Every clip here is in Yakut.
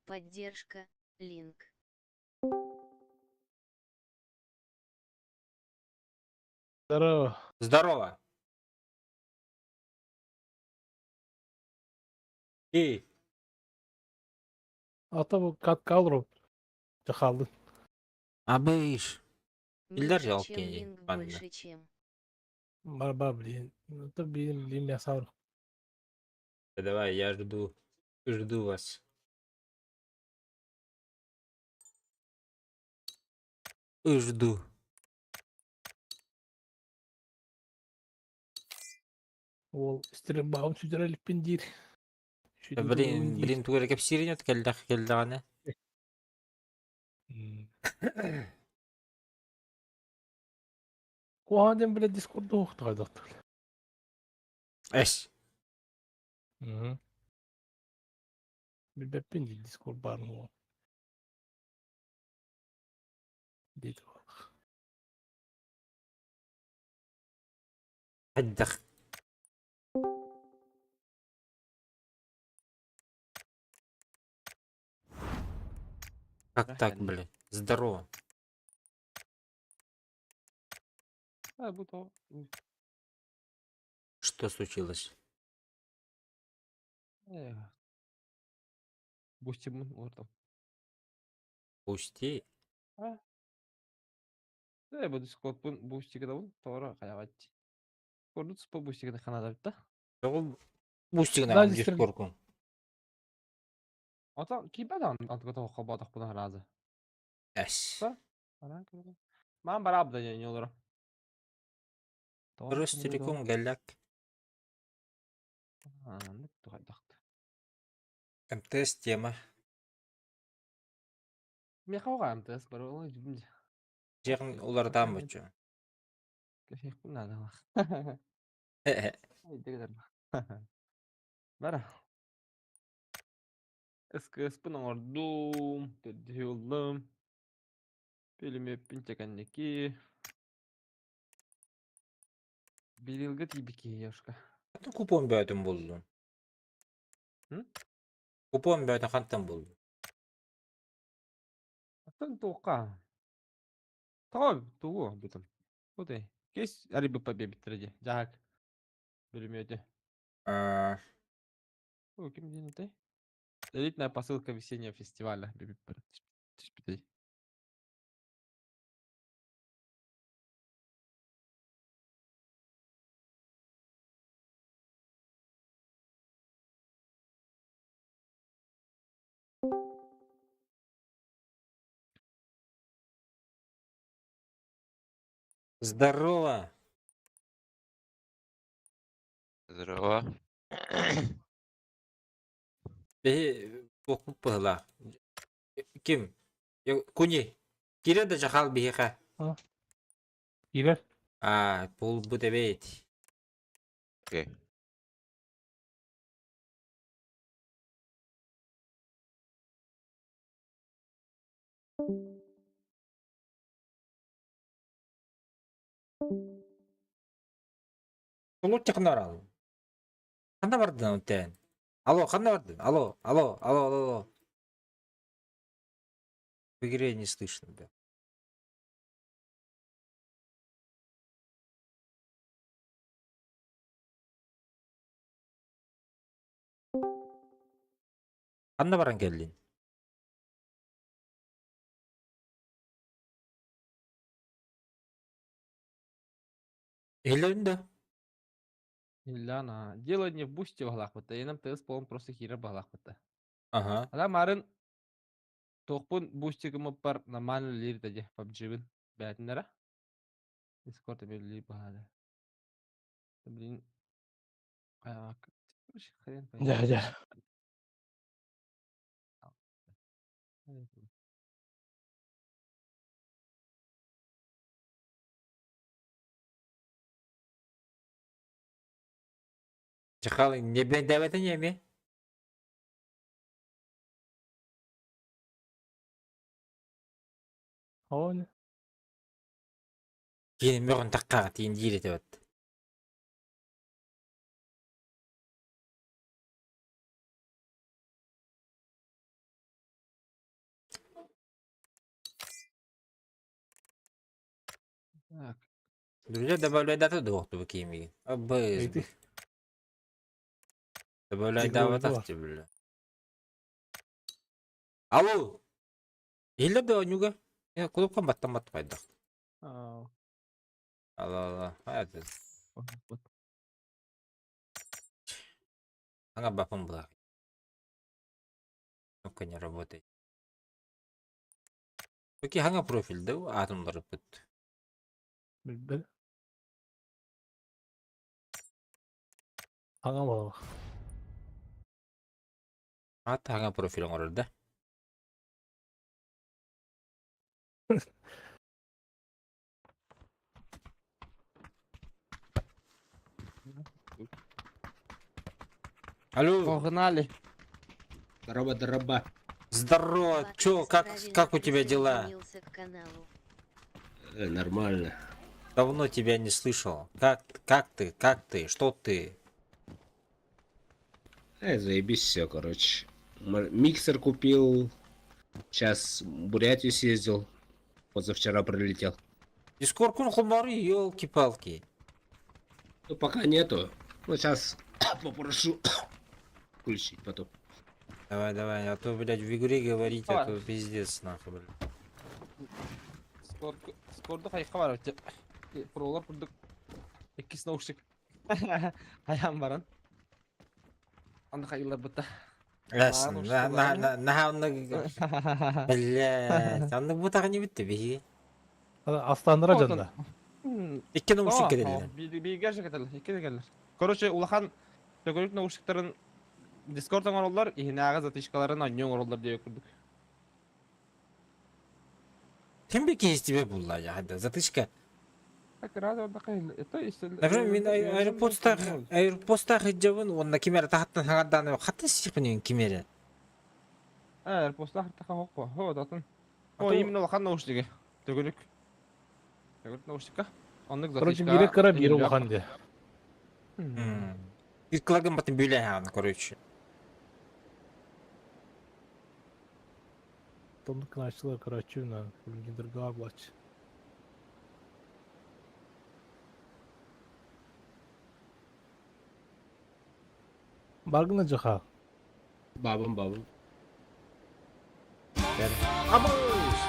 Поддержка, линк. Здорово. Здорово. И Ата бу каткалро хааллын. Абыш. Иллар Меньше, чем окей. линк, Манна. больше, чем. Барба блин. Это блин, блин, мясо. Давай, я жду. Жду вас. Жду. Ол стрельбаҕын сүтэрэ иликпин диир. Блин, блин, тугу эрэ кэпсиирин от кэллэх кэллэҕинэ. Куһаҕан диэн бile дискорду уохтаҕайдахтар. Эс. Билбэппин дии дискорд баарын уол. Диэти Хайдах. Как так, блин? Здорово. А, бу то. Что случилось? Э. Бустимын олортом. Пусти. А? Э, бу дискордпун бустигадабын тоҕоро хайаҕат. Кордут спо бустигада ханадабыт да. Тоҕо бустигынан Да, дискоркун? Ото киипэ даҕаны антыга тоҕо холбоотохпуна разы. Эс. Маан бараабыта диэн олоро. Ростелеком галак. Аннык тухайдахт. МТС тема. Миэхэ оҕо МТС бар ол Дьиэҕин уларытаан боччу. Кэһиэхпин наадалаах. Бара. СКС-пын оҥордум, төрдүһү ыллым. Пүлүмүөппүн чэкэнники. Берилгэ тиийбит киһи Ёшка. Купон бөөтүн буллун. Купон бөөтүн хантан буллун? Атын туохха? Тоҕо тугу оҥорбутум? Кутай. Кис арыйбыппа биэрбиттэрэ дии. Дьаһак. Бүлүмүөтү. Аа, О, ким диэн этэй? Элитная посылка весеннего фестиваля биэрбиппэр түспүтэй. Здорово! Здорово. Биһи туохпут быһылаах. Ким? Куни. Киирэ да дьахал биһиэхэ. Киирэр. Аа, буолбут эбит. Окей. Улут чакынар. Ханна бардын онтен? Алло, ханна бардын? Алло, алло, алло, алло, алло. В игре не слышно, да. Ханна баран кэллин? Иһиллэрин да? Ильяна, дело не в бусте баһылаахпыт, эйэнэм тыас буолан просто киирэр баһылаахпыт. Ага. Ана марын туохпун бустигымыппар нормально үлэлиир да дии, PUBG-бин бээтиннэрэ. Дискорд эмиэ үлэлиир баһаада. Блин, а, хрен пойми. Дьэ, дьэ. Чахал не бэндэбэтэ не Оон. Киин мөҕүн таххаҕа тиин диир этэ бат. Так. Друзья добавляй даты дуо кимиги. Абыз. Эйди. Добавляй Игрой даватах была. тебе, бля. Алло! Иһиллэр да оонньууга? Э, кулупкам баттаммат хайдах. Аа, Алло, алло. Это вот. anga бапын была. Кнопка не работает. Окей, ханга профиль да атомлары пыт. Билбэт. Аңа балах. Ат ханга профиль оҥорор да. Алло, Погнали. Здорово, здорово. здорово, Фактор чё, как, правильно как у тебя дела? присоединился к каналу. Нормально. Давно тебя не слышал. Как ты, как ты, что ты? Заебись все, короче. Миксер купил. Сейчас в Бурятию съездил. Позавчера прилетел. Дискоркун хумары, елки-палки. Ну, пока нету. Ну, сейчас попрошу включить потом. Давай, давай, а то, блядь, в игре говорить, а Давай. то пиздец, нахуй, блядь. Скорду хайха бар өтө. Пролар курдук. Иккис наушник. Хайан баран. Анда хайылар бытта. Ясно, уж на, что на, на, на, на, блядь, анны бутаҕа не битте биһиги. Астандыра жанда. Икки наушник кэлэллэр. Биге кетелер, икки келер. Короче, улахан төгүрүк наушниктарын Discord оҥороллор, иһинээҕи затычкаларын онньу оҥороллор диye курдук. Ким би киһи тебе булла я, хада, затычка. Так рада бакай, это если Например, мин аэропортта аэропортта хыджабын, онна кимер тахаттан хагардааны хатын сипнин кимере. Аэропортта таха хокко. Хо датын. А О, то- именно улахан наушниги. Төгүрүк. Төгүрүк наушникка. Оннук Короче, затычка. бири кыра бири улахан де. Bir кылагын батын бүлэ хааны, короче. Тонны кыначылар, короче, на гидр блач. Баргына жаха. Бабам, бабам. Абыз!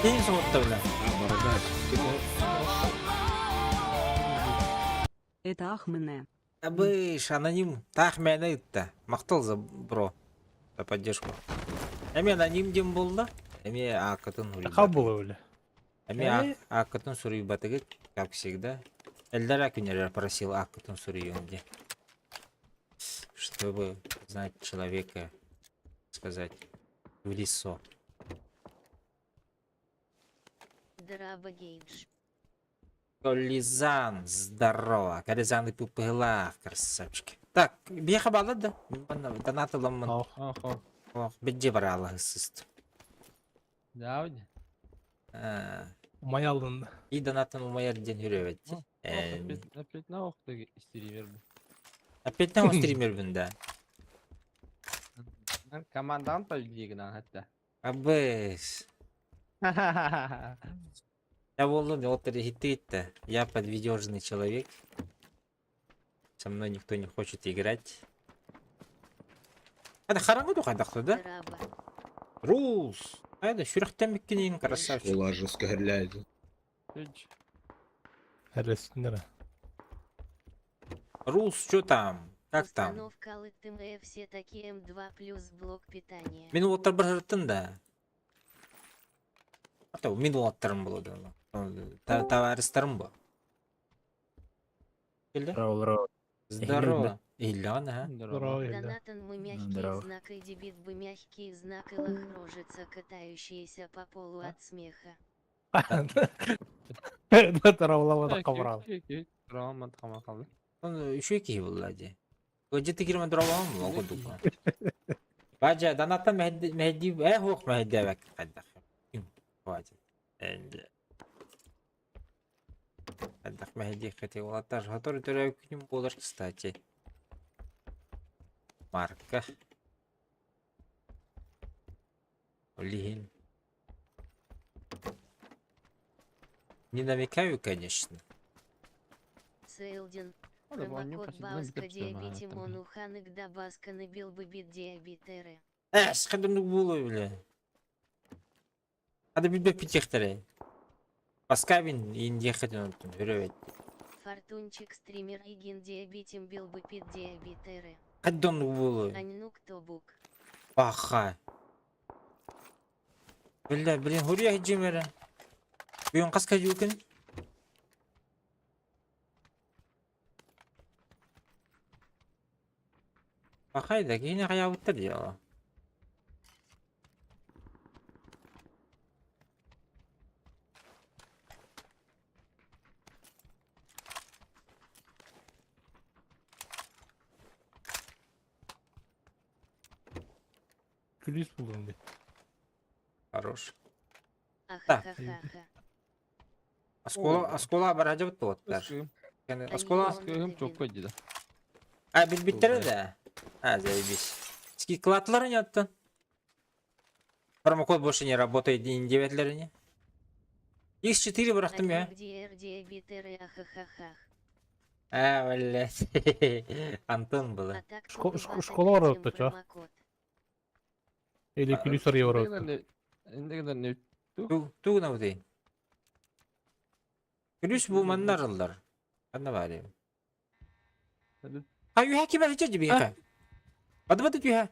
Кейин соғытта, бля. А, бородач. Это Ахмене. Абыш, аноним. Тах мэне ытта. Махтал за бро. За поддержку. Эми аноним дем болды. Эми акытын Тақа була өлі. Эми акытын суруйбатыгыт, как всегда. Эльдар Акунер просил акытын суруйын Чтобы знать человека, сказать, в лицо. Драба Гейдж. Колизан, здорово. Колизан и пупыла, красавчики. Так, беха бала да. Донаты ламман. Ах. Охо. Ох, беджи барала сыст. Да, Умай алдын. И донатын умаяр ден хүрөбөт. Опять, опять на охты стример. Опять на стример бunda. Командан победигна хатта. Абыс. Я волну отыр хитте. Я подведёжный человек. Со мной никто не хочет играть. Это харангу хайдахты, да? Драба. Рус. Айда, сүрәхтән биккенин красавчик. Школа жестко стреляет. Әресіндері. Рус, что там? Как там? Установка ЛТМ все такие М2 плюс блок питания. Мин уоттар бір да. А то мин уоттарым болады. Товарищтарым бу. Келді? Здорово, здорово. Здорово. Иллион, ага. Здорово, Илья. Донатан мы мягкий Здорово. знак и дебит бы мягкий знак и лох рожица, катающиеся по полу от смеха. Таравлама да қабырал. Еще киһи булла ди. Жети кирмен дурабам лого дука. Бажа даната мехди э хох мехди бак каддах. Хватит. Каддах мехди хати улаттар хатор төрө күнүм болар кстати. Марка. Олихин. Не намекаю, конечно. Сейлдин, Ол да оонньуу промокод посидынан Бауска бүтэр түстэм диабити аһааттан. монуханык дабасканы билбыбит диабитеры. Эс, хадымнык буолуой бile. Хады билбэппит диэхтэрэй. Паскабин иин диэххитин онтун өрө эт. Фортунчик стример игин диабитим билбыпит диабитеры. Хаддоннук буолуой. Аньнук тобук. Паха. Биллэ, блин, хуруйа сылдьыым эрэ. Бүгүн хас кадюкин? Пахай да, киһини хайаабыттар дьиэҕэ. Күлүүс булдум дии. Хорош. Да. Ахахахаха. Оскуола, оскуола бараһдьабыт буолаттар. Ыскыым. Оскуола... Ыскыым чуоккай дии да. А, билбиттэрэ да? А, заебись. Скидкалаатылар ини оттон? Промокод больше не работает диэбэтилэр ини. X4 бырахтым я. Ахахахах. А, блядь. Антон было. А так Школа барбыт чо? Или күлүүс арыйа барбыт. Индегенер Тугу гынабытый? Күлүүс бу манна арыллар. Ханна баарый? А үһэ ким эрэ дьэ биһиэхэ? Бады-бады түһэ.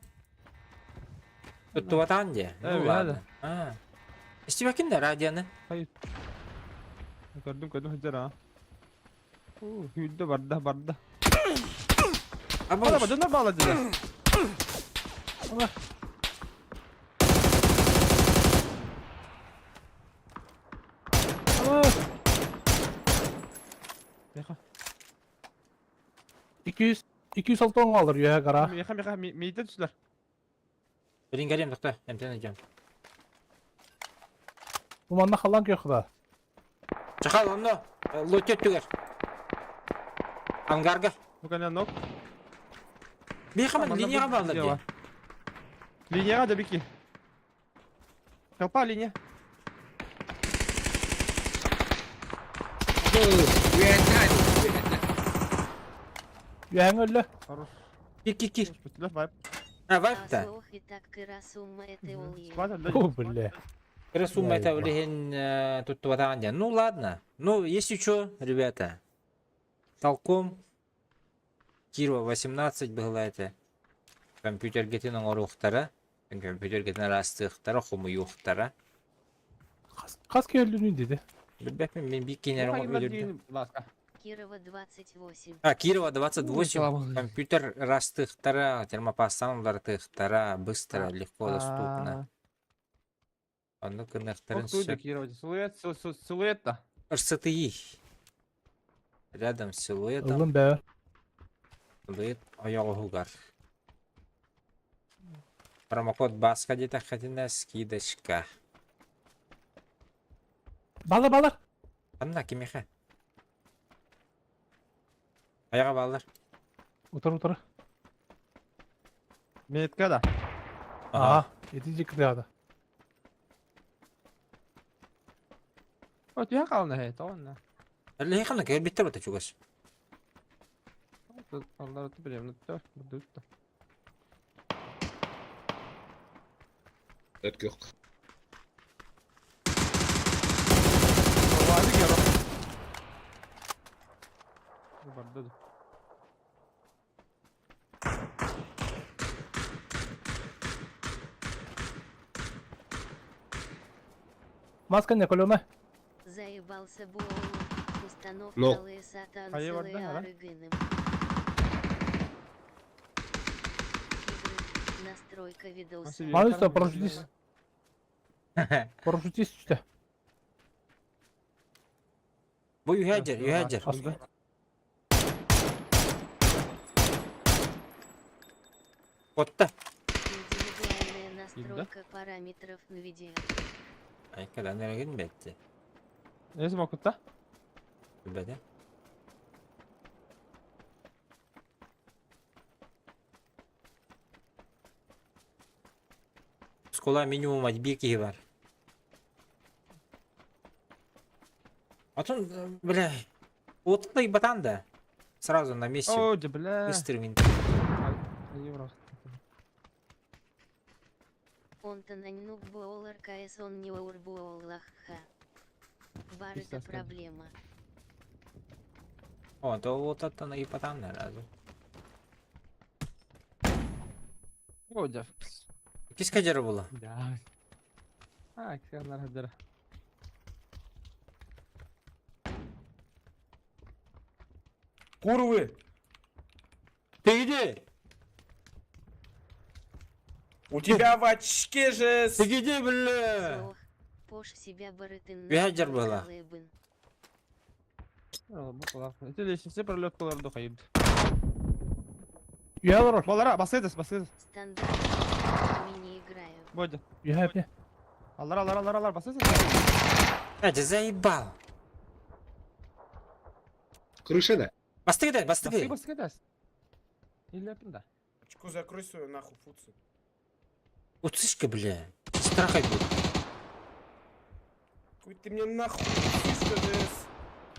Туттубатаан дьэ. Ну ладно. А. Истибэккин да радионы? Көрдүм көрдүм сылдьар аа. Сүүрдэ барда барда. А Бада дьоннор баалар дьэ. Меха. 200 206 алыр үөһэ гара. Меха меха миитэ түстүлэр. Билин кэлиэм тохто, эмтэн ыдьам. Бу манна халлаан күөх да. Чахал онно лотте өттүгэр. Ангарга. Ну кэнэ нок. Биһиэхэ манна линияҕа бааллар дии. Линияҕа да бики. Толпа линия. Үөһэҥ өллө. Хорош. Кир кир кир. Вайп. А, вайп-та. О, бля. Кыра сумма это билигин туттубатаҕын диэн. Ну ладно. Ну, если что, ребята, толком Кирова 18 быһыла этэ. Компьютергитин оҥоруохтара, компьютергитин араастыахтара, хомуйуохтара. Хас киһи диди. Билбэппин, мин биир киинэр өлөрдүм. Кирова 28. А, Кирова 28, компьютер растыхтара, термопастан уларытыахтара, быстро, легко доступно. Оннук гыныахтарын сөп. Кирова силуэт силуэт да. РСТИ. Рядом с силуэтом. Ыллым бээ. Силуэт ойоҕоһугар. Промокод Баска диэтэххитинэ скидочка. Балар балар. Ханна кимиэхэ? Айаҕа бааллар. Утар утары. Метка да. Ага. Ити дьикти О, түһэн хаална һэ, тоҕонна. Эллэһи ханна кэлбиттэр бата чугас. Аллар билем, төр, бурдутта. Өткөх. Вады геро. Барды. Маска не колена. Заебался буол. Установка Но. лысата А я варда, а? арыгыным. Игры. Настройка видоса. Мануста парашютист. Парашютист түстэ. Бу үһээдьэр, үһээдьэр. Отта. Индивидуальная настройка параметров на видео. Айкадан эрэгин бэтти. Несі макутта? Билбэтэ. Школа минимум биир киһи бар. Потом, бля, вот и ботан да. Сразу на месте. О, да бля. Быстрый винт. Евро. Он-то на нуб буолар КС он не урбуоллахха. Бар это Пиздец, как. проблема. О, то вот это и потом сразу. О, да. Киска дера была. Да. А, ксернар хадыр. Курвы! Ты где? У тебя в очке же... Ты где, бля? Ох, пош себя барытын Бядер была. Эти лестницы пролеткалар дохайд. Я лор. Балара, басыдыс, басыдыс. Стандарт. Не играю. Бодя. Я хепи. Аллар, аллар, аллар, аллар, басыдыс. А, ты заебал. Крыша, да? Бастыгы дай, Басты, бастыгы. басты, Или да. Очко закрой свою нахуй фуцию. Уцышка, бля. Страхай будет. Какой ты мне нахуй фуцишка, же,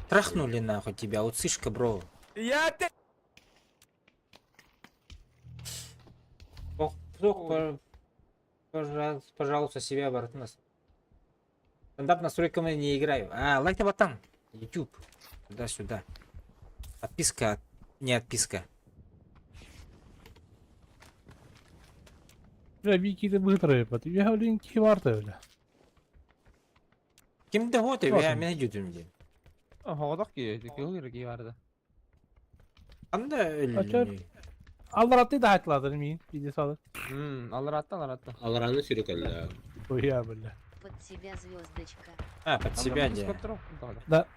Трахнули нахуй тебя, уцышка, бро. Я ты... Ох, ох, пожалуйста, себя обратно. Стендап настройками не играю. А, лайк там. YouTube. Туда-сюда. Подписка, не отписка. Бля, бики ты быстро, ебать. Я блин, киварта, бля. Ким да вот, я Классно. меня идет мне. Хоғодох ки, кил ки барды. Анда А чё? Аллар атты да айтладыр мин. Биде салыр. Аллар атты, аллар атты. Алраны сюрекалла. Ой, бля. Под себя звездочка. А, под себя де. Да.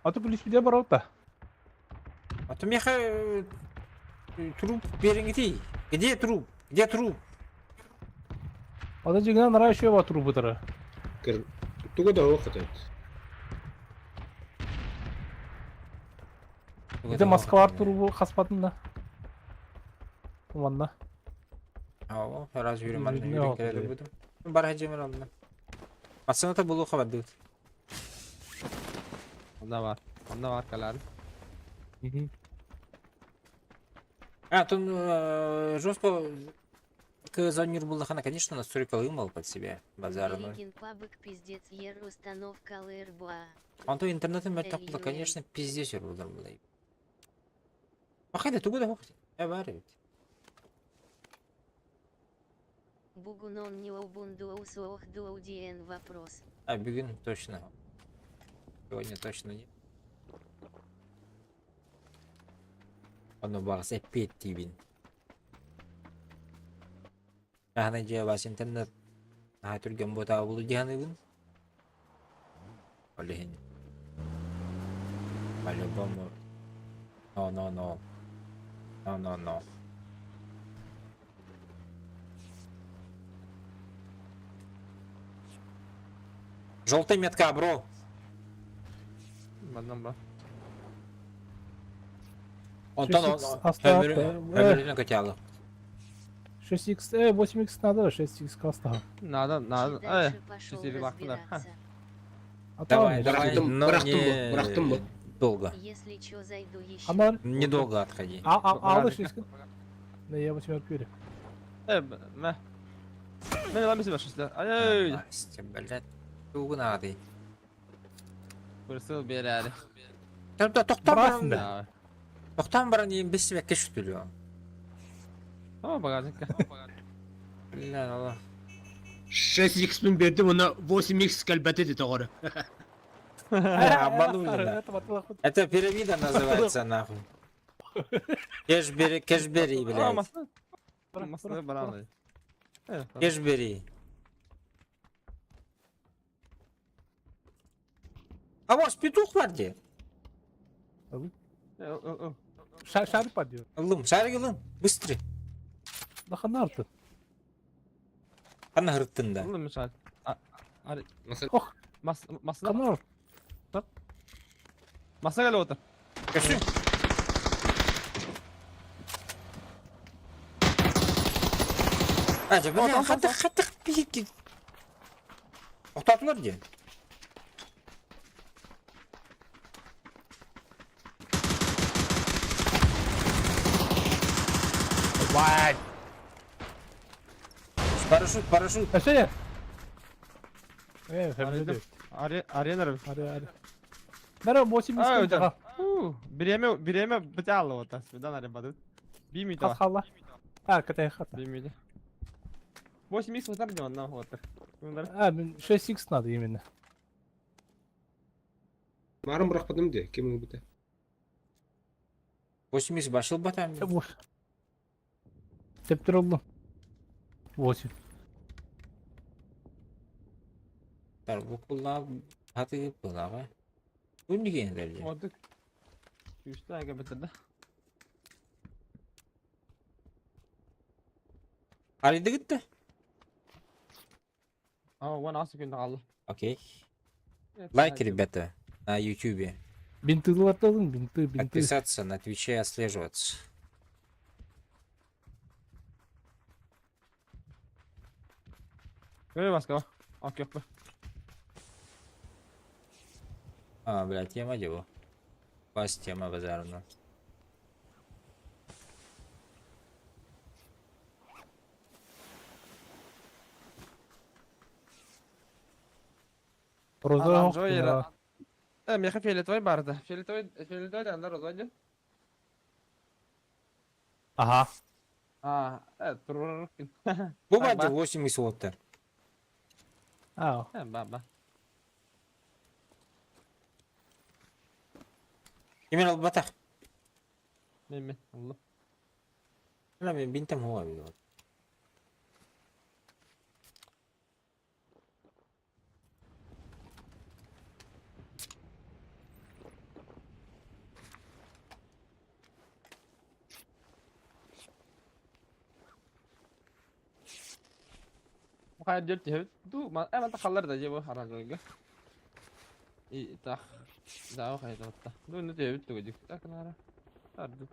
А то плюс биде бар да. А то меха труп берингти. Где труп? Где труп? А то жигнан райшо ба трубы тара. Кыр... Туга да охотает. Где Москва трубу хаспатын да. Манна. Ау, раз yürüm Yürü, anne ne yürü oldu keledi diye. budu. Бар хаҗымыр алды. Асына булу хабар Onda var. Onda var kalar. А, тут жестко к занюр было хана, конечно, настройка вымыл под себя базарную. Великин пабык пиздец ер установка лэрбуа. Он то интернетом это было, конечно, пиздец было было. Бахайда тугуда хохти. Я бар ведь. Бугунон не убунду усуох дуаудиен вопрос. А, бегун точно. Сегодня точно нет. Оно барс опять тибин. Ана же бас интернет. А түрген бота булу дияны Блин. По-любому. Но, но, но. Но, но, но. Желтая метка, бро. Маннан ба. Онтон 6х остаток, өмүрүнө көтө 6х, 8х надо, 6х каста. Надо, надо. Дальше пошел четыре лака, да. разбираться. А Давай, там давай, Бырахтым, но бырахтым не бу, бырахтым бу. долго. Если чё, зайду еще. Анар, Недолго отходи. а, а, алды Барадык. 6 Не, я 8 берем. Мә. Мен аламын сен башысы. Ай, Настя, блядь. Тугунады. Курсыл берәр. Токтон Барасың баран. да. Токтон баран дейін бес бәкке шүтілі. О, багажникка. Бля, алла. 6x мен бердим, она 8x калбаты dedi тоғыры. Обманули, да. Это пирамида называется, нахуй. Кеш бери, кеш бери, А, блядь. масны. Масны бараны. Кеш бери. А вот петух бар де. Шарик падет. Лым, шарик лым, быстрый. Да ханарты. Ана хырттын да. Улы мешал. Ох, Мас масны. ханар. Масны гәле отыр. Кеші. А, бля, хатых, хатых, пики. Тоқтатылар де. Вай! Парашют, парашют. Өссө не? Э, Арыйдым. Арена. Аре, аре. Бәрі 8 А, минут өтө. Биреме, биреме бите алла ота. Свидан аре бадыт. Бимите. Хас халла. А, катай хата. Бимите. 8 х ватар диван на ватар. А, 6 х надо именно. Марын бырахпатым де, кем бите. 80 башыл батам. Тептер oldu. 8. Тар бу кулла хаты булага. Бу нигә инде? Отык. Үстә әгә бетерде. Арыйды гитте. А, вон асы күндә калды. Окей. Лайк, ребята, на ютубе. Бинты латалын, бинты, бинты. Подписаться на Твиче, отслеживаться. Көрө баска. Ак yok. А, бля, тема дела. Бас тема базарна. Роза Анжо ера. Э, меха фиолетовый барды. Фиолетовый, фиолетовый анда розовый. Ага. А, э, тур. Бу Так, бади ба. 80 оттар. А, Э, ба, ба. Кимер албатах. Мен мен. Алла. Ана мен бинтем хуа бит. Хайр дөрт тиһэбит. Ду, ма, э, манта халлар да жебу харанжойга. И тах. Да, хайда отта. Ду, ну тиһэбит тугу Так нара. Арды.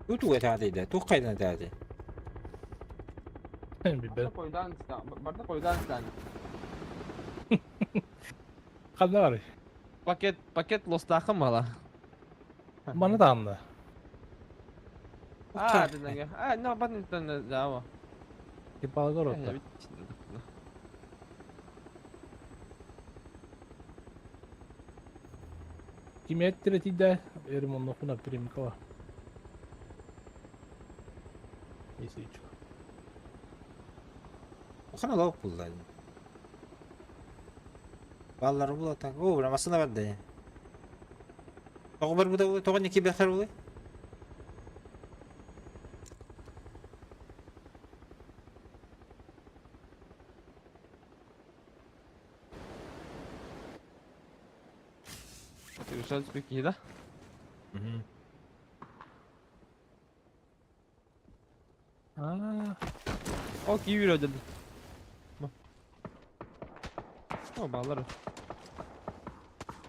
Бу туга таады да. Тух кайдан таады. билбэт. Барда койдан стан, барда койдан стан. Ханна бар. Пакет, пакет лостахы мала. Маны да анна. А, динеге. А, на батын тан да. Типа городта. Киметтире тиде, эрим онно хуна примкала. Если чё. Хана лау булла. Баллар була так. О, бра масына бар да. Тогы бар буда, тогы неки бехер була. Решать спеки, да? Мгм. А, О, киви dedi. О, баллар.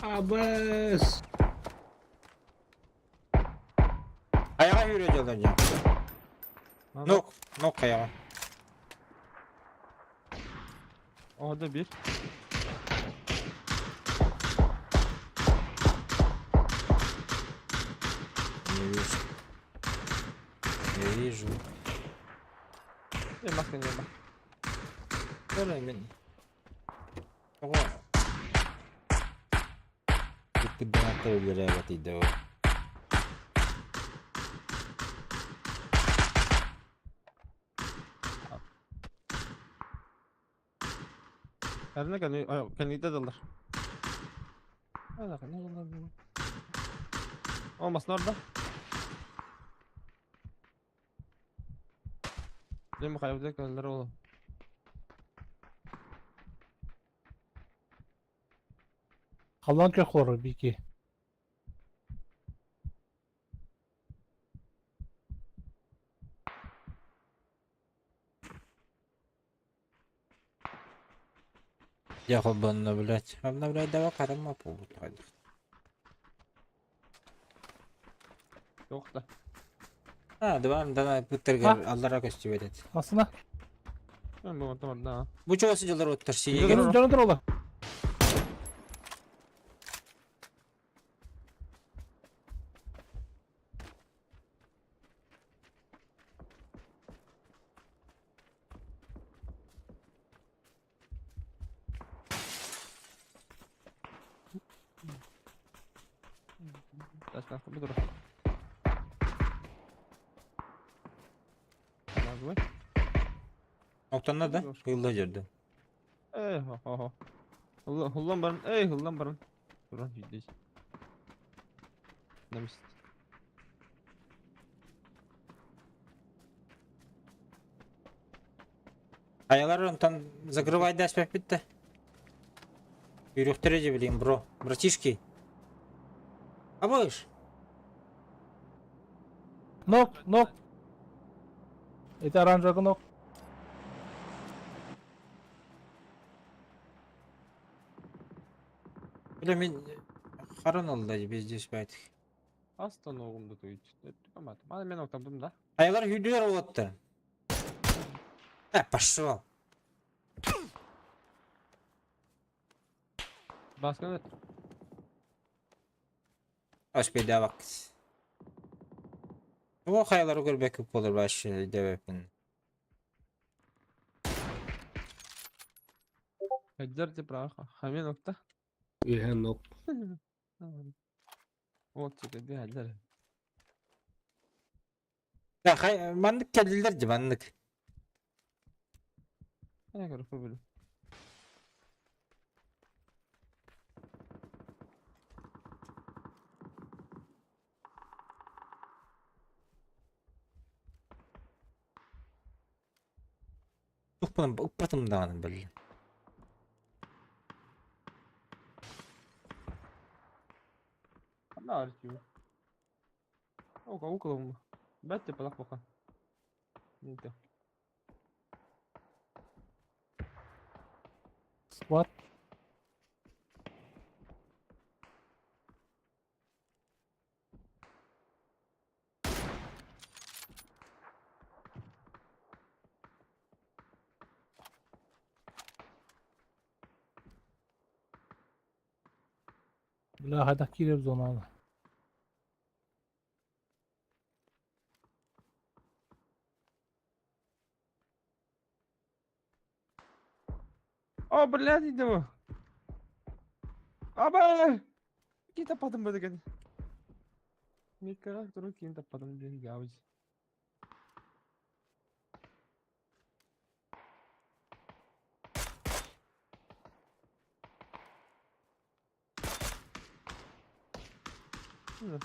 Абас. Аяга жүрө жолдон жа. Нок, нок аяга. Orada bir. Не вижу. Не вижу. Э, маска не ба. Көрө мен. Ого. Кыддан билere батыйды. Эрне кani, кani далар. Ана кani далар. Olmasın orada. Değil mi kaybedecek öldür oğlum. Халлан көхлору бики. Я обновлять. Обновлять давай карама побут. Yok da. А, два дана пытыргар аллара көстүбөт эт. Асына. Ben bu orada orada. Бу чосы жылдар оттар Жона сиеге. тур ола. Так, бу тур. Называй. Октанна да? Хылла жерде. Эй, хо-хо. Хуллан баран, эй, хуллан баран. Туран жүйдейс. Намист. Аялар онтон закрывай да аспаппит да. Үрүхтэрэ же билим, бро. Братишки. Абыш. Нок, нок. Это оранжевый нок. Бля, мен харан олда бездеш байтик. Астан оғымды туйт. Мана мен октамдым да. Аялар хүдүөр олоттар. Э, пошел. Басканы Аш беде бак. Бу хаялары көрбөк болор баш дебепин. Хаджар те праха. Хамен окта. Үһэн нок. Вот тебе би хаджар. Да, хай маннык келдилер же маннык. Ана көріп білу. Укпатым, укпатым даҕаны биллэ. Ана арчу. Ока уколом. Бәтте палак бака. Нете. Сквад. Бля, хайдах киирэр зонаны. О, блядь, иди бу. Аба! Кин таппатым бу деген. Миккага туру кин таппатым деген гауз.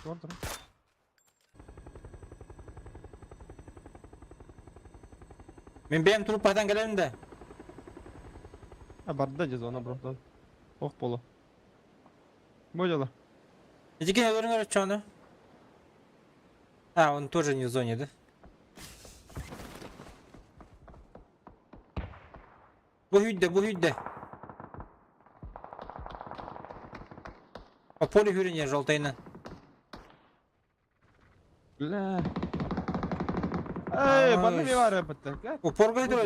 Тур тур. Мин бэйэм труппатан кэлэбин да. А барда же зона бро. Ох поло. Бу дела. Итикин өлөрүҥ өрөччөөнө. А, он тоже не в зоне, да? Бу хүдде, бу хүдде. По полю хүрүнэ жолтайынан. Бля. Эй, Ай. баны не бар бітті. Упор бэйдер.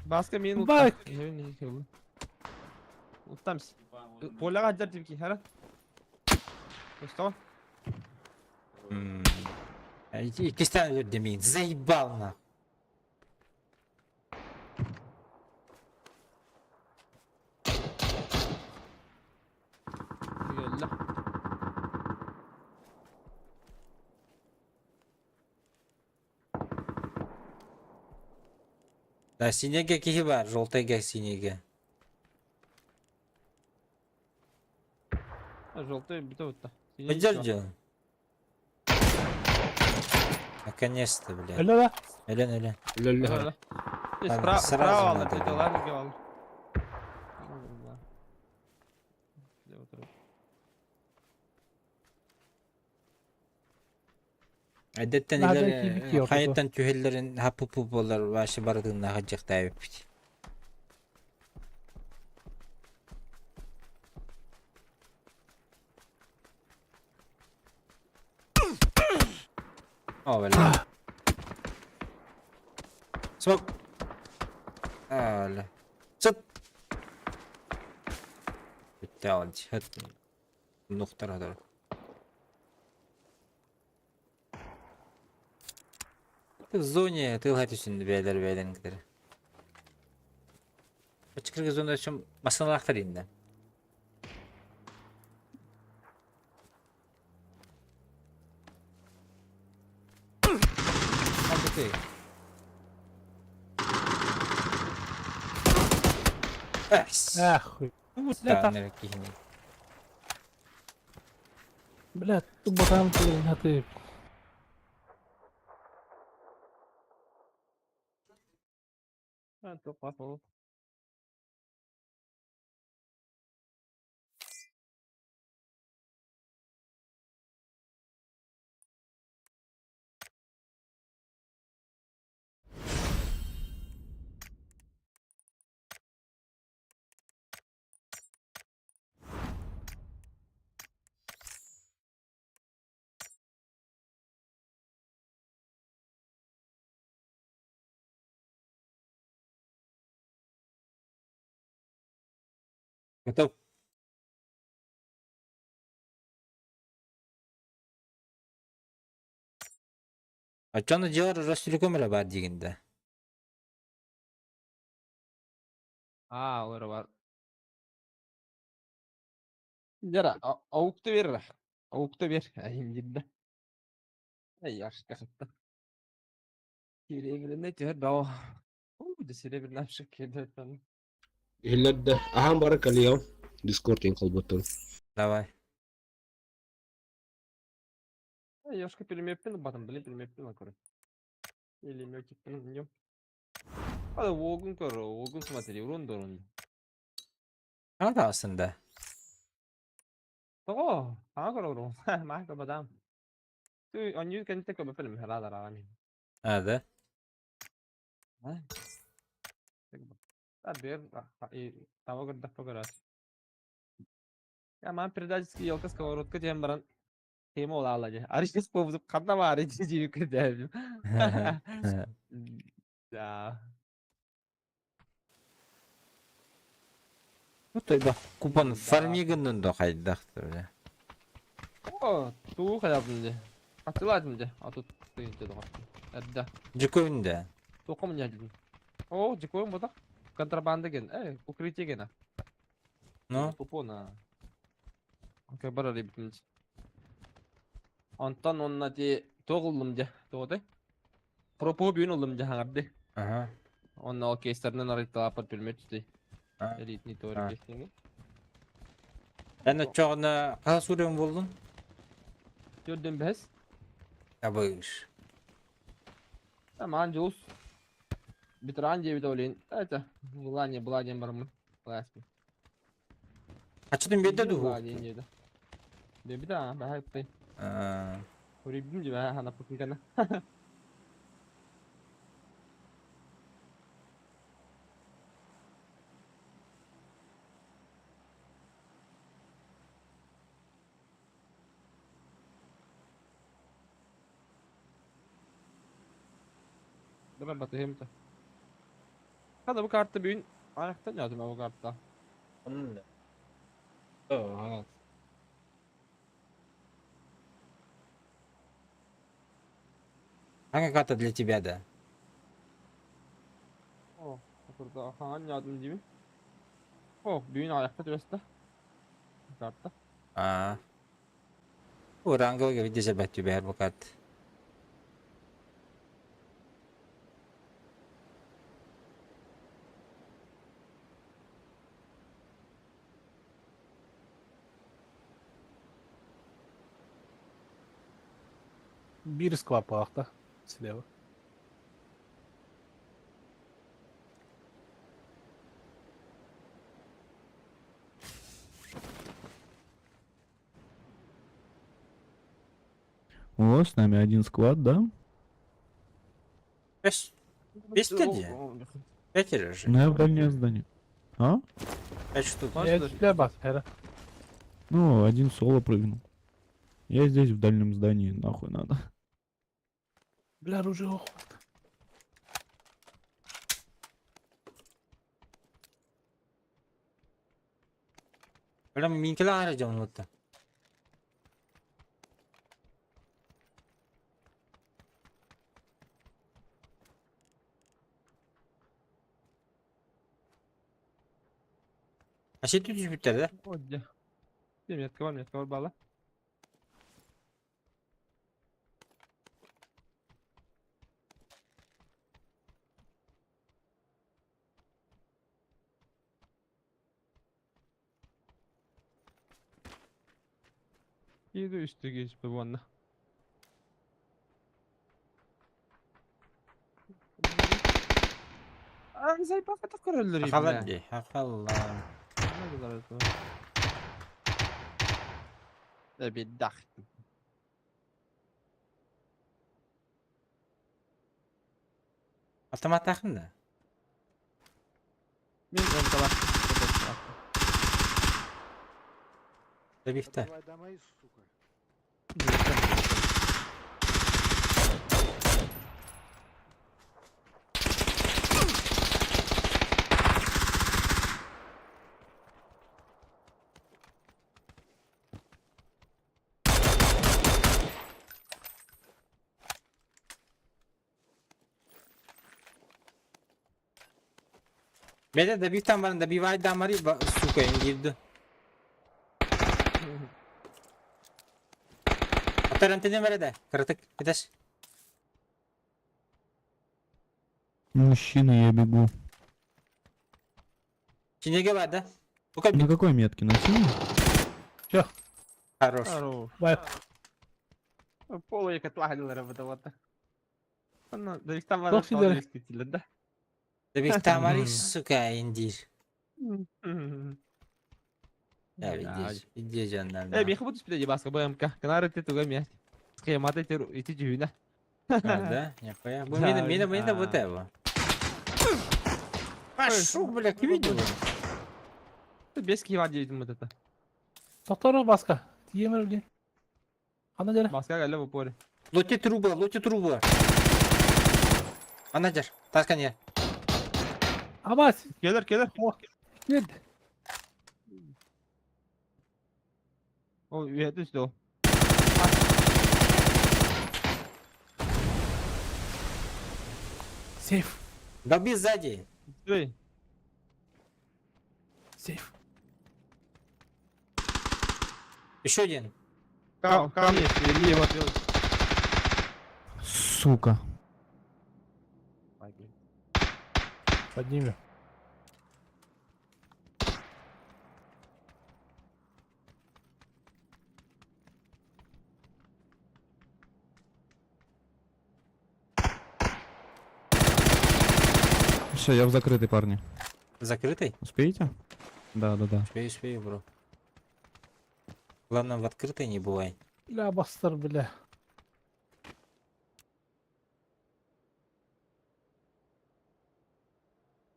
Баска мен Бак. Ұлттамыз. Поляға аджар деп ки, хара. Что? Иккистен өлөрдө миин. Заебал нахуй. Гелла. Да, синеге киһи бар, жолтайга синеге. Желтый бітіп өтті. Поддержи. Наконец-то, блядь. Өлө да. Элен, элен. Өлөллө хара. Ладно, сразу Справа надо алды, было. ладно, алды. Әдеттен Надо илер кибит yok. хайттан түһэллэрин хаппы болар башы бардığına хajjактайбыт. О, бля. Смок. А, Сыт. Битте алды. Нухтар адар. Ты в зоне, ты лайтүсүн бээлер бээлен кидер. Чыкыргы зона өссө массыыналаахтар иннэ. Албыты. Эс. Ах, хуй. Бля, Тааннар киһини. Бля, тубатан ты. Туох Готов. Оччону дьиэлэр Ростелеком эрэ баар диигин да? Аа, ол эрэ баар. Дьара, аукта бер аукта бер. Айым дирдэ. Ай, ашка сытта. Серебряный түһэр баҕа. Уу, да серебряный ашык киирдэ. Иһиллэрдэ. Аһаан бары кэлиэҕим. Дискорд иҥ холботтум. Давай. Ёшка пулемёппин ылбатым, блин, пулемёппин ылан көрөр. Пулемётикпин ылынньым. Hadi Волгун көр, Волгун смотри, урун дорун. Хаҥа таҕыстын да? Тоҕо? Хаҥа көр урун. Маах көрбөтөм. Ты онньуу кэнниттэн көрбөппүн харадар аҕам. А, да? А бер таба көрдөхпө көрөөс. Я мам предательский елка сковородка диэн баран тема ол аала дии. Арыйыс буолбутум ханна баарый дии көрдөөбүм. Да. Тойбах купон фармигыннын до хайдах бля. О, туу хайабын дии. Хатылаатым дии. А тут тыйынча доҕор. Эрдэ. Дьүкүн да. Туохха мунньаадым. О, дьикуон ботах. Контрабанда ген. Укрытие гена. Ну, Купона. Окей, бар арыйбытым. Онтон онна ти туох ыллым дьэ. Туотай. Пропо бүгүн ыллым дьэ хаҥарды. Ага. Онно ол кейстеринэн арыйталааппар пулемет түтэй. А. Элитный А. тори кейстерин. Эн оччоҕуна хаһа суруйан буоллун? Төрдөн бэс. Абыш. Аман жулус. Ветеран диэбит олин. Это желание была диэн бараммын. Класс. Ачытын биэрдэ дуу? Была диэн диэбит. Диэбит аа, баһа А, Урибдим дии баһа ханаппытын кэннэ. Давай батыһым та. Хада бу карта бүгүн аяқтан ядым бу карта. Онно. Ага. Хаҥа карта для тебя да. О, турда хаан ядым диибин. О, бүгүн аяқта түбэстэ. Карта. А. Уранговый видишь бат түбэр бу карта. Биир склапаахта слева. О, с нами один склад, да? Бес. Бес дии. Пятеро же. Ну, я в дальнее здание. А? Пять штук. Я тебя бас, эра. Ну, один соло прыгнул. Я здесь в дальнем здании, нахуй надо. Бля, оружие охот. Бля, минкела ара дьон А сити түспүттэр да? О, дьэ. Дьэ, метка бар, метка бар баала. Иди үстүгү испэ буонна. Зайпаката көрөллөр Хахалар дии, хахаллар. Эбидах. Автоматтаахын да? Мин МК-лаах. Добивта. Бэйдэ добивтан баран добивайдаамари сука ингирди. Атарантыны бэрэ кыратык кытас. Мужчина, я бегу. Чинеге бар да? Бука На какой метке? На синей? Хорош. Хорош. Бай. Полуяка тлахалилар быдавата. Онно добивтан баран Туох сидэр? да. Добивтамари сука индир. Я видишь, иди жандар. Э, меха буду спидать баска БМК. Канары ты туга мять. Схематы ты ити дюна. Да, нихуя. Бу мина, мина, мина вот его. Пошел, бля, к видео. Ты без кива дейдим вот это. Тохтору баска. Тиемер блин. Ана дere. Баска галя в упоре. Лоти труба, лоти труба. Ана дер, таска не. Абас. Келер, келер. Кет. О, это что? Сейф. Долби сзади. Стой. Сейф. Еще один. Кам, камни, или его делать. Сука. Поднимем. Все, я в закрытый, парни. Закрытый? Успеете? Да, да, да. Успею, успею, бро. Главное, в открытой не бывай. Бля, бастыр, бля.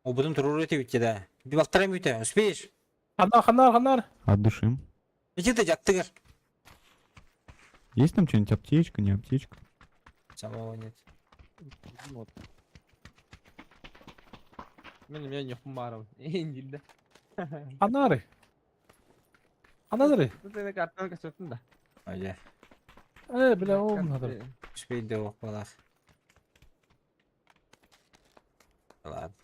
О, будем труру идти, да. Бивалтара мүтэ, успеешь? Ханар, ханар, ханар. От души. Иди ты, дядь, Есть там что-нибудь? Аптечка, не аптечка? Самого нет. Вот. Мен меня не хумаров. Индилде. Ханары. Ханары. Тут это картонка сөптүн да. Ой, Э, бля, ол надо. успей до балах. Ладно.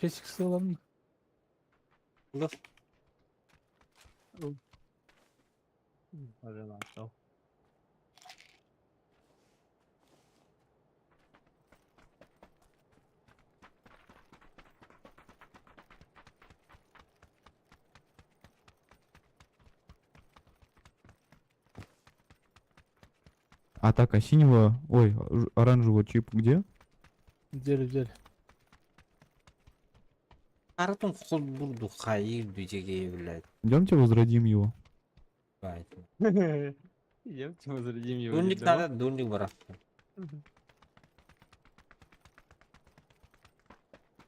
Шестик сылам. Лов. Пожалуйста. А так, а синего... Ой, оранжевого чип где? Взяли, взяли. Аратун хол бурду хайыр дүжеге, блядь. Идемте возродим его. Идемте возродим его. Дурник надо, дурник барах.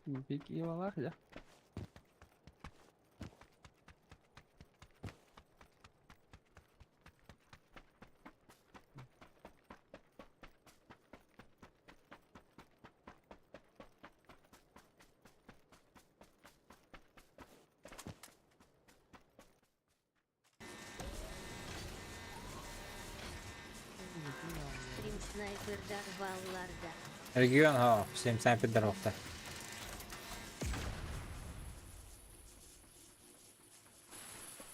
Беги валах, да. Стрим снайпер Дарвалларда. Регион, ха, всем снайпер дарохта.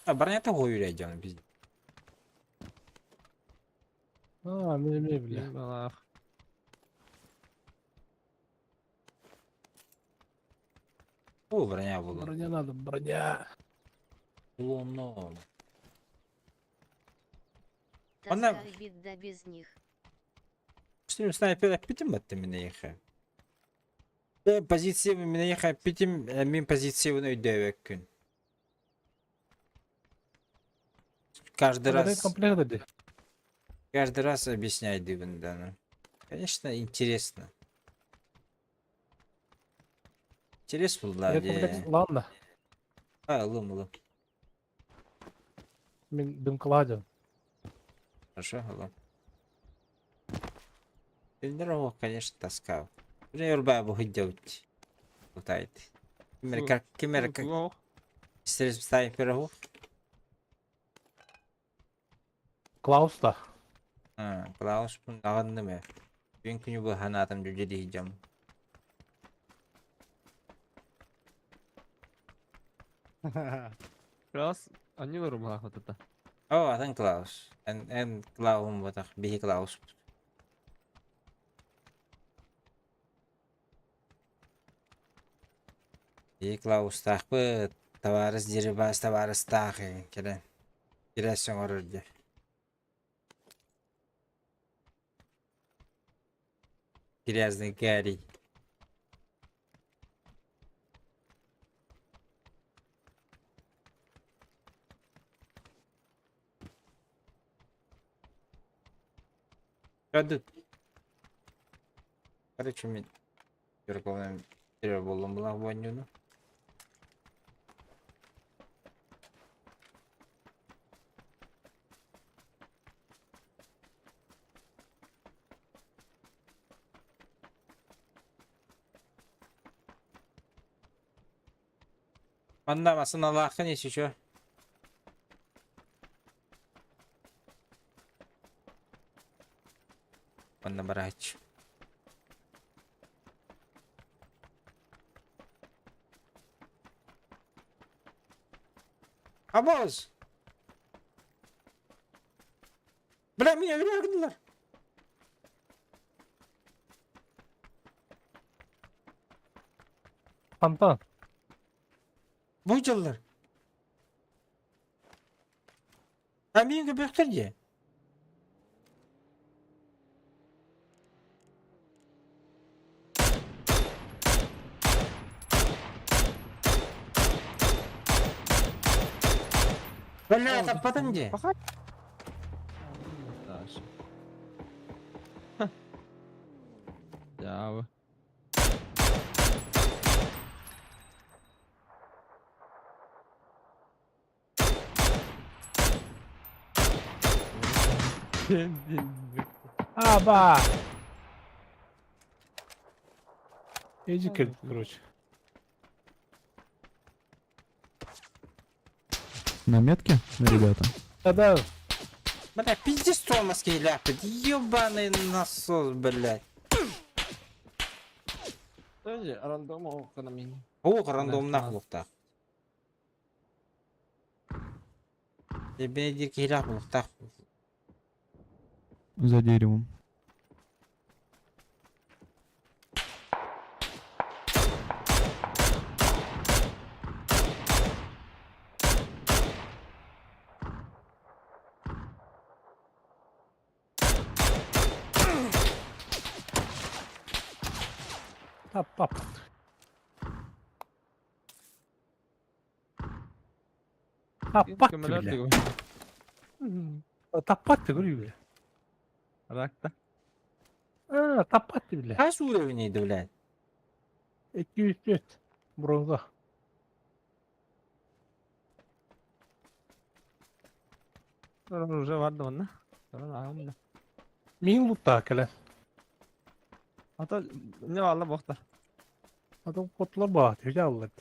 А бронята хуй дьон пиздец. А, мне, бля. Балах. О, броня була. Броня надо, броня. Луно. Она- Тоска и беда без них. Что снайпер питим баттым мине еха. Позиция мине еха питим мин позиция өйдөбөккүн. Каждый раз Комплект ди. Каждый раз объясняй дибин да. ну. Конечно, интересно. Интерес булла Комплекс де. ладно. А, лым лым. Мин дымкладен. Хорошо, лым. Здорово, конечно, таскал. Например, бабу делать. Лутает. Кимер кимер Туох. стресс ставим пирогу. Клаус-то. А, Клаус нагыннымы. Мен күнү бу ханатым жүжө дейжем. Клаус, они румалах вот это. О, атын Клаус. Эн эн Клаум ботах, бихи Клаус. Бихи Клаус тахпы, товарыс дерибас, товарыс тахы, келен. Киресен орырды. Грязный Гарри. Hadi. Короче, мен Верховным болом была вонюну. Манна масын Аллахын еще. Манна барач. Абоз! Бля, меня врягнули. Фонтан. Бу дьыллар. А миңге бөхтер же. Бля, таппатым же. Дальше. Дявы. Аба! Иди, короче. На метке, ребята? Да-да. Бля, пиздец тормозки ляпает. Ебаный насос, блядь. Рандом экономии. О, рандомнах луктах. Бенедик хилах луктах. За деревом. Тап-тап. Таппат, бля. Таппат, говорю, бля. Ракта. А, таппат, бля. Қайсы уровень еді, блядь? 204. Бронза. Уже vardı onda. Sonra Мин лутта кэлэ. Ата не valla boktar. Адам котлар ба, тежә аллат.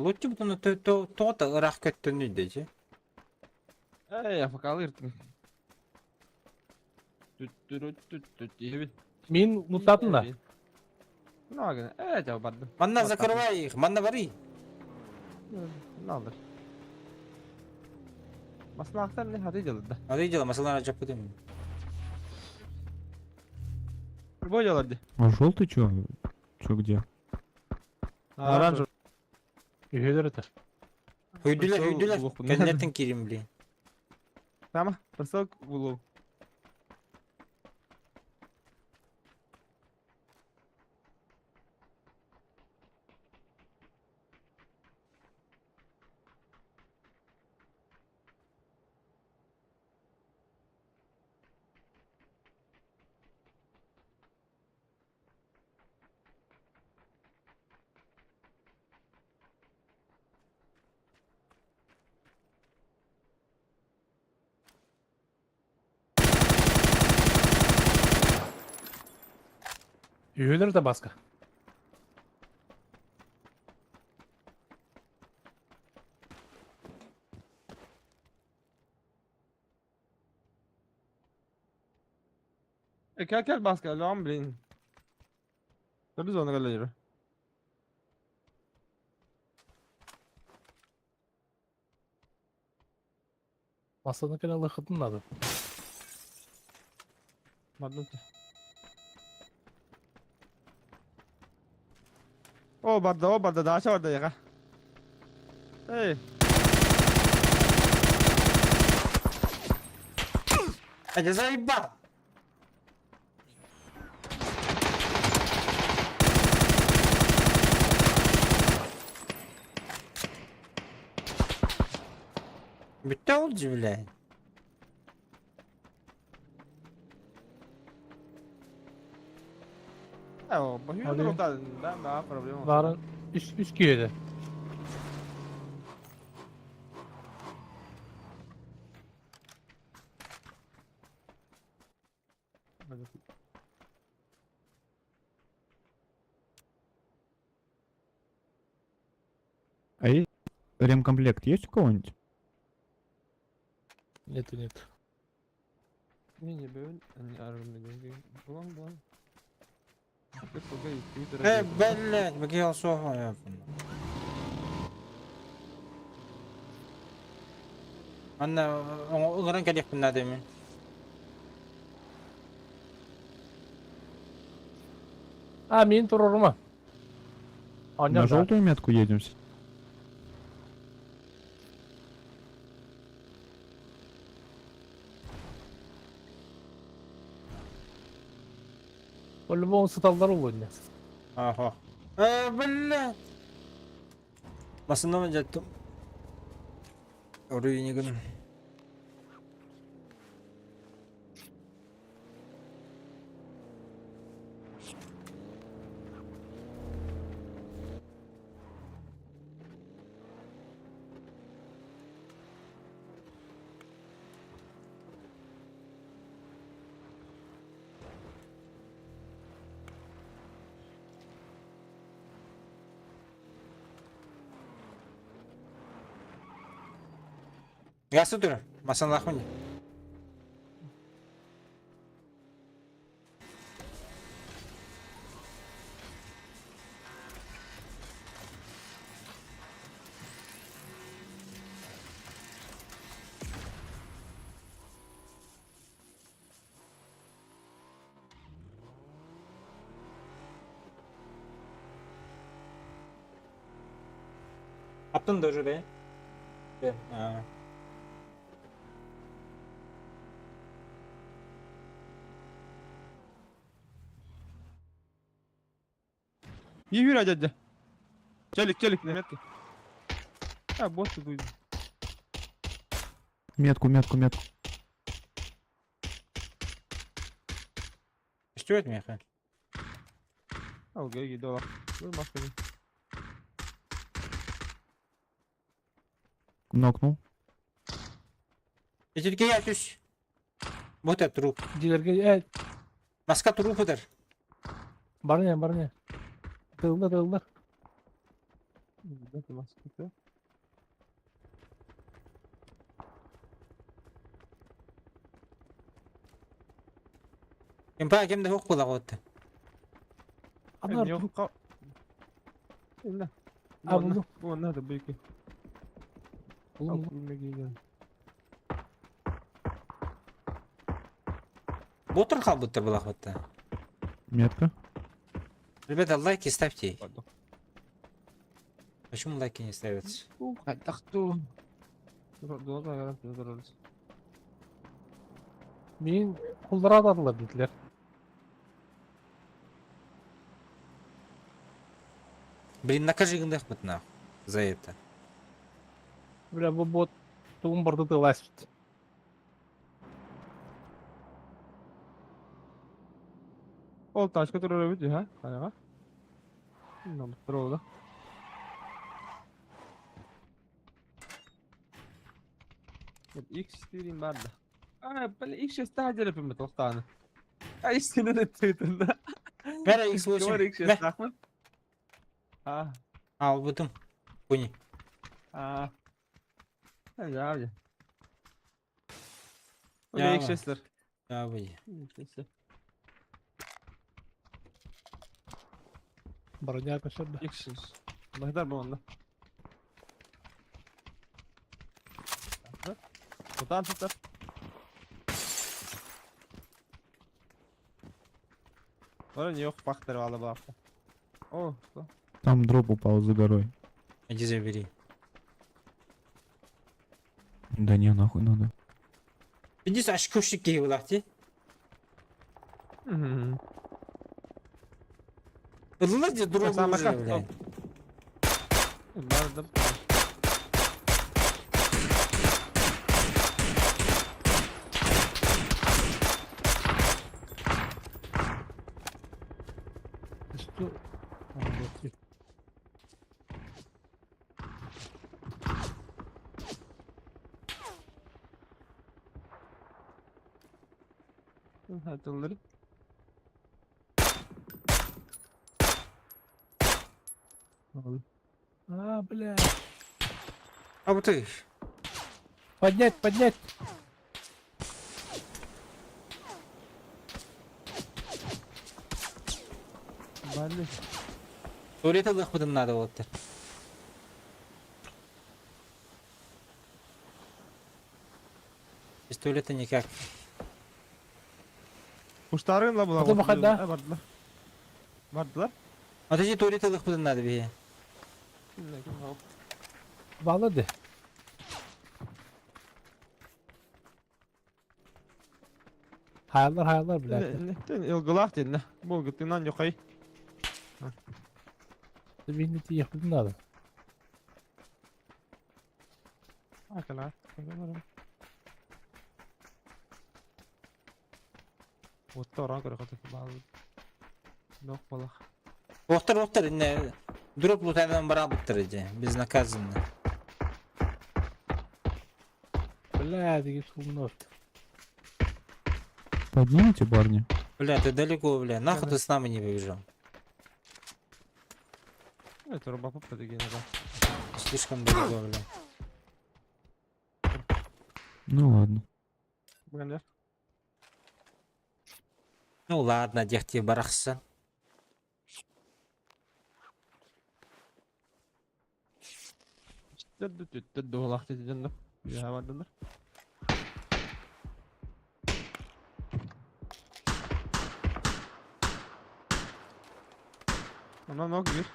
Лучше бы то то то ыраах көттөннүй дечи. Эй, афакалы ыртым. Түт-түт-түт-түт диэбит. Мин мутатын да. Ну, э, дьэ бардым. Манна закрывай их, манна барый. Налдыр. Маслаахтар не хаты делают да. Ады дела, масалар жаппытым. Любой делать ди. А желтый чё? Чё где? Оранжевый. Үһүлэр это. Үйдүлэр, үйдүлэр. Кэннеттен кирим, блин. Тама, присыл булу. Үһүлэр да баска. E кел кел баска, лам блин. Да biz onu kalır. Масаны кэлэн лыхытын надо. Бардым. О барда, о барда, даша барда яга. Эй, А я заебал! Бүттэ ол же, блядь. о, бахью Hadi. да, да, да, проблема. Барын үс үс киһи А есть ремкомплект есть у кого-нибудь? Нету, нет. Не, не, бен, не армия, булан, булан. Э, блядь, бакел соға. Анна, оңыран кәлек бұнна демен. А, мин турурума. На желтую метку едем? По-любому сыталлар ол Ага. Э, блядь. Басында жаттым. Орыйны гын. Гасы тұр. Масан лахмын. Аптын да уже бе. Бе. А. Юра, дядя. Челик, челик, на метке. А, босс тут. Метку, метку, метку. Что это меха? Ал, геги, дола. Вы маска. Нокнул. Эти я түс. Вот это труп. Дилерге, э, Маска трупыдыр. барыня, барыня. Тылда, тылда. Кимпа ким да хук була отты. Анар Инна. А, булду. Уонна да быйкы. Булду. Ботур калбыттыр була отты. Метка. Ребята, лайки ставьте. Почему лайки не ставятся? Хайдахту. Мин кулдыра диделер. Блин, накажи гындах бит нахуй за это. Бля, бу бот тугун барды тыласпыт. Ол тачка турар эбит ha? Хайаҕа? Намыттар ол да. X4 бар да. А, бля, X6 таһа тоқтааны. Ай, сенен өттүтүн да. Бәрі X8. X6 Бә. тахмын. А, Ал бутум. Пуни. а. Я, я. Я. X6-лер. Я буди. X6. Броня көшірді. X6. Лайдар болғанда. Бұтан тұтар. Бара не yok бақтыр алы бақты. О, что? Там дроп упал за горой. Иди забери. Да не, нахуй надо. Иди аш көшік кей булах ти. Ыдылар де дроп Сама уже, как, блядь. Бардым. Что? А, вот. Hatırlarım. А, бля. А вот ты. Поднять, поднять. Бали. Туалет алых бутым надо вот. Без туалета никак. Kuşların la bulan. Hadi bakalım da. Bardılar. Bardılar. Вот эти туалет алых бутым надо бе. Bağladı. Hayallar hayallar bile. Ilgılak dedin. Bu gıttığından yokay. Binneti yapıldın adam. Akala. Оттор аңгыр хотот бал. Нок болах. Оқтар, оқтар, не. Дроп лутайдан бара буттыр иди. Безнаказанно. Бля, деген сумно. Поднимите, парни. Бля, ты далеко, бля. Нахуй ты с нами не побежал? Это рубапа деген да. Слишком далеко, бля. Ну ладно. Бүгенлер. Ну ладно, дехти барахса. Түттү түттү долах дедин. Я бардылар. Ана ног бир.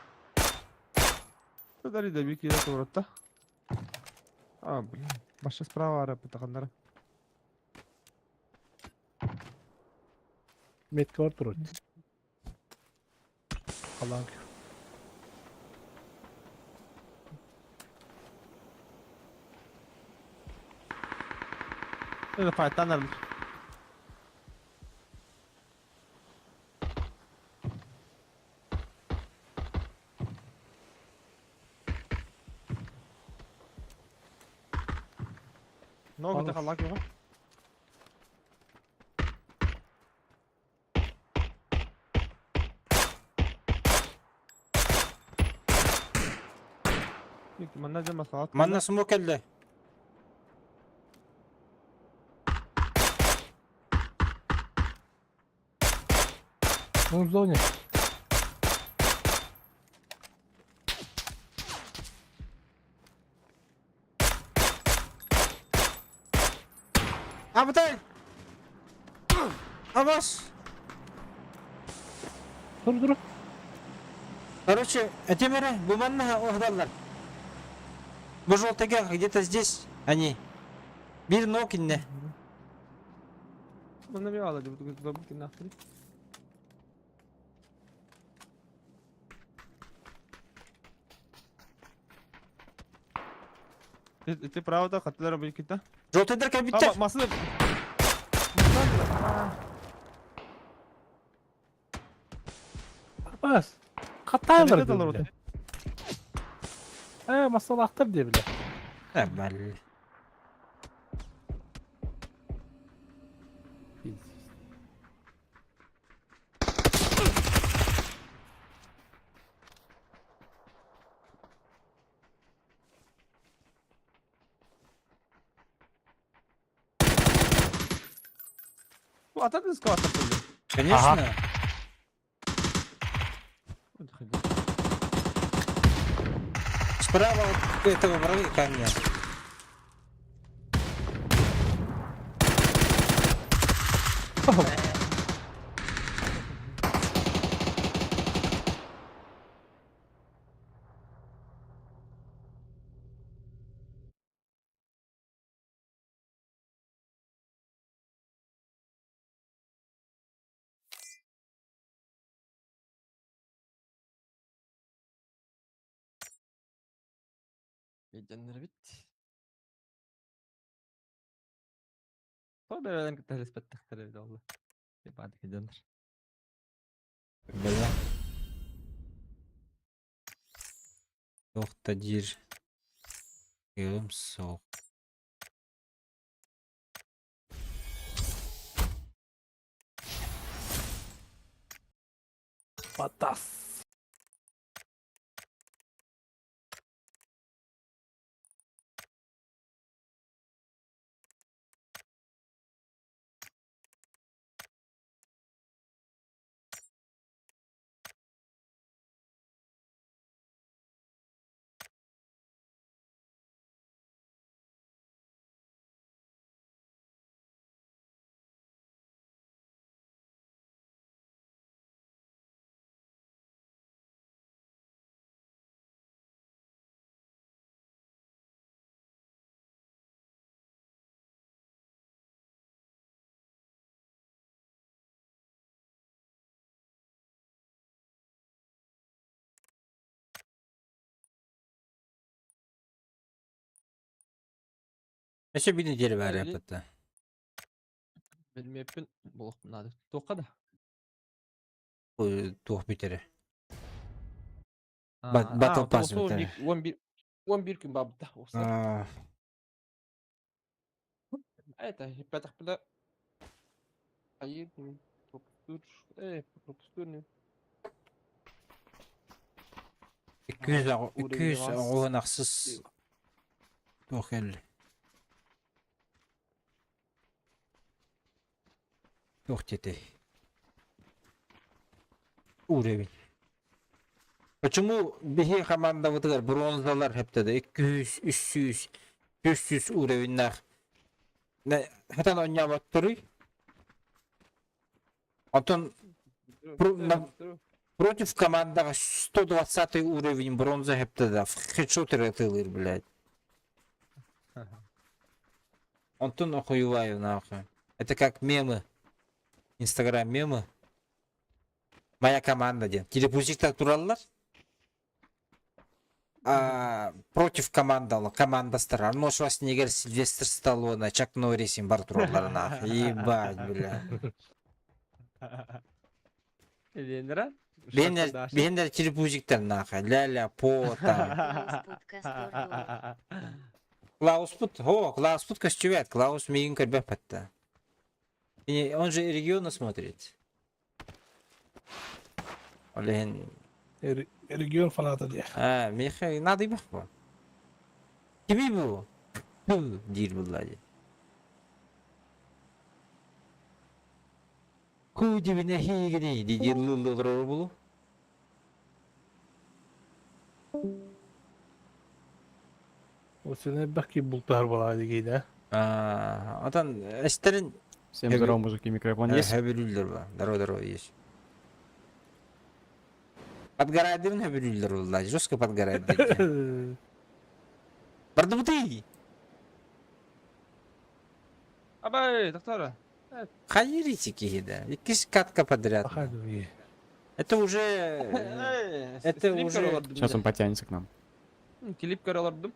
Тодари да бир кире туратта. А, блин. Баша справа ара пытаканнары. Метка var turut. Allah'ım. Это файтанар. Ногу Хорош. тахалак его. Манна дьэ масалат. Манна смок кэллэ. Ну, в зоне. Абытай! Абас! Тур, тур. Короче, этим эрэ, бу манна оһдаллар. Бу желтыга где-то здесь они. Бир ног инне. Манна ми аала дебут бабы кинахтыр. Ити правда хаттылар бу кита. Желтыйдар кэлбиттэр. Масына. Бас. Хаттаалар дии. Э, масалаахтар дии билэ. Нормально. Бу ата диско атап Конечно. Справа от этого врага камня. Өйдөннөр бит. Тоҕо бэйэлэрин кытта хэлэспэтэхтэр эбит ол. Баадык дьоннор. Бля. Туох да диир кыаҕым суох. Батас. Өссө биир нэдиэлэ баар эппитэ. Билмеппин буолуохпун наада. Туохха да? Туох бүтэрэ. Battle Pass бүтэрэ. 11 күн баабыта. Это хиппэтэх Айыы пропустур пропустур 200 оҕуһун ахсыс туох кэллэ. Туох диэтэй? Уровень. Почему биһи хамаандабытыгар бронзалар хэптэ 200, 300, 400 уровеннаах хатан оонньооботторуй? Оттон против командаҕа 120 уровень бронза хэптэ да хедшот эрэ ытыалыыр, блядь. Онтон охуеваю нахуй. Это как мемы. Инстаграм мемы. Моя команда диэн. Телепузиктар тураллар. А, против командалы, командастар. Арнольд Шварценеггер, Сильвестр Сталлоне, Чак Норрис бар тураллар нахуй. Ебать, бля. Эленера? Биһиэннэр биһиэннэр телепузиктар нахуй. Ля-ля, по там. Клауспут, о, Клауспут көстүбэт. Клаус миигин көрбөт батта. Он же регионы смотрит. Ол иһин Регион фаната диэх. А, миэхэ наадыйбах бу. Кими бу? Тыл диир буолла дии. Куу дибинэ хиигини дии лыллы олорор булу. Осенне бәки бултар була дигәйдә. Отан эстерин Всем здорово, мужики, микрофон есть? Хөбүрүллэр ба. Здорово, здорово, есть. Подгорайдырын хөбүрүллэр булла. Жестко подгорайдыр. Бардыбытый! Абай, доктора. Хайырите киһи Иккис катка подряд. Это уже... Это уже... Сейчас он потянется к нам. Клип көрөлөрдүм.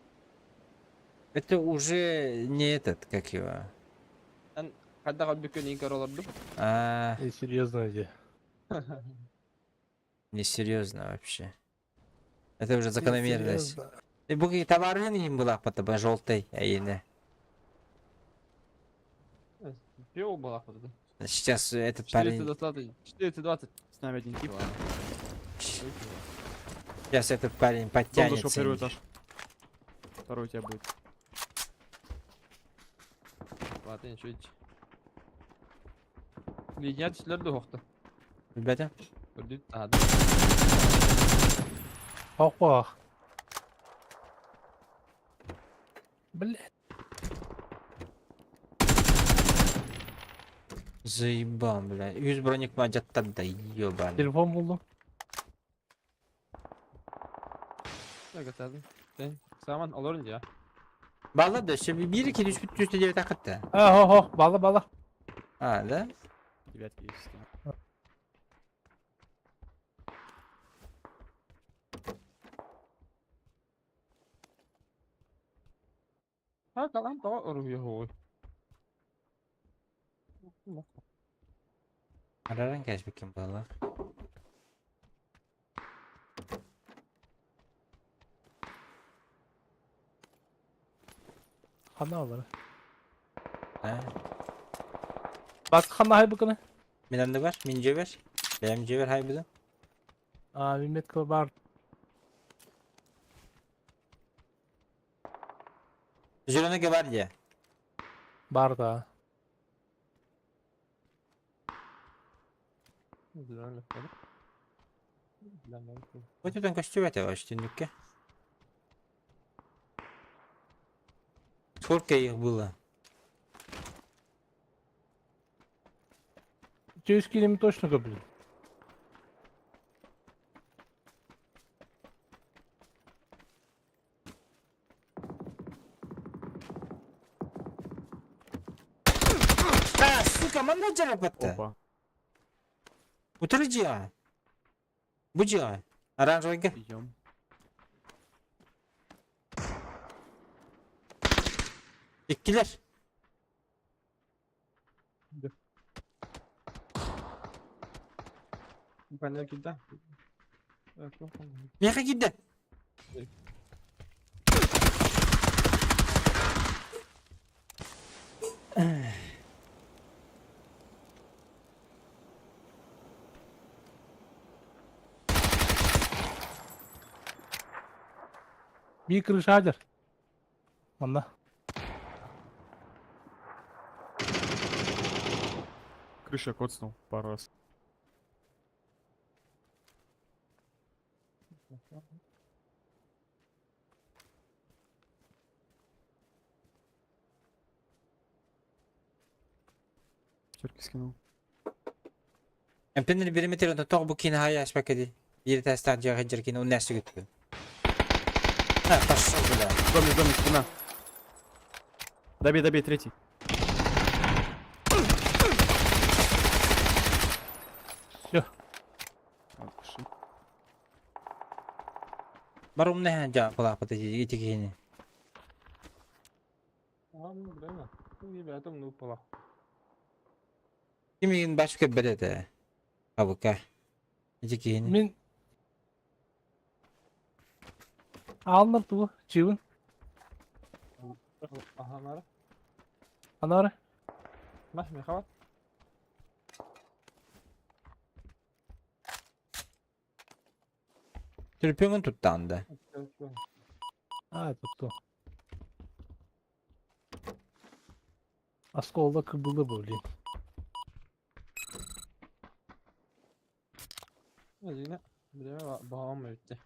Это уже не этот, как его. Хайдах өлбүккүн көрөлөрдүм. А, Серьезно иди. несерьезно вообще. Это уже закономерность. Бу товарын им была потом желтой, а не. Пиво была вот это. Сейчас этот парень... 420, 420. С нами один тип. Сейчас этот парень Дом подтянется. зашел первый этаж. Второй у тебя будет. Ладно, ничего. Линия түслер де Ребята. Көрдүт тады. Опа. Блять. Заебал, бля. Үс броник мадяттан да ебаный. Телефон булду. Саман олорун я. Бала да, все 1 2 3 3 9 акытта. А, хо, хо, бала, бала. А, да? Девятки есть. Ha kalan daha oruyor. Араран кәшбекен бала. Хана бар. А, Бас хана хай букына. Мен анда бар, мен жебер. Бәм жебер хай бузым. А, миметка бар. Зеленый гвардия. Бар да. Вот это костюм это вообще нүкке. Сколько их было? Через килем точно куплю. А, сука, манна жарапатта. Опа. Утыры Бу жиа. Оранжевый. Идем. Иккилер. Панел кидда. Меха кидде. Bir крыша Манна. Крыша коцнул пару раз. Пятерки скинул. Эмпенер периметр тоқ бу кин хая ашпакеди. Bir test жағы жеркин он нәрсе күттү. А, пошел, бля. Домик, домик, спина. Добей, добей, третий. Всё. Отпиши. Бар умный жа була пата итигини. Кимигин башка береде. Абыка. Итигини. Мен Алыныр ту, чивин. Аха, нара. Анары. Мах, мехава. Түрпөңүн туттанды. А, тут. Осколок было бы, блин. Yine bireme bağım bitti.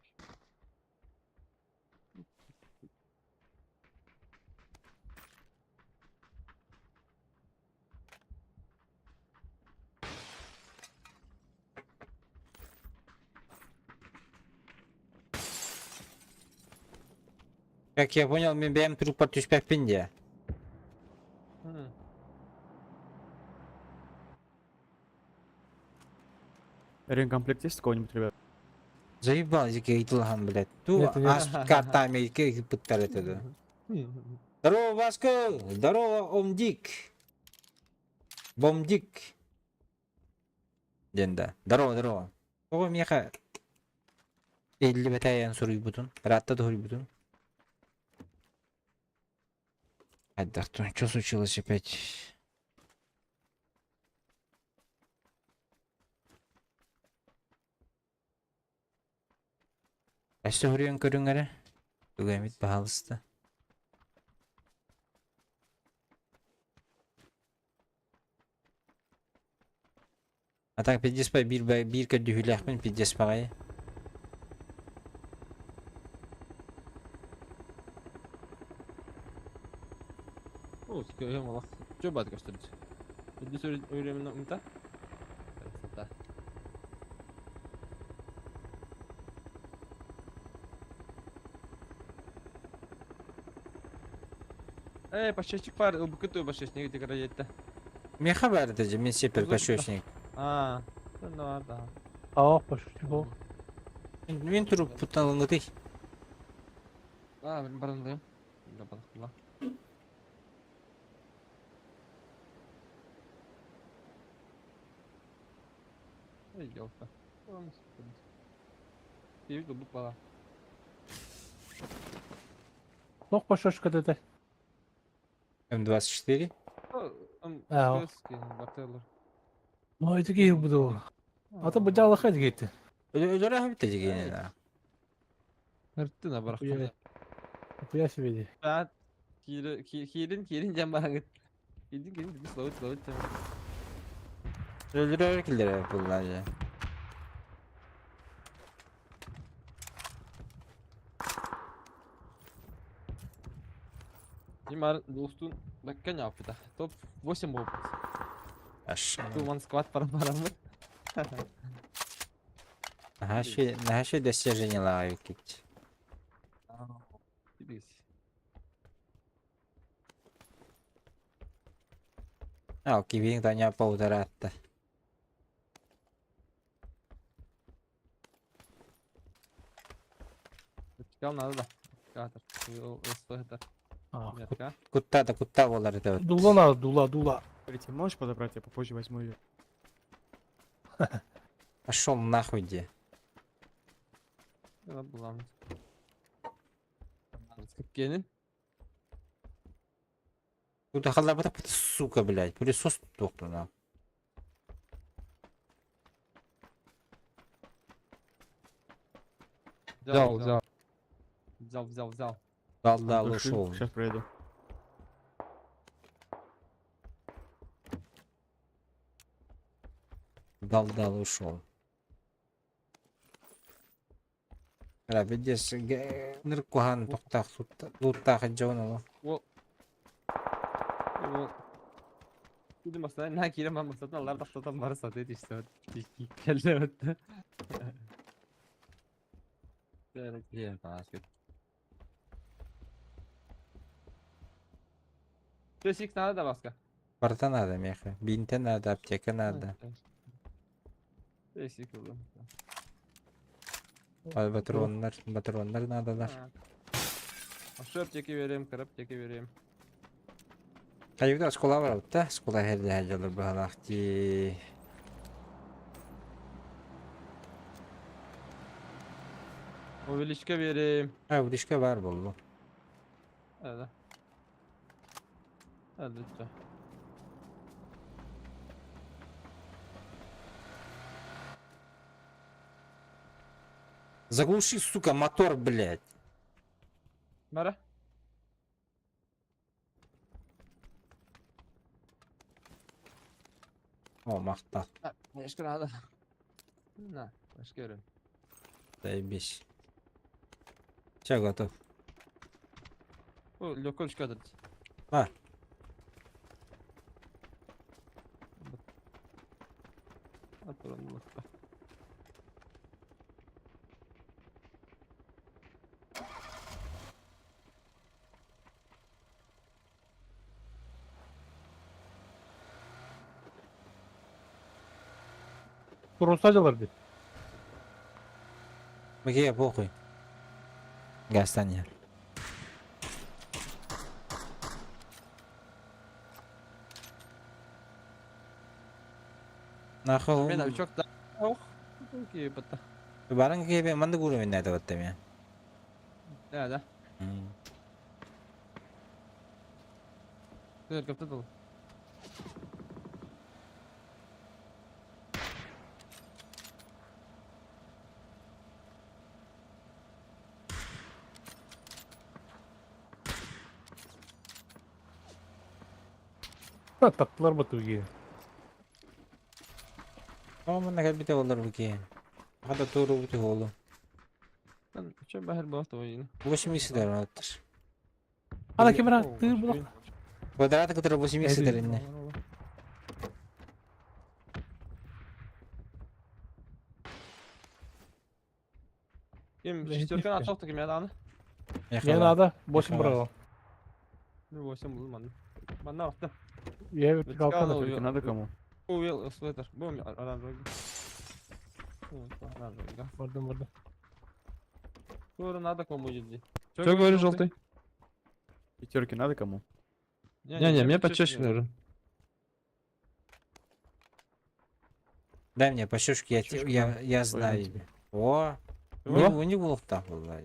Как я понял, мин бэйэм труппар түспэппин дии. Hı. Ремкомплект есть у кого-нибудь, ребят? Заебал, ыйтылахан, блядь. Ту Нет, нет. ас картами пыттар это. Здорово, Васко! Здорово, Омдик! Бомдик! Диэн да. Здорово, здорово. Тоҕо миэхэ иһиллибэтэйэн суруйбутун, ыраатта да суруйбутун. Хайдах что случилось опять? Өссө суруйан көрүҥ эрэ. Тугу эмит баһаалыста. А так пиздец биир биир көрдүһүүлээхпин пиздец баҕайы. О, олох. Чё бат көстөрүт? Үдүс öğrenme umta. Красота. Эй, пощечик бар, убыкы пощечник где караетте. Миэхэ баар этэ дьэ, мин сиэппэр Узун- пощечник. А, ну бар да. А, пошутил. Мин туруппуттан ылыҥҥытый. А, мен барындайым. Да, балыктыла. Эй, елка. Девять лубук бала. Туох пошошка дэтэ? М24. А, Ну, это киһи буду. А то быдьаалаха дигейти. Өлөрө эбит дьигиэнэ. Ныртты на барах. Хуя. Хуя себе ди. Киирин, киирин дьэн бараҥыт. Киирин, киирин, биз ловит, ловит. Өлөрөр киллэрэ булла дьэ. Димар, достун, бакка няпыта. Топ 8 опыт. Аш. Туман сквад парамарамыт. Наһаа достижениелаах эбиккит. А, кибиин таня паударатта. Вертикал надо да. Кутта да кутта болар это. Дула надо, дула, дула. Смотрите, можешь подобрать, я попозже возьму ее. Пошел нахуй где. Кенин. Куда халабата сука, блядь. Пылесос тухту на. Взял, взял. Взял, взял, взял. Дал, дал, ушел. Сейчас проеду. Дал, дал, ушел. Видишь, ныркухан тоқтақ луттақ жон оло. Ол. Ол. Киди масана на кире ман масатан алар тахтатан бары сатып иште. Келди өттү. Төсик надо да баска. Барта надо, меха. Бинте надо, аптека надо. Төсик oldu. Патроннар, патроннар надо. Ашы аптека берем, кыр аптека берем. Кайыгда школа бар да, школа херде хәҗәләр баһалах ди. Увеличка берем. Ha, увеличка бар булду. Evet. Evet, Заглуши, сука, мотор, блядь. Бара. О, махтал. Эшкер надо. На, эшкерим. Заебись. Все, готов. Бу лөкөл үшкәдір. Бар. Туруса дии. Окей, похуй. Гастан иһэр. Нахуй. Мен новичок да. Ох. Окей, бата. Баран киһи маннык уровень это вот мен. Да, да. Ты каптадыл. Таптылар батуги. О, манна кэлбитэ буоллар бу киһи. Хата тууру бути буолу. Чем бахер был твой? 8 сидер оттар. Ана кемера тыыр булак. Квадраты, которые 8 сидер инне. Ким шестерканы атсақ ким яданы? Не надо, 8 брал. Ну 8 был ман. Манна вакты. Я вертикалка. Только надо кому? Увел свитер. Бум оранжевый. Оранжевый. Бардым, бардым. Скоро надо кому иди. Что говоришь, желтый? Пятерки надо кому? Не-не, мне почаще нужен. Дай мне пощечки, я, Пощечку я, дам. я Свою знаю. дам тебе. О, О. у них был так была.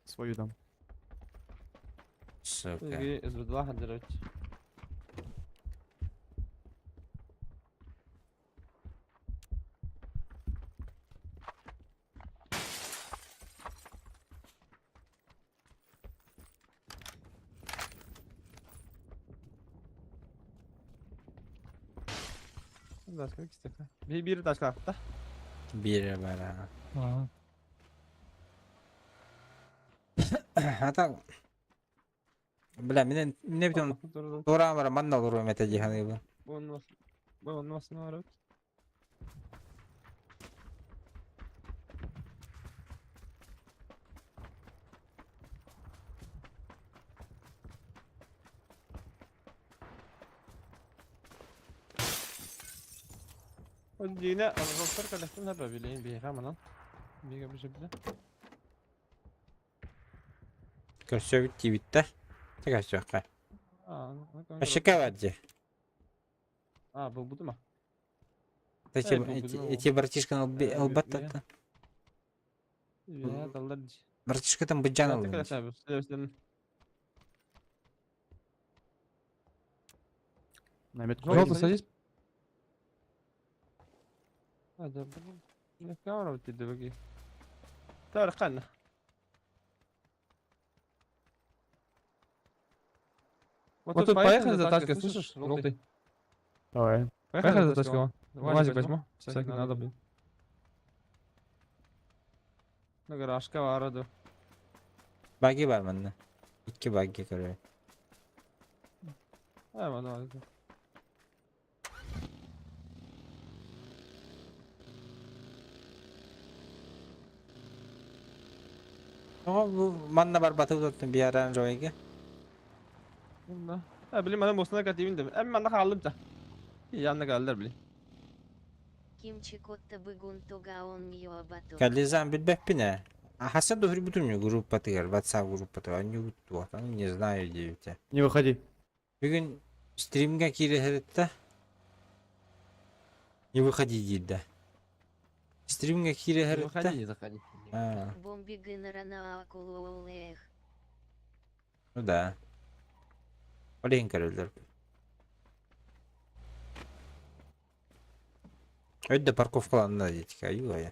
Свою дам. Сука. СБ2 хадырать. Bir bir taş kalktı. Бир бара. Ага. А так. Бля, меня мне потом тура бара манна олору мете диханы бу. Bu nasıl var? Yine Rostlar kalesini hep bileyim bir hemen Bir bir şey bile. Көрсөбүт тибиттер. Тегасөккө. Ашыка вадди. А, был буду ма? Эти, Эй, эти, бу- эти братишка албатта. Ya dallar. Братишка там быджан алды. На метку. Желтый, пойдем? садись. Hadi Ne kadar dedi bakayım. Tarkan. Вот тут поехали за тачкой, слышишь, желтый? Давай. Поехали за тачкой. Вазик возьму. Всякий надо, блин. Ну, гаражка вараду. Баги бар манна. Икки баги көрө. Hemen давай. О, бу манна бар батып тоттум биаран жойга. Ha bileyim ben bosuna katayım dedim. Hemen ben de kaldım da. Yanına geldiler bileyim. Кимчикотта быгун тугаон ньоабато. Кализан билбеппине. А хаса дохри бутум группа тыгар, WhatsApp группа тыгар, не буту, не знаю дейбите. Не выходи. Бүгүн стримге кире Не выходи дейді. Стримге кире Выходи, не заходи. А, Бомби гынарана акулуолех. ну да. Олейін көрөлдөр. Өйдө парковкаланна дейдик, аюая.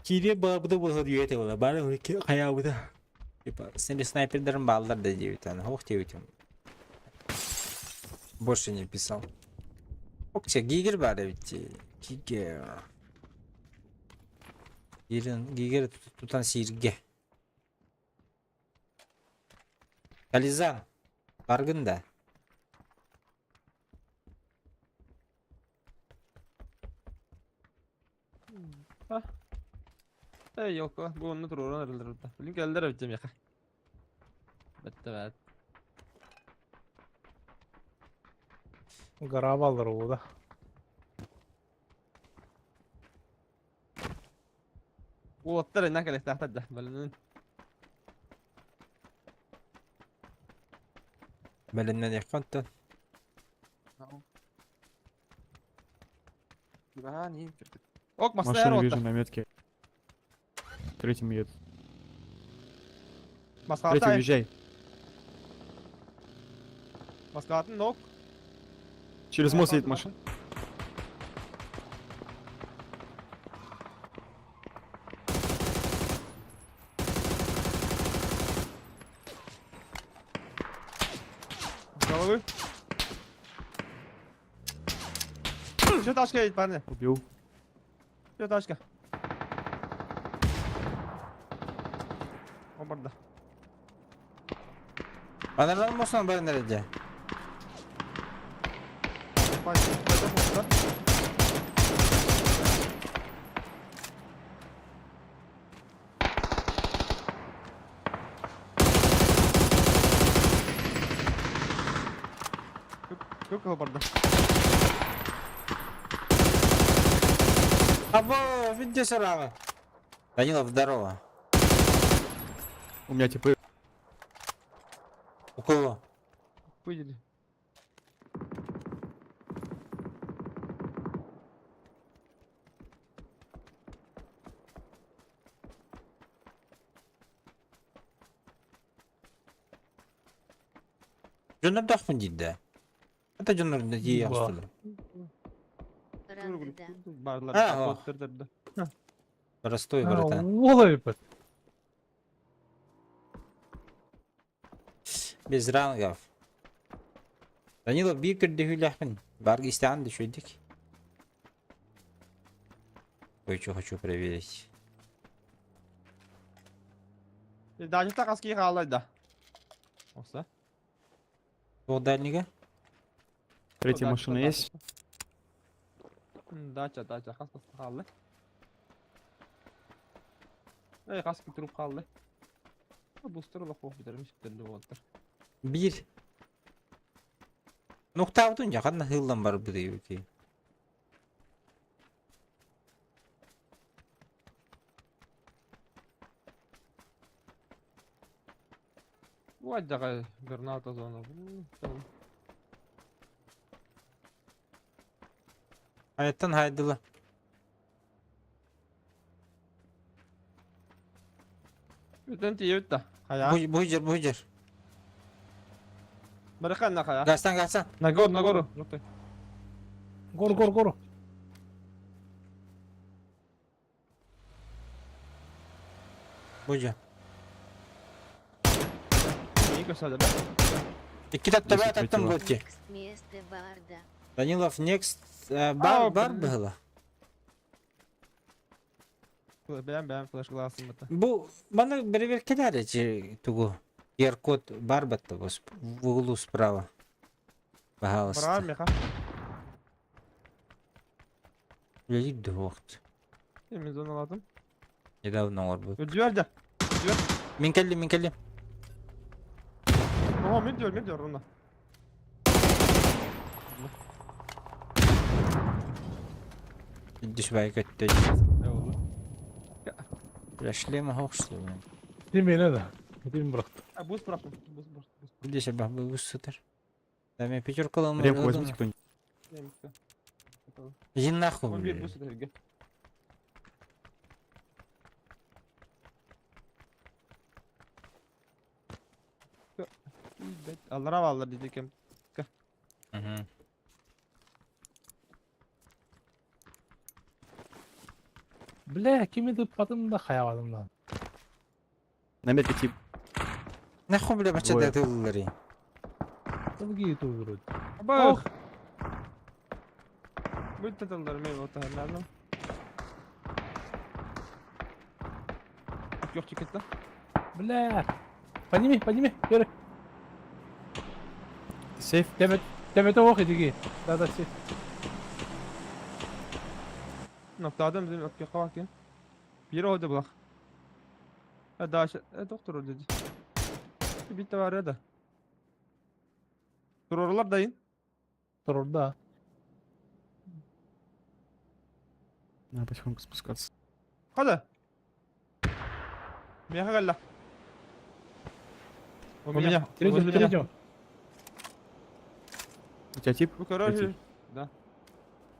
Кире бабыда болса дүйете бола, бары хаябыда. Типа, снайпердерин бааллар да диэбитэ, ох диэбитим. Больше не писал. Окче, Гигер баар эбит дии. Гигер. Гигер тутан сииргэ. Кализан, баргын да. Эй, елка, бу онно туруоран эрэллэр да. Билин кэллэр эбит миэхэ. Бэтте бэт. Гора баллар да. Уолаттар иннан кэлиэхтээхтэр да, бэлэмнэн. Бэлэмнэниэххэ онтон. Ок, Машину масса вижу на метке. Третьим едет. Третий, уезжай. Москватын нок. Через мост едет машина. Головы. Еще тачка едет, парни. Убил. Еще тачка. Обарда. Банарлар мосунан баран эрэ Как барда? Або, видите сразу. Данилов, здорово. У меня типы. У кого? Выделили. Дьоннордоохпун диир да. Это дьоннор дии астылар. Ранг да. Барлар. А, Простой, братан. Уол эбит. Без рангов. Данилов биир көрдөһүүлээхпин. Барга истэҕин да үчүгэйдик. Кое-что хочу проверить. Дальше хаски хаалай да. Оса. Туох дальнига? Третья машина есть? Дача, дача, хас хас хаалла. Эй, хаски туруп хаалла. Бустер олох битерим ситтерли болтар. Биир. Нуктаабытын дьэ ханна ыһыллан барбыт эбитий? Уадьдаҕа граната зона. Айаттан хайдыла. Бүтэн тиийбит да. Хайа. Бу жер, бу жер. Барахан на хайа. Гастан, гастан. На гору, на гору. Гор, гор, гору. Бу жер. Ника сюда, да. Икки татта Десять таттым третьего. бути. Next место барда. Данилов next бар бар было. Бэм бэм флеш глазом это. Бу мана бэрэбиэркэлээр эчи тугу. QR-код бар батта бу в углу справа. Бра, Пожалуйста. меха. Үлэлиир дуоҕут. Мен зона аладым. Недавно оҥорбут. Өдүөр да. Мин кэллим, мин кэллим. Ого, мен диyor, мен диyor онна. Дүс бай көттө. Ne oldu? Флешлем оһохслу. Димени да. Дим bıraktı. А, буст bıraktım. Буст bıraktım. Билдесе бах бу сытар. Да мен пятеркалам. Ремку возьмите кто-нибудь. Иди нахуй. 11 блин. буст өтөргө. Аллара аллар диди кем. Мгм. Бля, кими тыппатым да хаябадым да. На метке тип. Нахуй, бля, бача Двое. датыллары. Другие тут вроде. Бах! Будь таталдар мен отаһарнаадым. Yok чекетте. Бля. Подними, подними, Юрий. Сейф? Тебе, тебе того иди. Да, да, все. Ноктадан bizim öpke kavak Biri oldu bulak. Ha daha şey, e, doktor öldü. Bir de var ya da. Dururlar dayın. Труда. Надо потихоньку спускаться. Hadi. Меха galla. У меня. Третьего, Возле меня. третьего. У тебя тип? Bu karar. Третий. Да.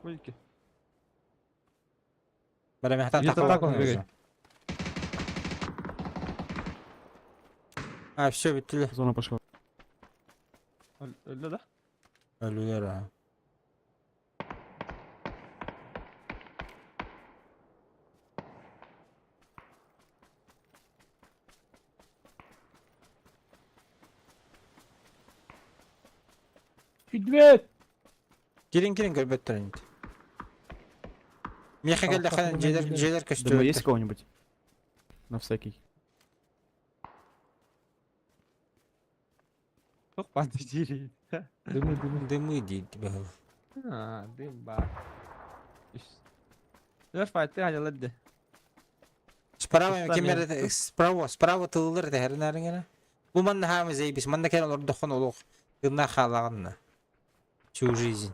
Bu iki. Бля, мехтан Где-то так он бегает. А, все, бүттүлэр. Зона пошла. Öldü da. Өлүлэр, а. Медведь! Кирин кирин көрбөттөр инде. Меха келді хан жедер жедер Дыма есть көстүбөттөр. кого-нибудь? На всякий. Çok patlıcı. Дымы, дымы. Дымы дейт был. Ha, değil bak. Dört fight hadi. Справа Устар кемер справа справа тылылыр тәһәрнәреңе. Бу манна хамы зейбис манна кен олар дохон олох. Гына халаганна. Всю жизнь.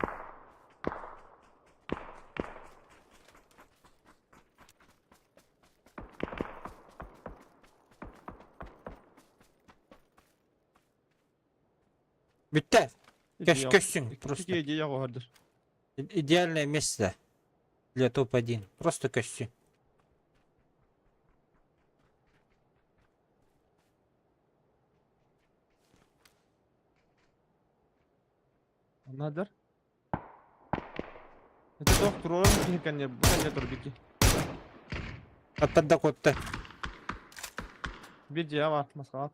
Бүтте. Көш көшсүң просто. İki hediye vardır. Идеальное место для топ-1. Просто көшсүң. Anladır. Это доктор oğlum ki kendi bu kendi dur bir Аттарда котта. Bir cevap atmaz kalat.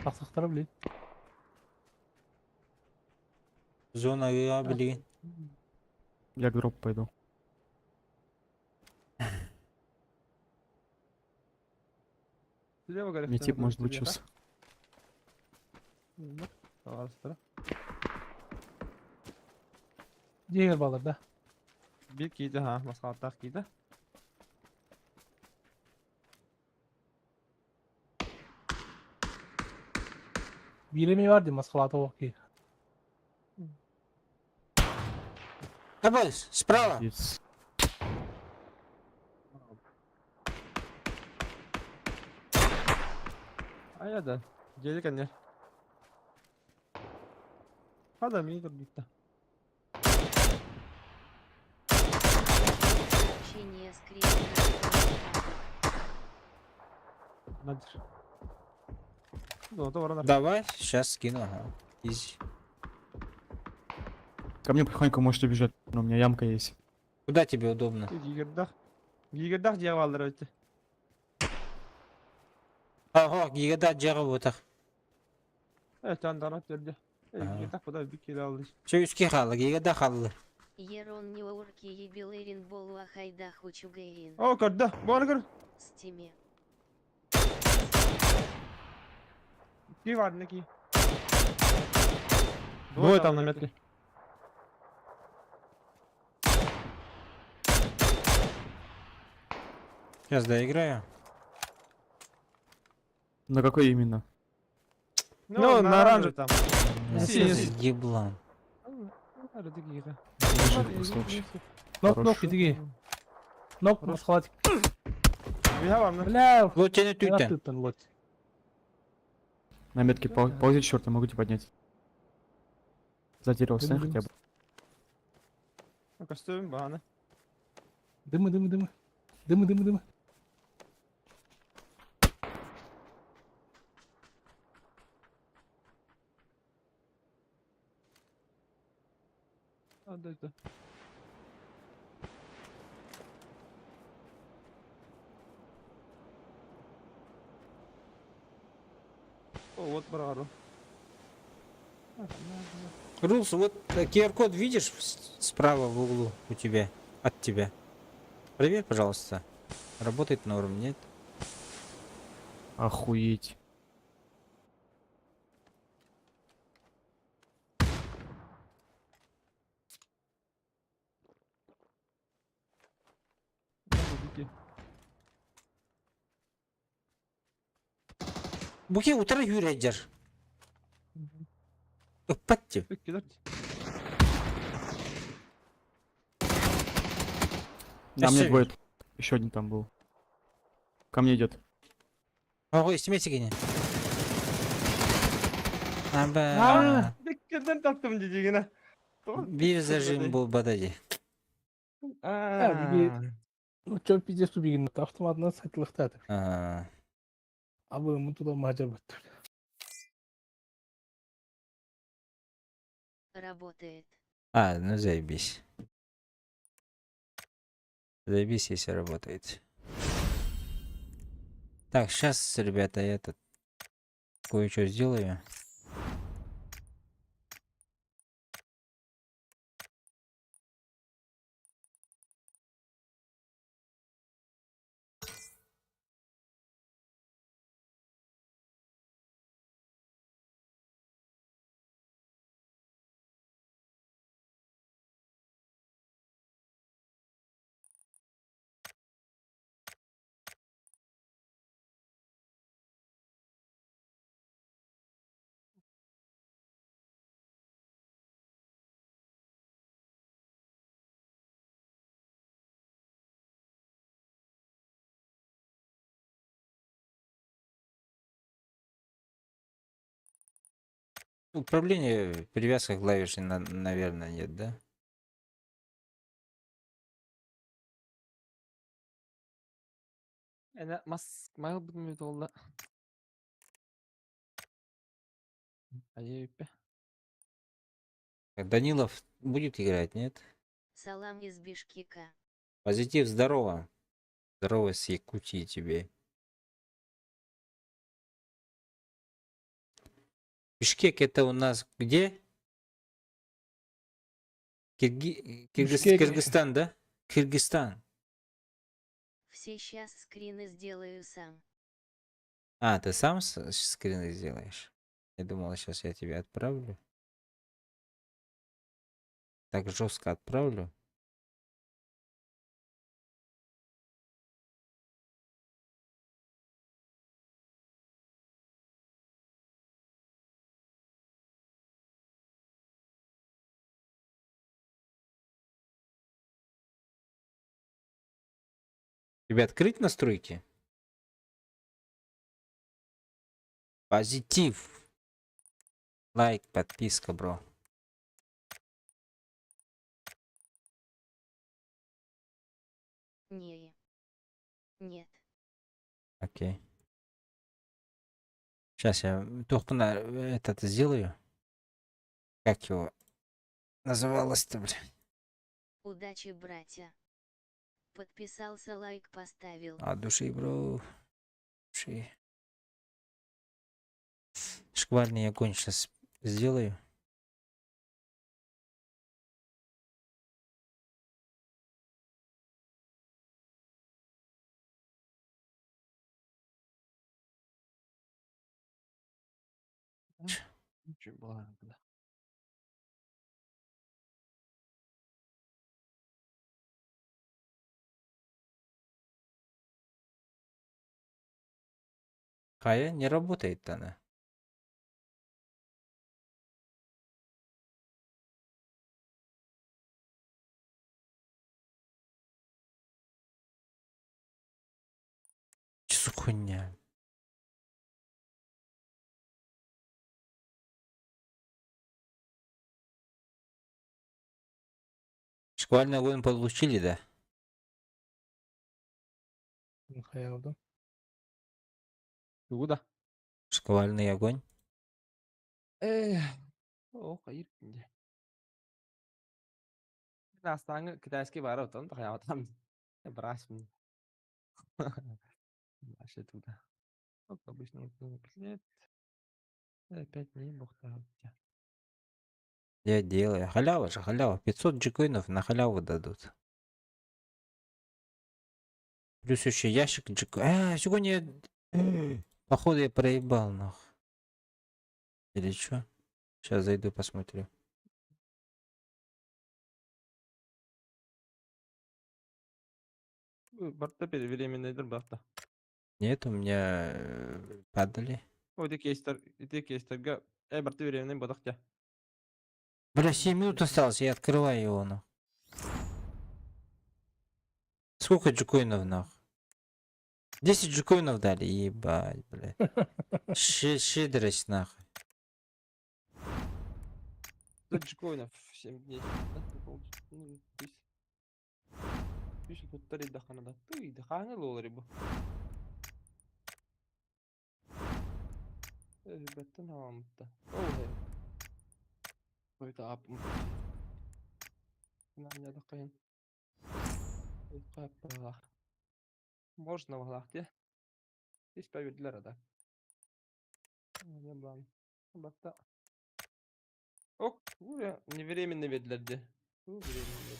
Тақсақтары блин. Зона я блин. Я к дропу пойду. Мне тип может лучился. Дегер балар, да. Bir giydi ha maskalattak giydi. Биреме бар дейм, масқалаты оқи. Абай, справа. Есть. Aya da geri kendi. Hadi mi dur bitti. Сообщение скрипт. Nadir. Doğru doğru. Давай, сейчас скину. Ага. Изи. Ко мне потихоньку можете бежать, но у меня ямка есть. Куда тебе удобно? Giyirdak. Giyirdak cevap alır öte. Ага, гигада жағы отақ. Evet candan öldü. Aha. Giyirdak bu da bir kilo aldı. Все, үске халы, гигада халы. Ерон Неурки Ебилырин Болу Ахайдах Учугейн. O gördü. Bu onu gör. Стиме. Bir var ne ki? Двое там на метке. Сейчас доиграю. На какой именно? Ну, на оранжевый там. Синий. Еблан. Лежит просто вообще. Нок, Хорошо. нок, иди. Нок, масқалатик. Бля, Бля, Лотені түйтен. түттен лот. На метке ползи, черт, я могу тебя поднять. За дерево встань Дым, хотя бы. Костюм баны. Дымы, дымы, дымы. Дымы, дымы, дымы. Hadi. Вот быраҕарым. Рулс, вот QR-код видишь справа в углу у тебя, от тебя. Проверь, пожалуйста. Работает норм, нет? Охуеть. Буки утара юрядер. Ыппат. Иккилэр. На мне Всё. двое. Еще один там был. Ко мне идет. Ого, истимете кини. Аба. Иккиден таптым дии Биир зажим был бадади. Аа. Ну чё, пиздец, тубигин, автоматынан сатылыктады. А, Абы мутула мажа бат. Работает. А, ну заебись. Заебись, если работает. Так, сейчас, ребята, я этот кое-что сделаю. Управление привязка клавиши, наверное, нет, да? Эне мас майл бутун олла. Айып. Данилов будет играть, нет? Салам из Бишкека. Позитив, здорово. Здорово с Якутии тебе. Бишкек это у нас где? Бишкек. Кыргызстан, да? Кыргызстан. Все щас скрины сделаю сам. А, ты сам скрины сделаешь? Я думал, сейчас я тебе отправлю. Так жестко отправлю. Тебе открыть настройки? Позитив. Лайк, подписка, бро. Не. Нет. Окей. Сейчас я только на этот сделаю. Как его называлось-то, блин? Удачи, братья. Подписался, лайк поставил. От души, бро. Души. Шквальный огонь сейчас сделаю. Ничего, да. Кая не работает она. Чё за хуйня? Шквальный огонь получили, да? Хаялда. Тугу да. Шквальный огонь. Эх. О, хайыр кинде. Настаңы китайский бар отон, хаятам. Брась мне. Вообще туда. Обычно вот, нет. Опять не бухта. Я делаю. Халява же, халява. 500 джекоинов на халяву дадут. Плюс еще ящик джеко... А, сегодня... я- Походу я проебал, нах. Или чё? Сейчас зайду посмотрю. Барта временный барта. Нет, у меня падали. Ой, ити кейстер, ити кейстерге барта временный бодах тя. Бля, 7 минут осталось, я открываю его, нах. Сколько джекоинов, нах? 10 джекоинов дали, ебать, блядь. Щедрость, нахуй. Тут джекоинов 7 дней. Ну, Пишет тут три дахана да. Ты дахана лолари бу. Беттен хаамта. Оо. Ойта ап. Можно валахте. Здесь поведлер да. Не блан. Батта. Ок, не временный ведлерде. Временный.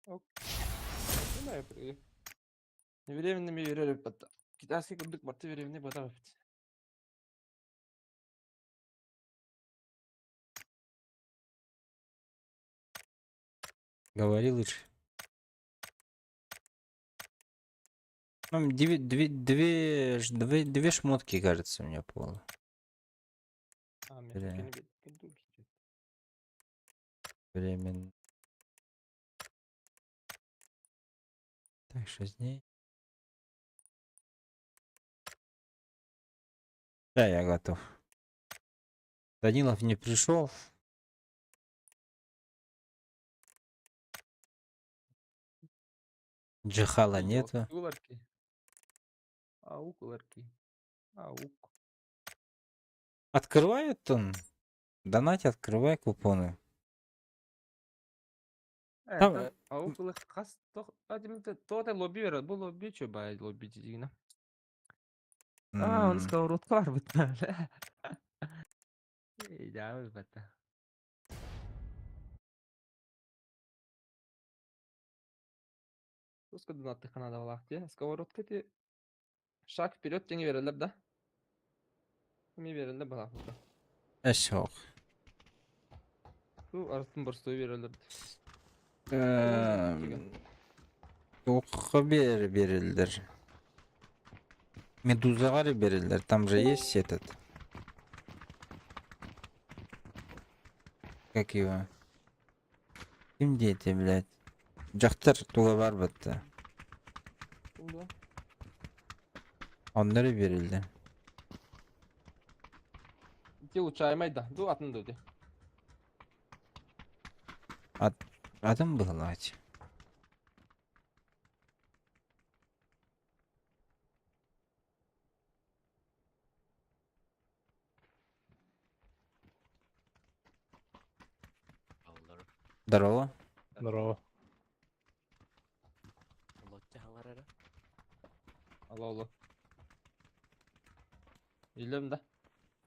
Ок. Не Временными верили батта. Китайский курдук барты временный бата. Говори лучше. Ну, две, две, две, две, две шмотки, кажется, у меня было. А, Бля. Временно. Так, 6 дней. Да, я готов. Данилов не пришел. Джихала нету. Аук. Открывает он? Донать, открывай купоны. Там, аук хас то лобби бер, бу лобби чё бай лобби дигина. А, он сковородка бар бит. Эй, бата. Туска донатты ханада балах Сковородка ти шаг вперед теңе берелер да. Ми берелер балах бу. Эшок. Бу арыстын борстой берелер. Тоққа бер берилдер. Медузаға берилдер. Там же есть этот. Как его? Ким дети, блядь? Жақтар туға бар бітті. Onları verildi. Ти лучше да. Ду атын ду. Адам быһылаач. Здорово. Здорово. Алло, алло. Илем да.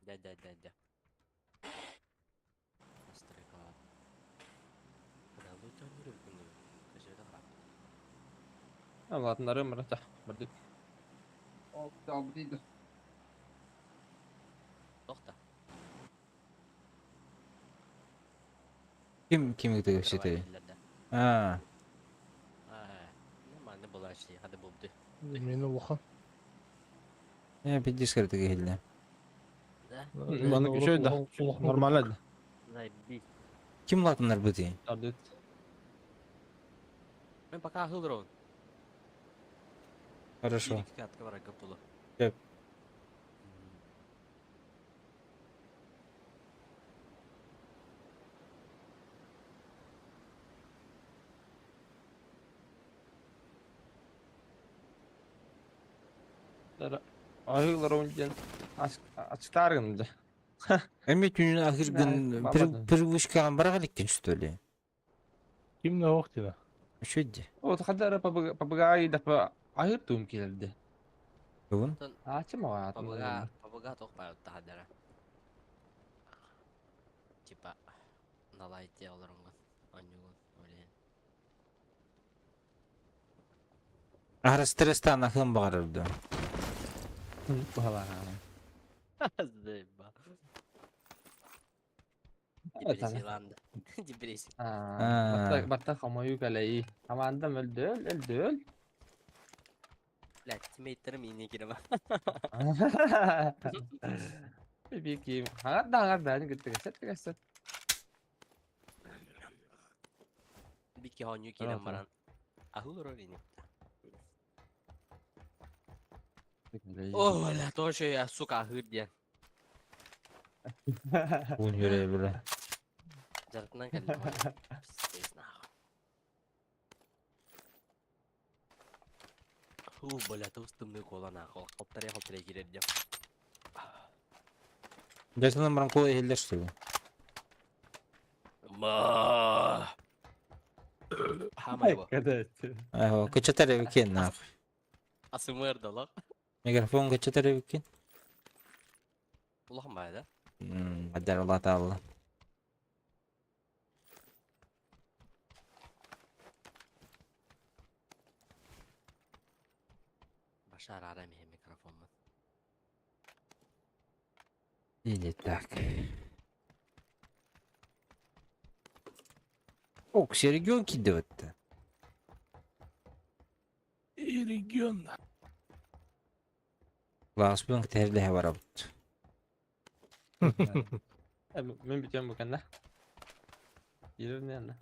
Да, да, да, да. Ладно, рым рата. Бардык. Ол, Тоқта. Ким ким кіпсетей? А, Нормально была, хады болду. Мені улахан. я пиздец кірді келді. Да? Маны еще да. Нормально да. Заебись. Ким латындар быты? Ардыт. Мен пока хылдырон. Хорошо. Кеп. Ахылдырон ден. Ачтаргын да. Эми түнүн ахыргын бабадан. привычкадан бара келиктен что ли? Ким не оқ дейді? Ошо О, хадара попугай да по ахыр туум келди. Бүгүн? Ачы мага Пабыга, ПБГ тоқ тахадара. Типа на лайте олорунгун. Онньугун. Блин. Аһара стресстаан ахыам баҕарар дуо? Баҕалаах. Заебал. Депрессияланды. Депрессия. Батта батта хомойуу кэлэйии. Хамаандам өлдөөл, өлдөөл. Блядь, тиммейттерим иинэ кирэма. Бики, хаҥар да хаҥар бэйэни кытта кэсэт кэсэт. Бики хонью кирен баран. Ахыл роль ини. О, бля, тоже я, сука, ахыр диэн. Уун үөрэ бile. Жарытынан кэллим. Пиздец, нахуй. Фу, бля, туус тымныы кола нахуй. Хоптария-хоптария киирэр диэн. Дьэ, баран кола иһиллэр что ли? Ма. Хамай бу. Айхо, кычатар эбикин нахуй. АСМР да лох. Микрофон кычатар эбикин. Улахан баай да? Адар Алла Таалла. Башар арам иһэ микрофоммун. Или так. Ок, регион кидывать-то. И регион. Лааспын кэтэһэр барабыт. Мин бүтүөм бу кэннэ. Киирэр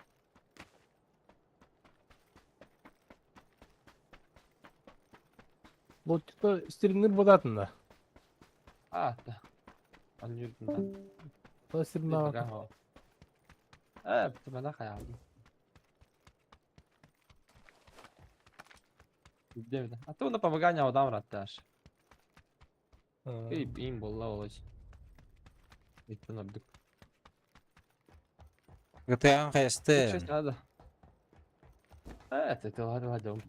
Вот типа стримнер бодатында. А, да. Анньыырдын То стримна. Э, бүтүмэнэ хайаабын. Бүддэ А то на помогание одам ратташ. Эй, им болла олось. Иттен ордук. ГТА хайасты. Шесть надо. Э, это ладно, ладно.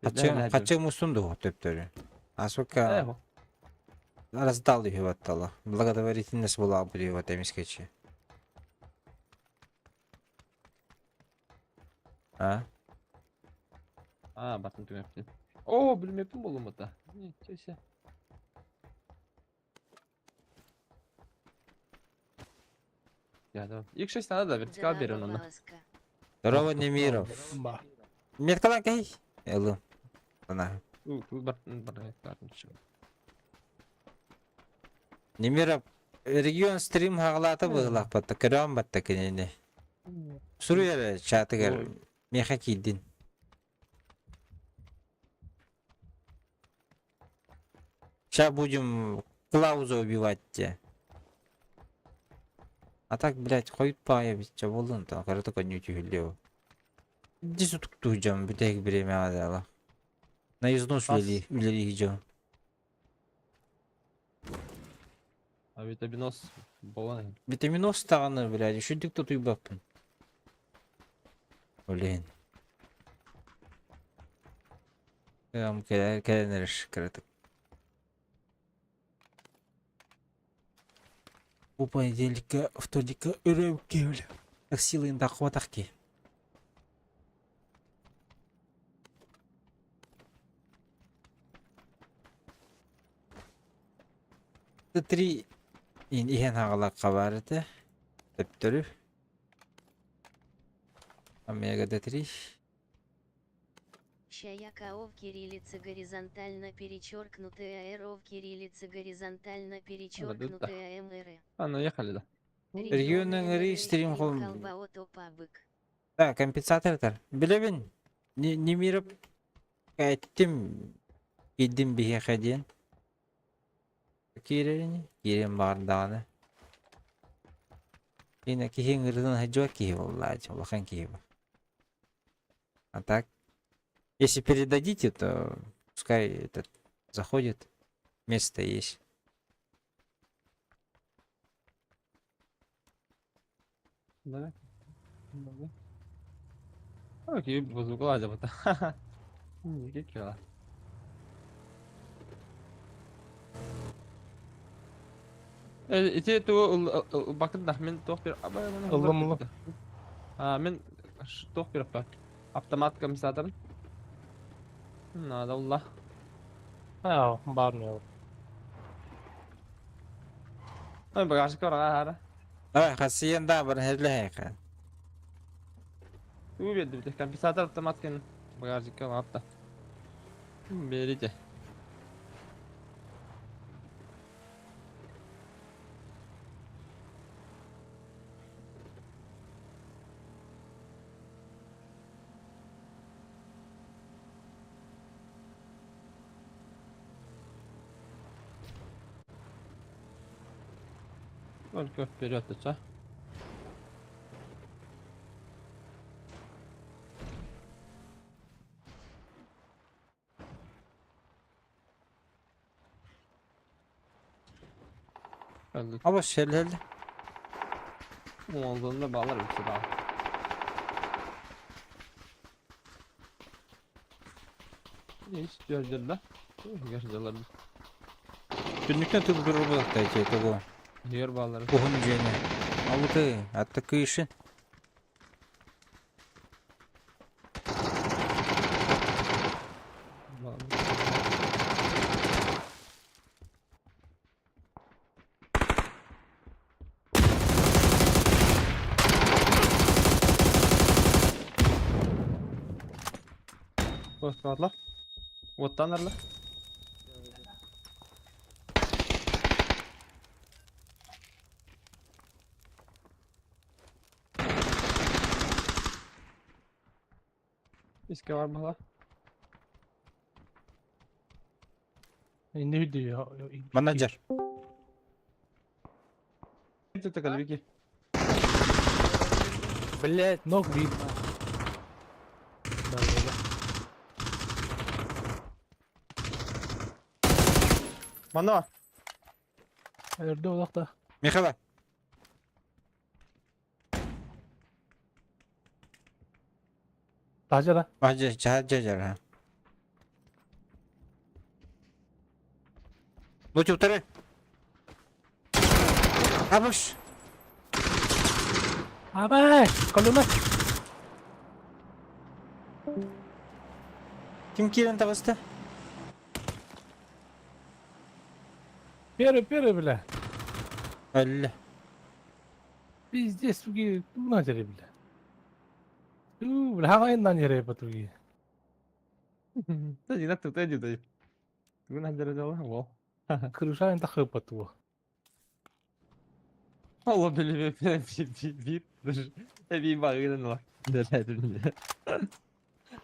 Хачы мустун дуо төптөрү. А сука раздал ее аттала. Благотворительность была бы его темискечи. А? А, батын түмэптин. О, билмеппин болум это. Ничего себе. Я да. X6 надо, да, вертикал берем Здорово, онно. Баласка. Здорово, Немиров. Ба. Меткалан кей? Элы. Ана. Батын бар, Немиров регион стрим хагалата быһылах батта көрөөн батта кинини. Суруйар чатыгар меха кийдин. Сейчас будем Клауза убивать те. А так, блядь, хойут пая ведь болдун там, карата коню тюхилео. Иди сутук тужам, бүтәк время адала. На износ үлели, үлели хижо. А витаминоз болан. Витаминоз тағаны, блядь, үшүдүк тут уйбаппын. Блин. Эм, кэлэнэриш кыратык. Бу понедельникка, вторникка өрөм кевле. Так силы тахки. Три ин иһэн хагалак хабарыты. Төптөрү. Омега Д3. Чаяка в кириллице горизонтально перечеркнутая РО в кириллице горизонтально перечеркнутая МР. А, ну ехали, да. Регионның стрим хол. Да, компенсатор. Билебин. Не не мироп. Кайттым. Кидим бихе хадин. Кирени, кирен барданы. Ина кихин ырдын хаджуа кихи болла, улахан кихи. А так, если передадите, то пускай этот заходит. Место есть. Давай. Давай. Окей, базука вот. Никаких. Ити тугу ылбаккын да, мин туох бир... Ыллым, ыллым. А, мин туох бираппа. Автомат комиссаторын. Надо улла. А, бар не Ой, багажник бар, ара. Давай, хасиен да бар херле. Тугу берди бите. Компенсатор автомат кен багажникка барда. Берите. Только вперед, а? Öldük. Абас херле. Olduğunda bağlar bir şey daha. Hiç gördüler. Gördüler. Түннүктен тугу бир болот эти тугу. Yer bağları. Ухун жени. Алты, атты кыйшын. Koşmadılar. Ottanlarlar. İske var mı la? Ne diyor? Менеджер. Тут беги. Блять, ног видно. Да, да, да. Мано. Өрдө олақта. Михаил. Тажара. Мажа жа жа. Ну утары. Абаш. Абай, колуна. Ким кирен табасты? Первый, первый, бля. Әлле. Пиздец, туги, туна жере, бля. Ту, бля, хагайын жере батуги. Та не тут иди дай. Ты на дерево во. Крышайн тахы бату. Allah beni bir bir bir bir bir bağırın var. Denedim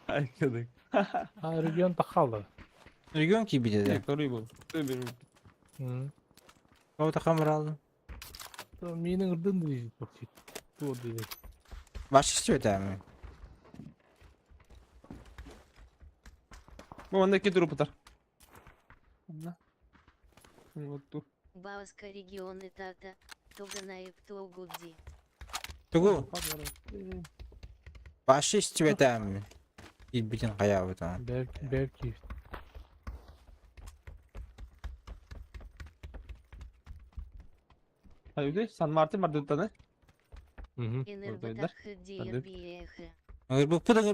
Arkadaş. А регион тахалды. Регион кибиде да. Yukarı bu. М. Кого-то хамрал. Менің ырдын дейді. Ту дейді. Ваш что это? Bu andaki durup atar. Allah. Вот Бауска регионы Тата, Тоганаев Тогудди. Тугу. Ваш что это? Илбитин кая вот. Бәлки. Hayır, San Martin var dört Мгм. НРБТХ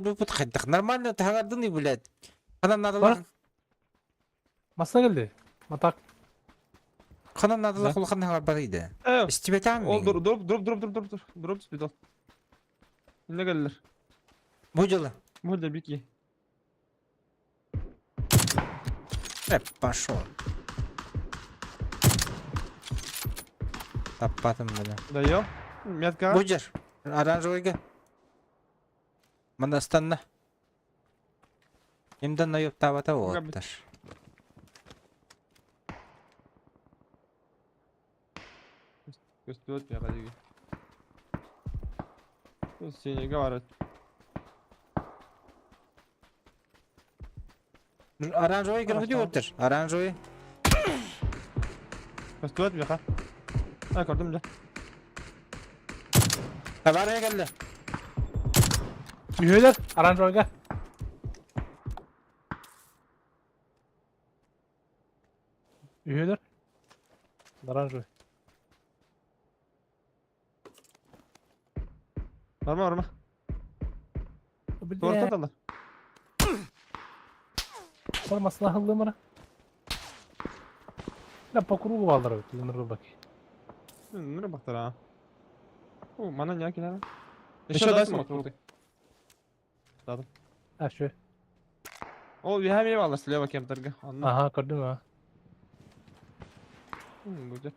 Бу пут нормально тагардын блядь. Ханан надо Бар. Маса келді. Матак. Ханан надо Да. хулхан бар иде. Evet. Истибетам. Ol dur dur dur dur dur dur dur. Drop speed ol. Ne geldiler? Бу жылы. Burada bir ki. Пошел. Таппатым бля. Дайо. Метка. Бу жер. Оранжевыйга. Мана станна. Имдан найып табата оттар. Gösteriyor ya hadi. Seni var. Оранжевый кіргіде отыр. Оранжевый. Gösteriyor ya. Ha gördüm de. Табарая келді. Үйелер, оранжевыйга. Үйелер. Оранжевый. Барма, барма. Бля. Туорта дала. Формасына хыллымара. Да по кругу алар бит, баки. Нұры бақтара. О, мана не кенара. Еще Еще дай дай смок, смок. Дадым. А şu. Ол үһәм алар слева кемтерге. Онно. Ага, көрдүм ha. Будет.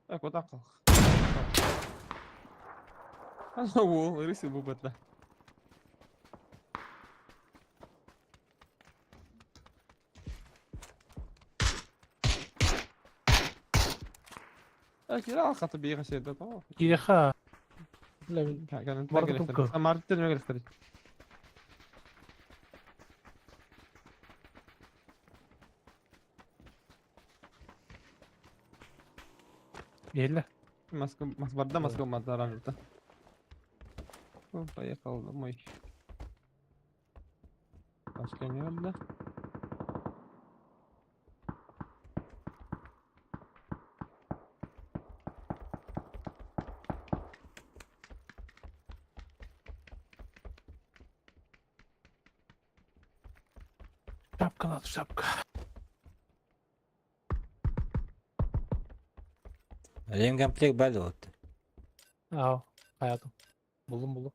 Так, вот так. Ана ол, рысы бу бытла. Кира алқаты бейға седі, то. Киреха. Бля, Барды тупка. Мартин мегелестер. Еле. Москва, Москва, Москва, Москва, Поехал домой. Пошли, не надо. Шапка надо, шапка. Ремкомплект бар вот. Ау, hayatım. Buldum buldum.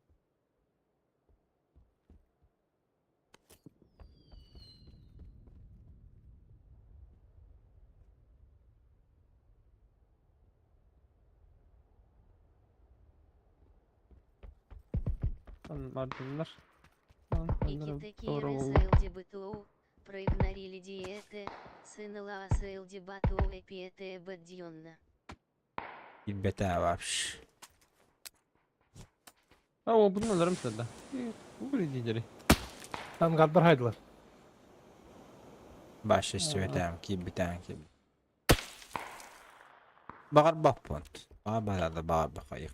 Мартиннар. Икитекиересэлдибытоу, проигнорили диэте, сыналаасэлдибатоу эпиэте бадьонна. Ребята вообще. А, о, бұны өлірім сәлді. Угри дидері. Ангардar haydılar. Баш истебетем, кибитем, киб. Бағар баппонт. Бағар барады, бағар бақайық.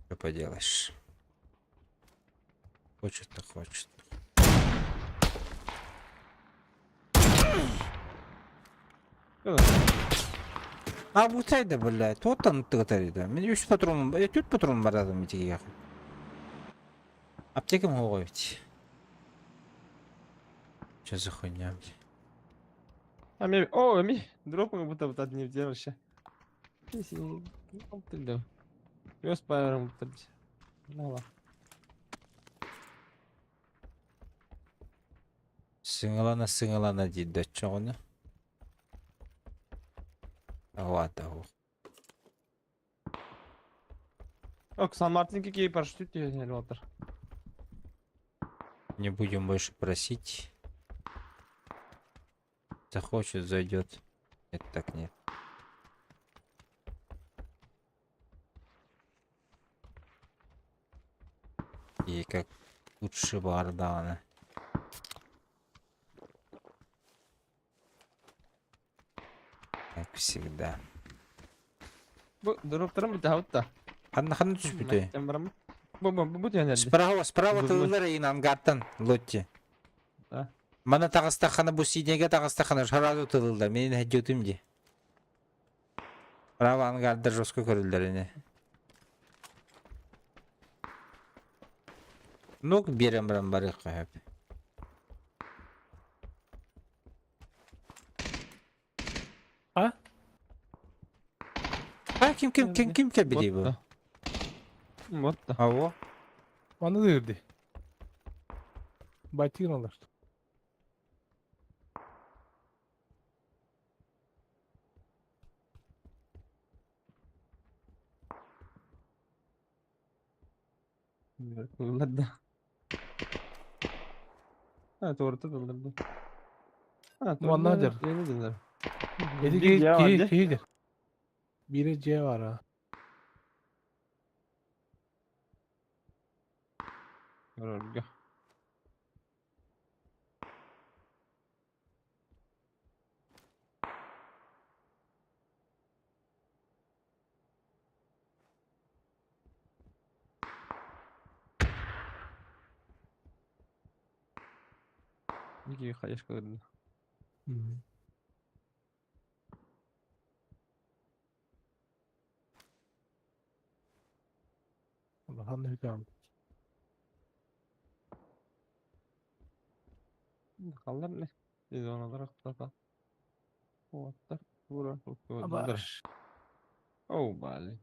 Что поделаешь? Хочет, так хочет. А вот это, блядь, вот он ты говорит. Мен 3 патроным, 4 патрон бар адам итиге. Аптека могу ведь. Что за хуйня, блядь? А мен, о, ми, дропы будто вот одни вообще. Пес пайром будто. Мало. Сыңылана сыңылана дейді чоғыны. Ағуат ағу. Ок, Сан Мартин какие парашют отыр. Не будем больше просить. Захочет, зайдет. Это так нет. И как лучше бардана. Как всегда. Бу дроптарым бит хавытта. Ханна ханна түспүтэ. Бу бу бу бу Справа, справа тыллар ин ангартан, Лотти. Да. Мана тағыстахана бу синеге тағыстахана сразу тылылдар. Менин хәдютым ди. Право ангарда жестко көрүлдер эне. Ну, берем брам барык хөп. А? А ким ким ким ким кебиди бу? Вот да. Аво. Bana da girdi. Батин alır. Да. Ha doğru da doğru. Ha Bu anlar Yeni Yedi Bir C var G de. G'dir. Biri C var ha. Görgü. İyi хаешка көрдү. Ханна үтәм. Халлар не? Зоналар ақтата. Оттар. Бура. Абаш. Оу, бали.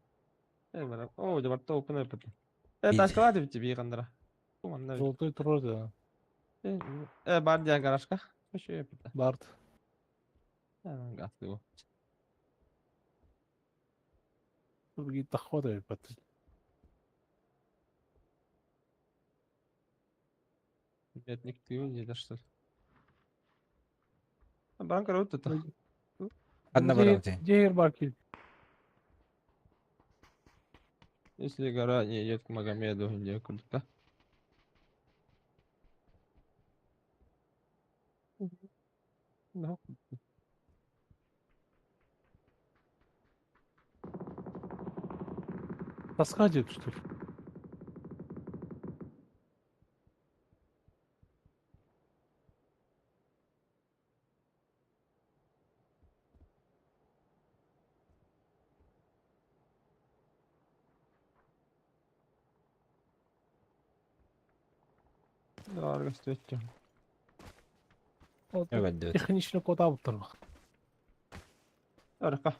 Э, бара. Оу, жабарта опен өпөт. Э, ташкалады бити бии кандара. Манна. Золотой трор да. Э, бар диэн гаражка. Өшө өпөт. Барт. Э, гатты бу. Тут тахвата өпөт. Бедник тыыл не что. Баран көрөт тута. Одна барам ты. Жер бар кил. Если гора не идет к Магомеду, не куда. Ну, Тоска деп, что ли? да, аргастөттө. Evet, evet. Техничный код алып тұр. Арка.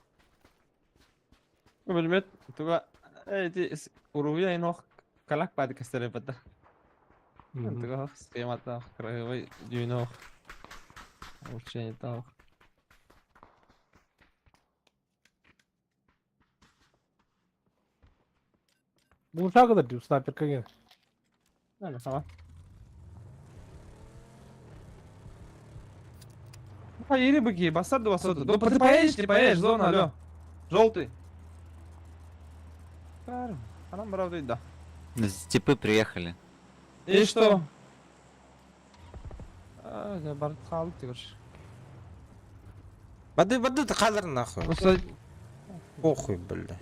Билмет, туга эти уруя инох калак пад кастере пата. Туга схемата краевой дюйнох. Улучшение того. Бұл жағы да деп снайпер келген. Ладно, сама. Поели быки, бассарды бассарды. Да ты поедешь, не поедешь, зона, алло. Желтый. Анам правда да. Типы приехали. И что? А, я бар қалды ты короче. Бады, бады, ты халар нахуй. Просто Похуй, бля.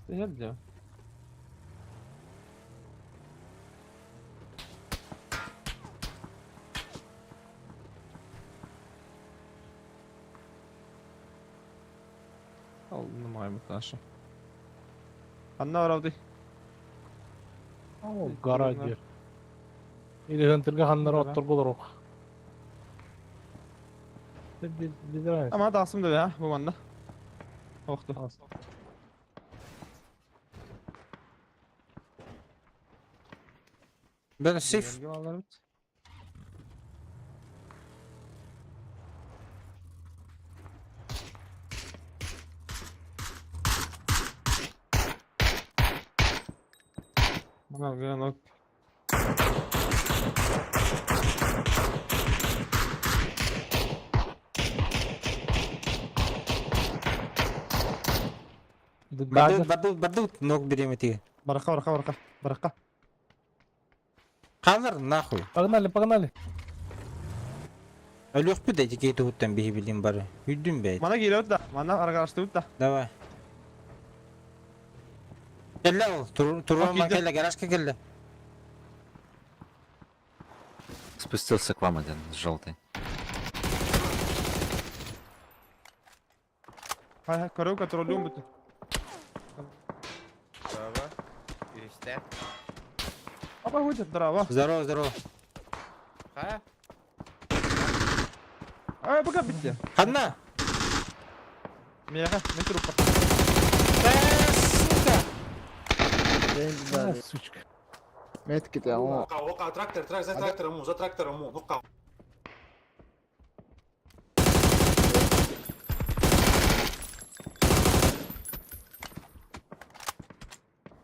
я где? Алдым наша. Анна барабды. О, гора жер. Или хантерге ханнар оттор болор ок. Biz biz Ama dasım da ya bu manda. Oxtu. Ben сейф. Bana göre ok. Бады, бады, бады, ног берем эти. Барака, барака, барака, барака. Халар нахуй. Погнали, погнали. Алёх бы дайте кейті хуттан бихи билин бары. Үйдүн бәйт. Мана келет да, мана аргалашты да. Давай. Келле ол, турма келле, гаражка келле. Спустился к вам один, желтый. Хай, көрөү контролюм бүтүн. Здорово. Юристе. Апа будет, здорово. Здорово, здорово. Ха? Ай, пока битте. Ханна! Меха, мен трупа. Сука! А, сучка. وقع трактор трак за трактором за трактором وقع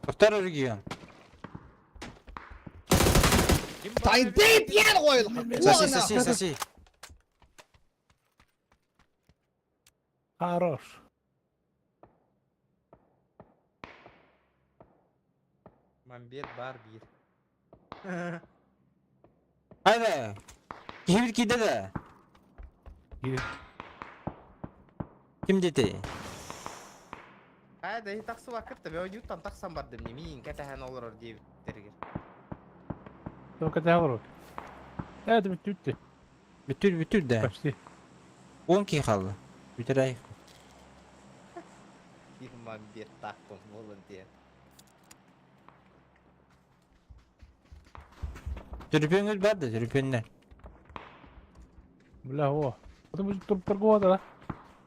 Второй регион. Соси, соси, соси. Хорош. Мамбет бар бир. Haydi. Kim ki dedi? Kim dedi? Хайда, и тақсы вакытта, мен юттан тақсан бардым, не миин кәтәһән олорор диэбиттэригэр. Только тягру. Это бүтүттү. Бүтүр, бүтүр да. Почти. 10 ки қалды. Бүтүр ай. Бир мамбет тақпын болын диэн. Түрпүөҥҥүт бар да түрпүөннэр. Бля, о. Потому что торговать, да?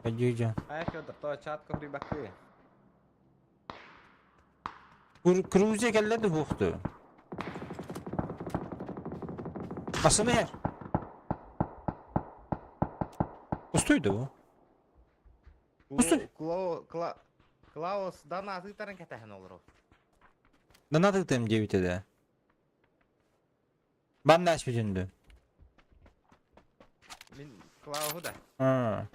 Дьүдьэ. Ай, Федор, то чатка хрибакы. Крузе кэллэ да буохту. Басыны иһэр. Пустой да бу. Пустой. Клаус дана атыытарын кэтэһэн олорор. Дана атыытым диэбитэ да. Бандаж бүтүндү. Мин Клауһу да. А.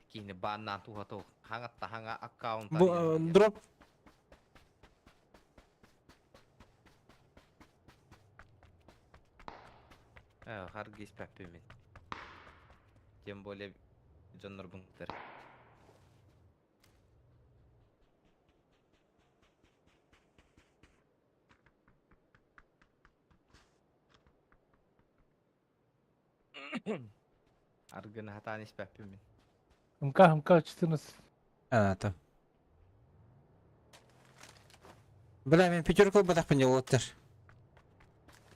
Киини бааннаан туһа хаҥатта хаҥа аккаунт. Бу дроп. Харгы испэппин мин. Тем более дьоннорбун кытары. Аргыны хатаан испэппин мин. МК, МК 14. А, то. Бля, мен пятерку батахпын жолоттар.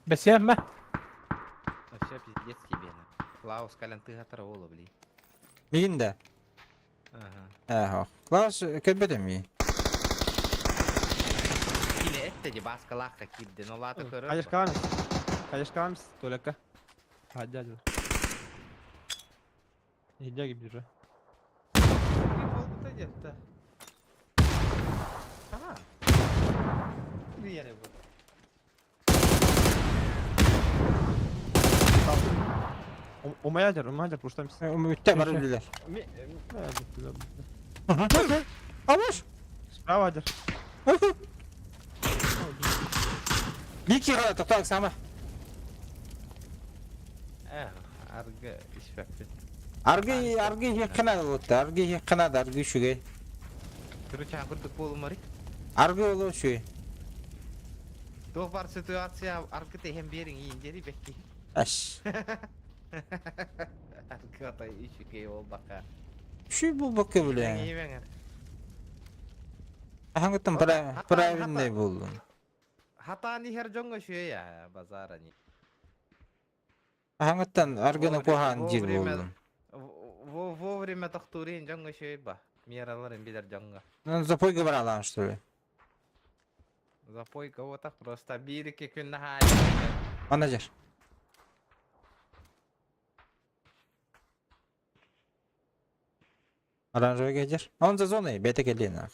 Бэсиэм мэ? Вообще пиздец тебе. Клаус кэлэн тыһатара ола, блин. Мигин да. Ага. Ээ, Клаус көрбөт эми. Кини этте ди баскалаахха киирдин, ол аата көрөр. Хаешкаламс. Хаешкаламс, Толяка. А, дядя. Иди ближе. Болбута детте. Ага. Биере бу. Умаядер, умаядер, пуштамс. Үттэ бар үлүлэр. Алыш! Справа адер. Бики гала тоқтал сама. Э, аргы испэппит. Аргы аргы хеккана болотта, аргы хеккана да аргы шүгэй. Короче, курдук болумари. Аргы оло шүгэй. Туох бар ситуация аргы тэһэн биэриҥ ииндери бэкки. Аш. Аргы атай үчүгэй буолбакка. Шүй бу бакка билэ. Иимэҥэр. Ахаңыттан правильный болдун. Хатаан иһэр дьоҥҥо үчүгэй аа, базар они. Ахаңыттан аргыны куһаан дир болдун. Вовремя тохтуурин дьоҥҥо үчүгэй ба. Мераларын билэр дьоҥҥо. Ну, запойга баралаан, что ли? Запойка вот так просто биир-икки күн наһаа Ана жер. Оранжевый жер. Он за зоной, бете келин ах.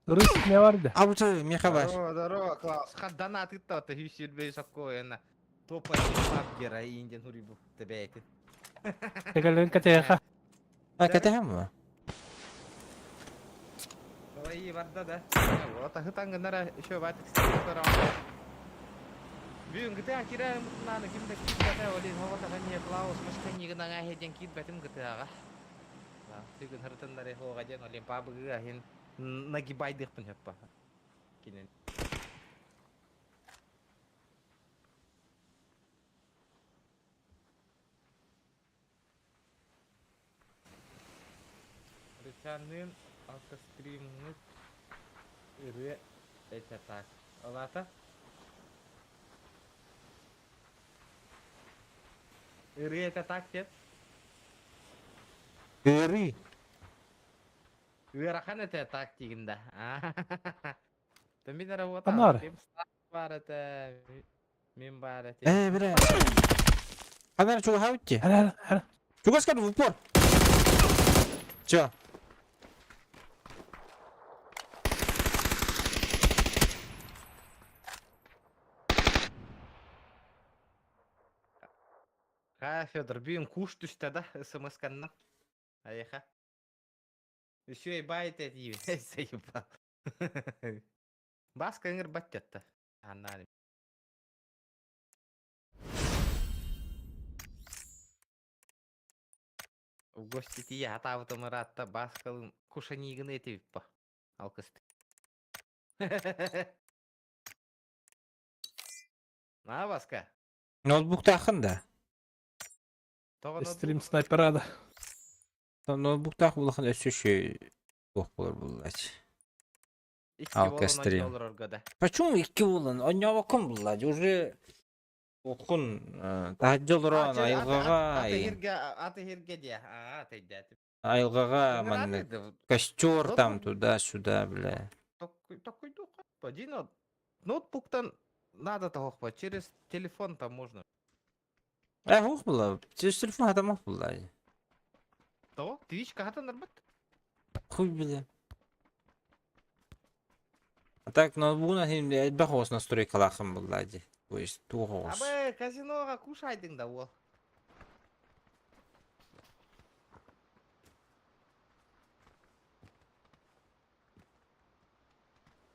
Рыс не бар да. А бу меха бар. Здорово, здорово, Клаус. Хаддан атытта ота хүсүрбей сокко эна. Топа пабгера инден хурибу тебети. Текелен катеха. А катехам ба? Давай барда да. Вот ахытангынара еще батик Бүгүн гытыа кирэ мутнааны ким да киирбэтэ олин хоҕо Клаус машканигын аҥа диэн киирбэтим гытыаҕа. Түгүн хырытыннары хоҕа диэн олин пабыгы ахин нагибайдыхпын хөппа. Кинин. Рычанныын алкостримҥыт ырыа этэ так. Олаата? Ырыа этэ так диэн? Ырыы. Ыарахан этэ так диигин да. Мин работа. Анар. Бар этэ. Мин бар этэ. Э, бля. Анар чугаһаабыт Ара, ара. Чугас в упор. Чё? Ха, Федор, бүгүн куш түстэ да, смс-канна. Айха. Еще и байт этиибин. Заебал. Баска ыҥыр баттятта. Аннары. В гости тиийэ хатаабытым ыраатта Баскалын кушанигын этибиппа. Алкысты. На, Баска. Ноутбуктаахын да. Тоҕо Стрим снайпера да. Ноутбуктаах булахан өссө шүй туох болар буллач. Икки буолан Алкастрим. олорорго да. Почему икки буолан? Онньообоккун булла. Уже Охун таһырдьа олорон айылҕаҕа Аты иһиргэ диэ. Аа, тэйдээтим. айылҕаҕа маннык костер там туда-сюда, бля. Токкуйдуохха. Дино, ноутбуктан надо тоһохпа, через телефон там можно. Э, ух була. Через телефон хатамах була. То, Twitch хатанарбыт? Хуй бля. А так ноутбугунан иһин элбэх оҕус настройкалааххын буолла дии. То есть туох оҕус. Абы, казиноға кушайдың да ол.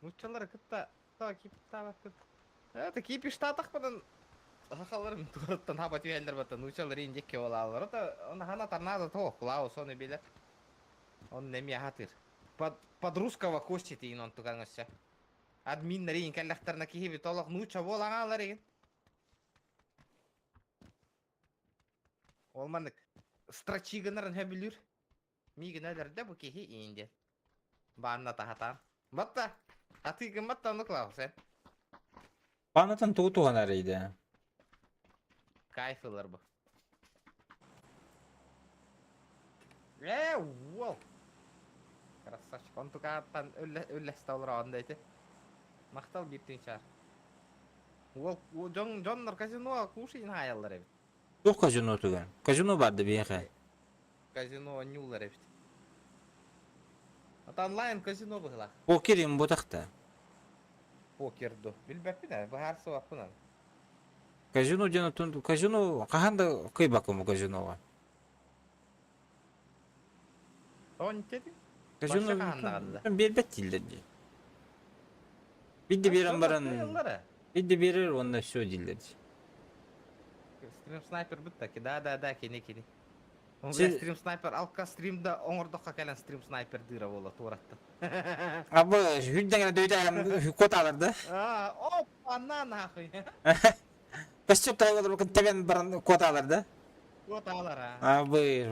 Нуччалары кытта та киптабаккыт. Это кипиштатахпынан сахаларым туораттан хаба түһэллэр бата нуччалар индекке болаалар. Это он хана торнадо то Клаус он и билер. Он неме хатыр. Под, под русского кости тиин он туган өссө. Админнар иин кэллэхтэринэ киһи толох нуучча буолаҥаалар игин. Ол маннык строчигынарын хөбүлүүр. Миигин өлөрдө бу киһи иин диэн. Баанна таһатаан. Батта. Атыыгын батта ону Клаус эн. Панатан тугу туһанар иде? Кайф ылар бу. Э, уол. Красавчик. Он тукааттан үллэстэ олороон да ити. Махтал биир тыынчаар. Уол, дьон, дьоннор казино кушай хаайаллар эбит. Туох казино туган? Казино барды биэхэ. Казино оонньуулар эбит. Ата онлайн казино быһылаах. Покер им бутахта. Покер ду. Билбэппин ээ, быһаарсыбаппын аны. Казино диэн отун казино хаһан да кыйбаккын бу казиноҕа. Тоҕо интиэтиҥ? Казино Вообще хаһан даҕаны да. биэрбэт дииллэр дии. Бидде биэрэн баран бидде биэрэр уонна все дииллэр дии. Стрим снайпер бытта да да да кини кини. Стрим снайпер алка стримда оҥордоххо кэлэн стрим снайпер дыыра буола туораттан. Абы хүндэҥэ дөйдө кот алар да. Опа на нахуй. Костюм тайгалар тебен баран кот алар да. Кот алар а. Абы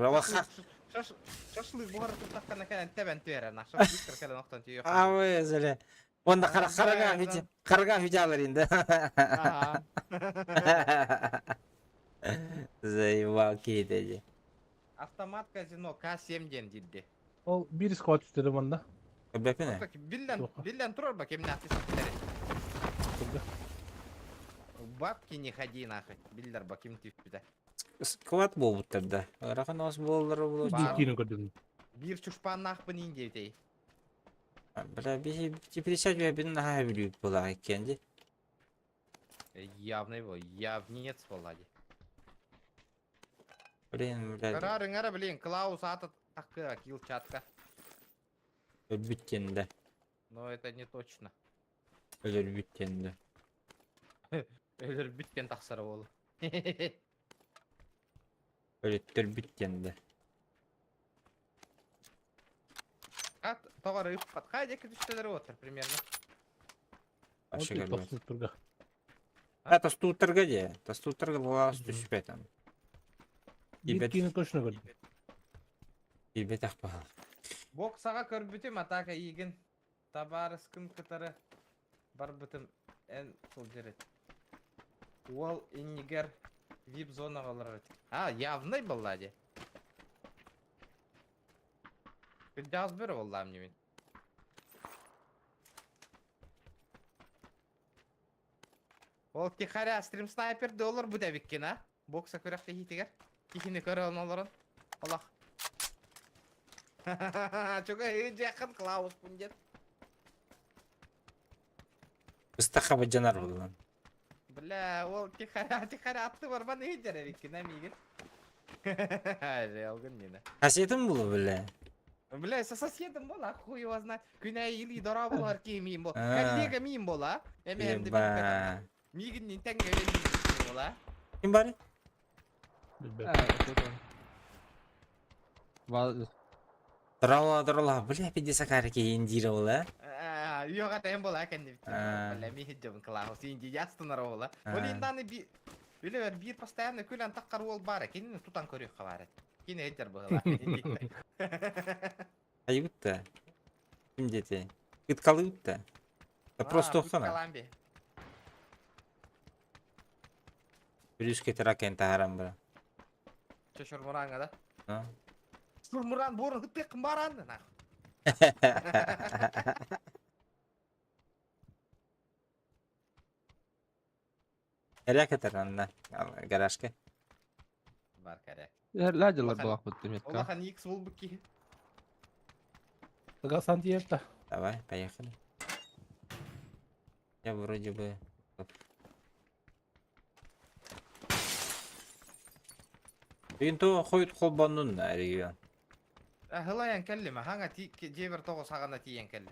Шашлык буһар туттаххана кэлэн тэбэн түөрэ на шашлык кэлэн охтон түйүөх. Абы зеле. Онда харага хүче харага хүче алар инде. Заебал кейде. Автомат казино К7 диэн диирди. Ол биир сквад түстері манна. Бэпине. Биллэн биллэн турар ба кимнэ атысыттары. Бабки не ходи нахуй. Биллэр ба ким түспүтэ. Сквад буолбуттар да. Ыарахан ос буоллар буолуо. Киирин көрдүм. Биир чушпаннаахпын иин диэбитэй. Бля, биһи теперь бин наһаа бүлүүт буолаа иккиэн ди. Явный был, явнец Влади. Блин, бля. Карарың блин, Клаус ата такы килл чатка. Өлбүттен да. Но это не точно. Өлөрбүттен да. Өлөрбүттен тахсара болу. Өлөттөрбүттен да. Ат, тоғар ыппат. Қай декі түстелері отыр примерно. Вообще көрбөт. Тостуттурга. А, тостууттарга дии. Тостууттарга буолаас түспэт аны. Биир Ибет киини точно көрдүм. ибетах баһал. Боксаға көрбүтүм атака иигин. Табаарыскын кытары барбытым эн сылдьар эт. Уол иннигэр вип зонаҕа олорор этик. А, явный буолла дии. Кырдьаҕас бөрө буоллаам ньимин. Ол тихаря стрим снайпер доллар бу эбиккин а? Бокса күрэхтэһиитигэр. Киһини көрөн олорон. Олох. Чуга ыдьахын Клауспун диэн. Ыстаха бадьанар буолан. Бля, ол тихаря тихаря атты барбан ыдьар эбиккин а миигин. Жалгын мені. Кассетин булу бля. Бля, со соседом була, хуй его знает. Күнә или дора болар ки миин бол. Коллега миин бола. Эме Еба. Миигин тэҥҥэ үлэлиир буола. Ким баар? Билбэт. Драла драла, бля, пиздец акари индира була. Йоға тәм бола кәнде А. Бля, ми хиджабын Клаус инди ястынар ола. А. Ол инданы би Биле бир постоянно күлән таққар ол бар, кинини тутан көрүк хабар. Кини эдер була. Айбытта. Ким дети? Ыткалыыт да. Да просто охсона. Каламби. Бүрүүскэ тиракен таһаран бара. Че шурмуранга да? А? Шурмуран борун хыттык баран нах. Эрэ кетер анна гаражка. Бар керек. Ладилар буолахпыт метка. Улахан X булбук ки. Гасан диэбитэ. Давай, поехали. Я вроде бы... Бүгүн то хойут холбоннун да регион. Хылайан келлиме, хаңа ти жебер тоҕо саҕана тиийэн келли.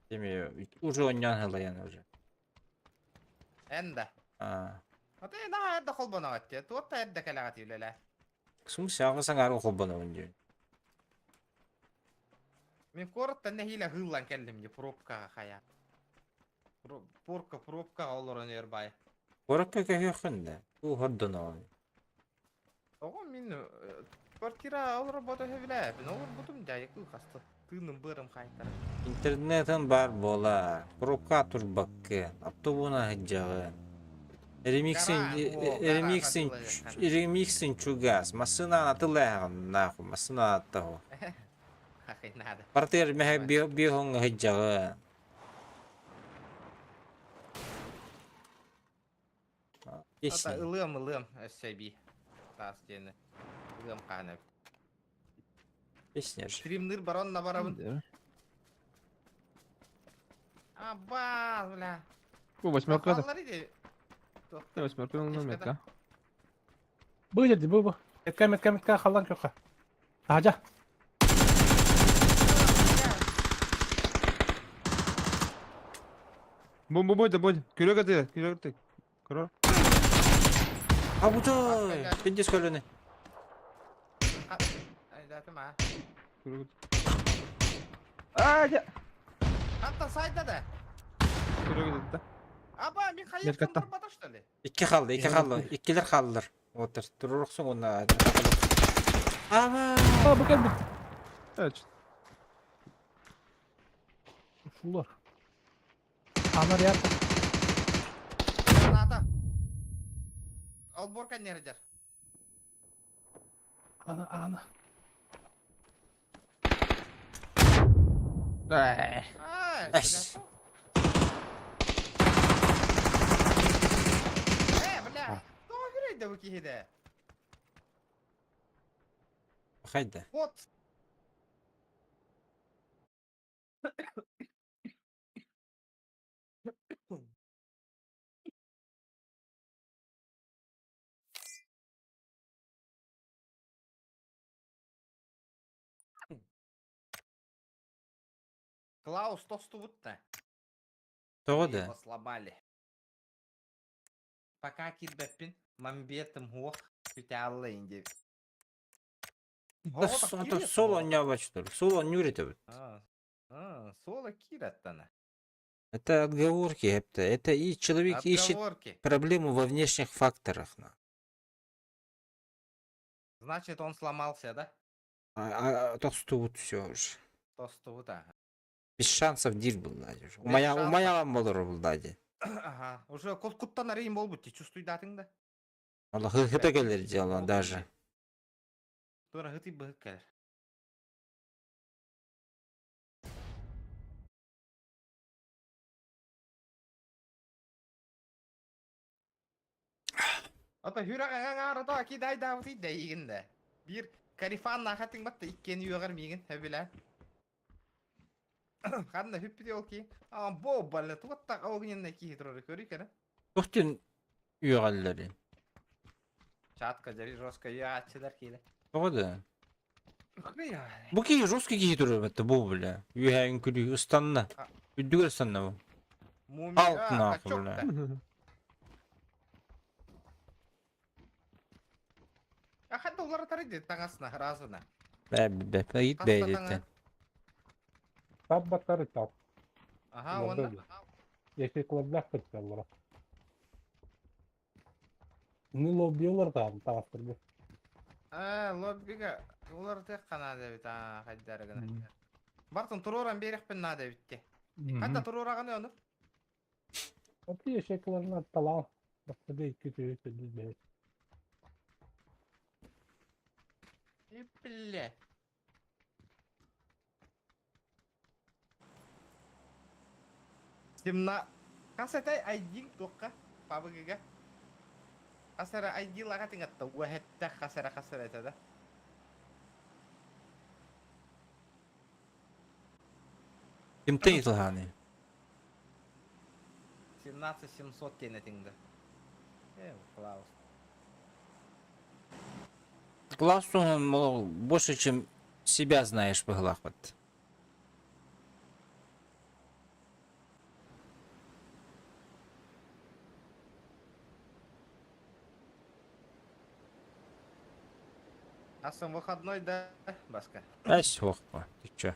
Теме уже онньон хылайан уже. Эн да. А. Ата наһаа эрдэ холбоноҕут дии. Туотта эрдэ кэлэҕит үлэлээ. Сум саҕа саҥары холбонобун диэн. Мин куораттан нэһиилэ хыыллан кэллим дии пробкаҕа хайа. Порка пробкаҕа олорон өр бай. Куоракка көһүөххүн да. Уу хордоноҕун. Тоҕо мин квартира олорбото сөбүлээбин. Олорбутум дьайыкы хаста. Тыыным быарым хайтара. Интернетин бар буола. Пробка турбаккын. Автобуна сылдьаҕын. Ремиксин ремиксин ремиксин чугас. Массыына атылааҕын нахуй. Массыына аттаҕу. Хахай надо. Партер мэһэ биохоҥҥа сылдьаҕын. Ата Песня. ылыам ылыам өссө эбии. Таас диэни. Ылыам хаан эбит. Песня же. Стримныр барон на барабын. Аба, бля. Бу восьмерка да. Баллар иди. Восьмерка на метка. Бу деді бу бу. Метка метка метка халлан көкка. Ажа. Бу бу бу бу. Күрөк аты, күрөк аты. Көрөр. А бу Пиндис көлөнө. Айдатым а. Күрөк. А, я. Хатта сайда да. Күрөк аты. Аба, мин хайыр Меркатта. бата что ли? Икки халды, икки халды, иккилер халдылар. Отыр, туруруксуң онна. Ама. А бу кэлбит. Evet. Шулар. Анар яр. Ната. Алборка нердер. Ана ана. Ай. Ай, Эс. Э, бля. Тоҕо күрейді бу киһиде? Хайда. Вот. Клаус тостубутта. Тоҕо Мы да. его сломали. Пока кидбеппин, мамбетым хуох, күтәалла инде. Сол онньообочтор. Сол онньуур этебит. Соло кираттана. Это отговорки, это, это и человек ищет Отговорки. проблему во внешних факторах. на. Значит, он сломался, да? А, вот все уже. Тостубут, ага. Без шансов дир был дади уже. Без Умая, шансов. умаялам болор был дади. Ага. Уже куттан арыйын болбут, ти чувствуй датың да. Алла хыта келер дело даже. Тура хыты быһык кэлэр. Ата хүрэ аңарата ки дай даабыт дэйигин да. Бир карифан нахатың батта иккени үөгэр миигин хөбүлэ. Ханна хүппүтэ ол ки. А бо балла туатта огненна ки турары көрүй кene. Тохтин үйәлләри. Чатка жари жестко яачылар кийле. Тоҕо да. Хыя. Бу ки жесткий ки турар бетте бу бля. Үйәң күлү ыстанна. Үдүгөр ыстанна бу. Муми. Алт нахуй, бля. А хатта улар тарыйды таңасына разына. Бә бә бә ит Хаста бә таңа. дете. Тап баттары тап. Аха, онда. Если кылаблах кыталлар. Ну лоббиолар да таастыр бу. А, лоббига улар тек канада бит а хайдарыгына. Бартын туруоран биэрэхпин наада эбит дии. Ханна туруораҕыный ону? Аты ешекларына талаан. Бастыга икки түһү төрдүс бэһис. Бля. Семна... Хас этэй айдиҥ туохха? Пабыгыга? Хас эрэ айдиилаах этиҥ атта уэһэттэх хас эрэ хас эрэ этэ да? Кимтэн ытылһааный? 17 700 диэн этиҥ да. Э, Клаус. Класс мол, больше, чем себя знаешь, быһылаахпыт. Асан выходной да, Баска? Ай, суох по. Ты чё?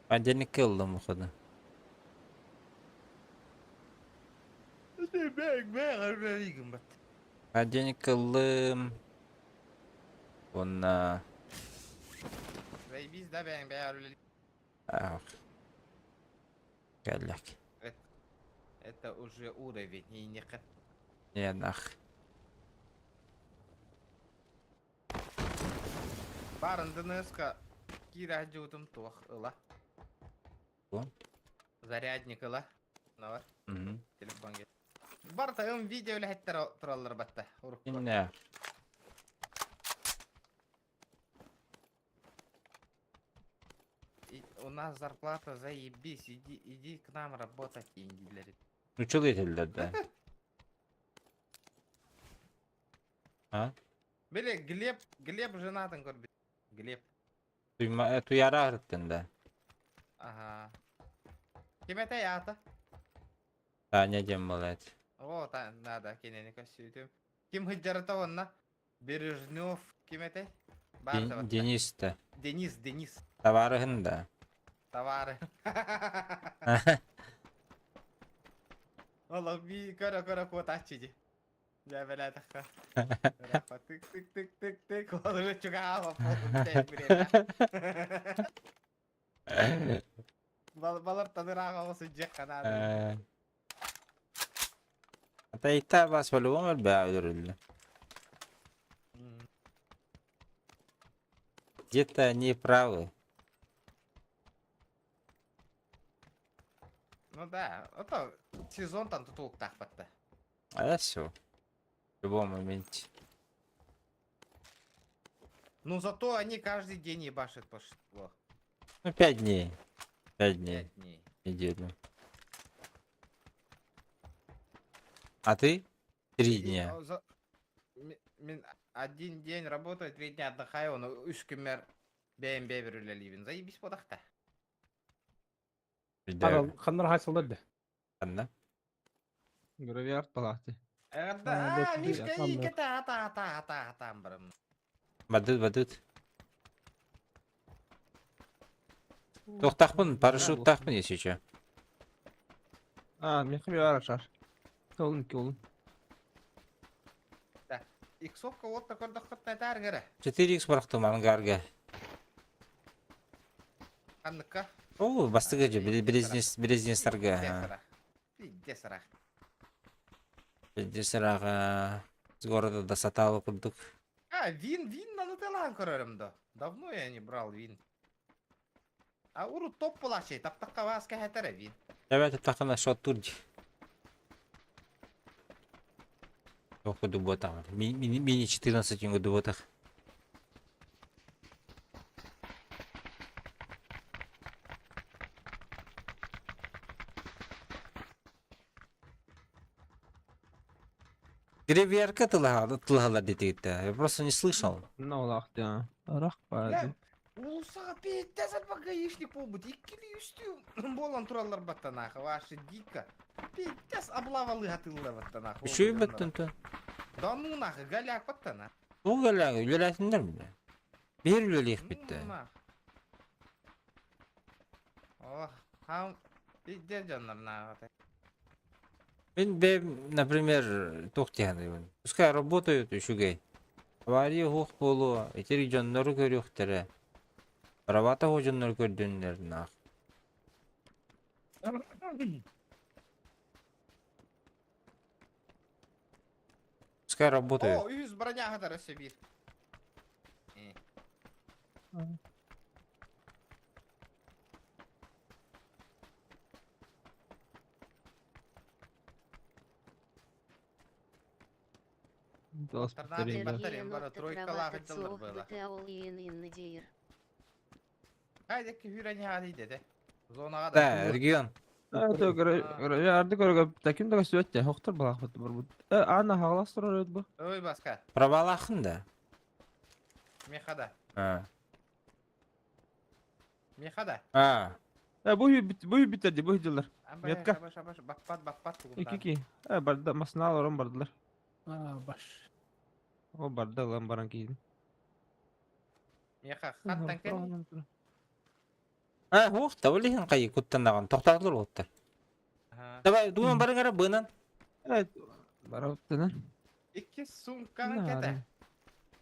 Понедельник ыллым выхода. Понедельник ыллым. Уонна... Заебись, да, бэйэҥ бэйэ үлэлиир. Ах. Кэллэк. Это уже уровень, ииннэххэ. Не нах. Баар НДНС-ка киирэ сылдьыбытым туох ыла. Зарядник ыла. Мына бар. Телефон Барта видео үлэһиттэр тураллар батта. Урукку. Инне. И, у нас зарплата заебись, иди, иди к нам работать, дииллэр. Нуччалыы этэллэр да. А? Били Глеб, Глеб женатын көрбүт. Глеб. Туйма, туяра арыттын да. Ага. Ким этэй аата? Таня диэн буолаат. О, та, надо, кинини көссүүтүм. Ким сылдьарыта онно? Бережнев ким этэй? Баар Денис да. Денис, Денис. Табаарыһын да. Товары. Олох би көрө көрө куотааччы ди. Дьэ бэлээтэххэ. Тык тык тык тык тык олору чугаһаабаппын Балар таныраах сылдьыахха наада. Атайта бас по-любому элбэҕи өлөрүллэ. Где-то они правы. Ну да, это сезон там тутулуктаахпатта. А все. В любом моменте. Ну зато они каждый день ебашат по что. Ну, 5 дней. 5 дней. 5 дней. Неделю. А ты? 3 дня. Мин один день работаю, 3 дня отдыхаю, но үс күммэр бэйэм бэйэбэр үлэлиибин. Заебись буолахта. Ханнар хайсылар да. Ханна? Гравиард палаты. А, Мишка, икета ата ата ата ата барым. Бадыт, бадыт. Туохтаахпын, парашюттаахпын если че. А, миэхэ баар шар. Олун олун. Да. Иксовка вот такой доход на таргера. 4х бырахтым ангарга. Ханныкка. О, бастыгы же, Березнестарга. Пиздец ыраах. Пиздец ыраах. С города до Сатала курдук. А, вин, вин надо талан көрөрүм да. Давно я не брал вин. А урут топ булачы, таптакка вас кэхэтэрэ вин. Давайте тахана шот турди. Ох, дуботах. Мини 14 дуботах. Гревьярка тылаһалар диэтигиттэ. Я просто не слышал. Ну, лахтя. Рах па. Уулуссаҕа пиздец элбэх гаишник буолбут. Иккили үстүү буолан тураллар баттанаах. Ваши дико. Пиздец облавалы хатыллар баттанаах. Үчүгэй баттан то. Да ну нахуй, голяк баттана. Ол голяк үлэлээтиннэр бile. Биир үлэлиэх бүттэ. Ох, хам пиздец дьоннор нааҕата. Мин бэйэм, например, туох диэххиний Пускай работают үчүгэй. Авария суох буолуо, итирик дьоннору көрүөхтэрэ. Правата дьоннор көрдүннэр нах. Пускай работают. О, үһүс броня хатар өссө биир. Торнадо бара тройкалаах дьаллар была. Хайда күһүрэн яады дede. Зонаға Да, регион. Арды көрөгө таким да көсүөттэ хохтор балаахпыт барбыт. Анна хагалас турар өт бу. Ой, баска. Правалахын да. Мехада. А. Мехада. А. Бу бу битерди бу дилер. Метка. Баппат баппат Ики ки. Барда масна орон бардылар. А, баш. О барда лан баран кийдим. Меха хаттан кел. А, ух, табылыхын кайы куттанаган токтотлор оттар. Давай, думан барыңара бынан. Evet. Бараптынан. Икки сумканы кете.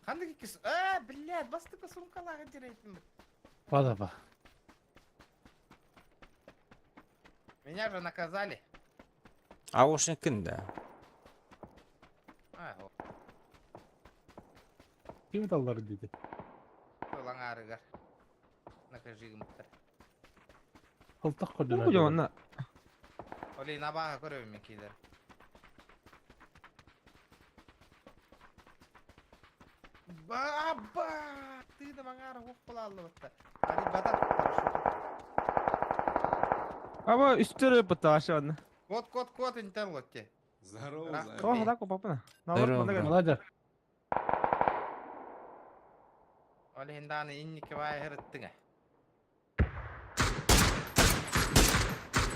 Ханды икки А, блядь, бастыка сумкалары дерейтин. Бада Меня же наказали. А ошникин да. А, Ким даллар диди? Лаңарыгар. Накажи гымыттар. Кылтак Бу көрдүнөр. жонна. Олей набаға көрөбүм мен кейдер. Баба! Ты да маңара хоқ бола алды бітті. Али бадат Аба үстөрө бата ашан. Кот, кот, кот, интел лотте. Здорово, О, хада ко папа. Здорово. Молодец. Оли хинданы инники вай хырыттыңа.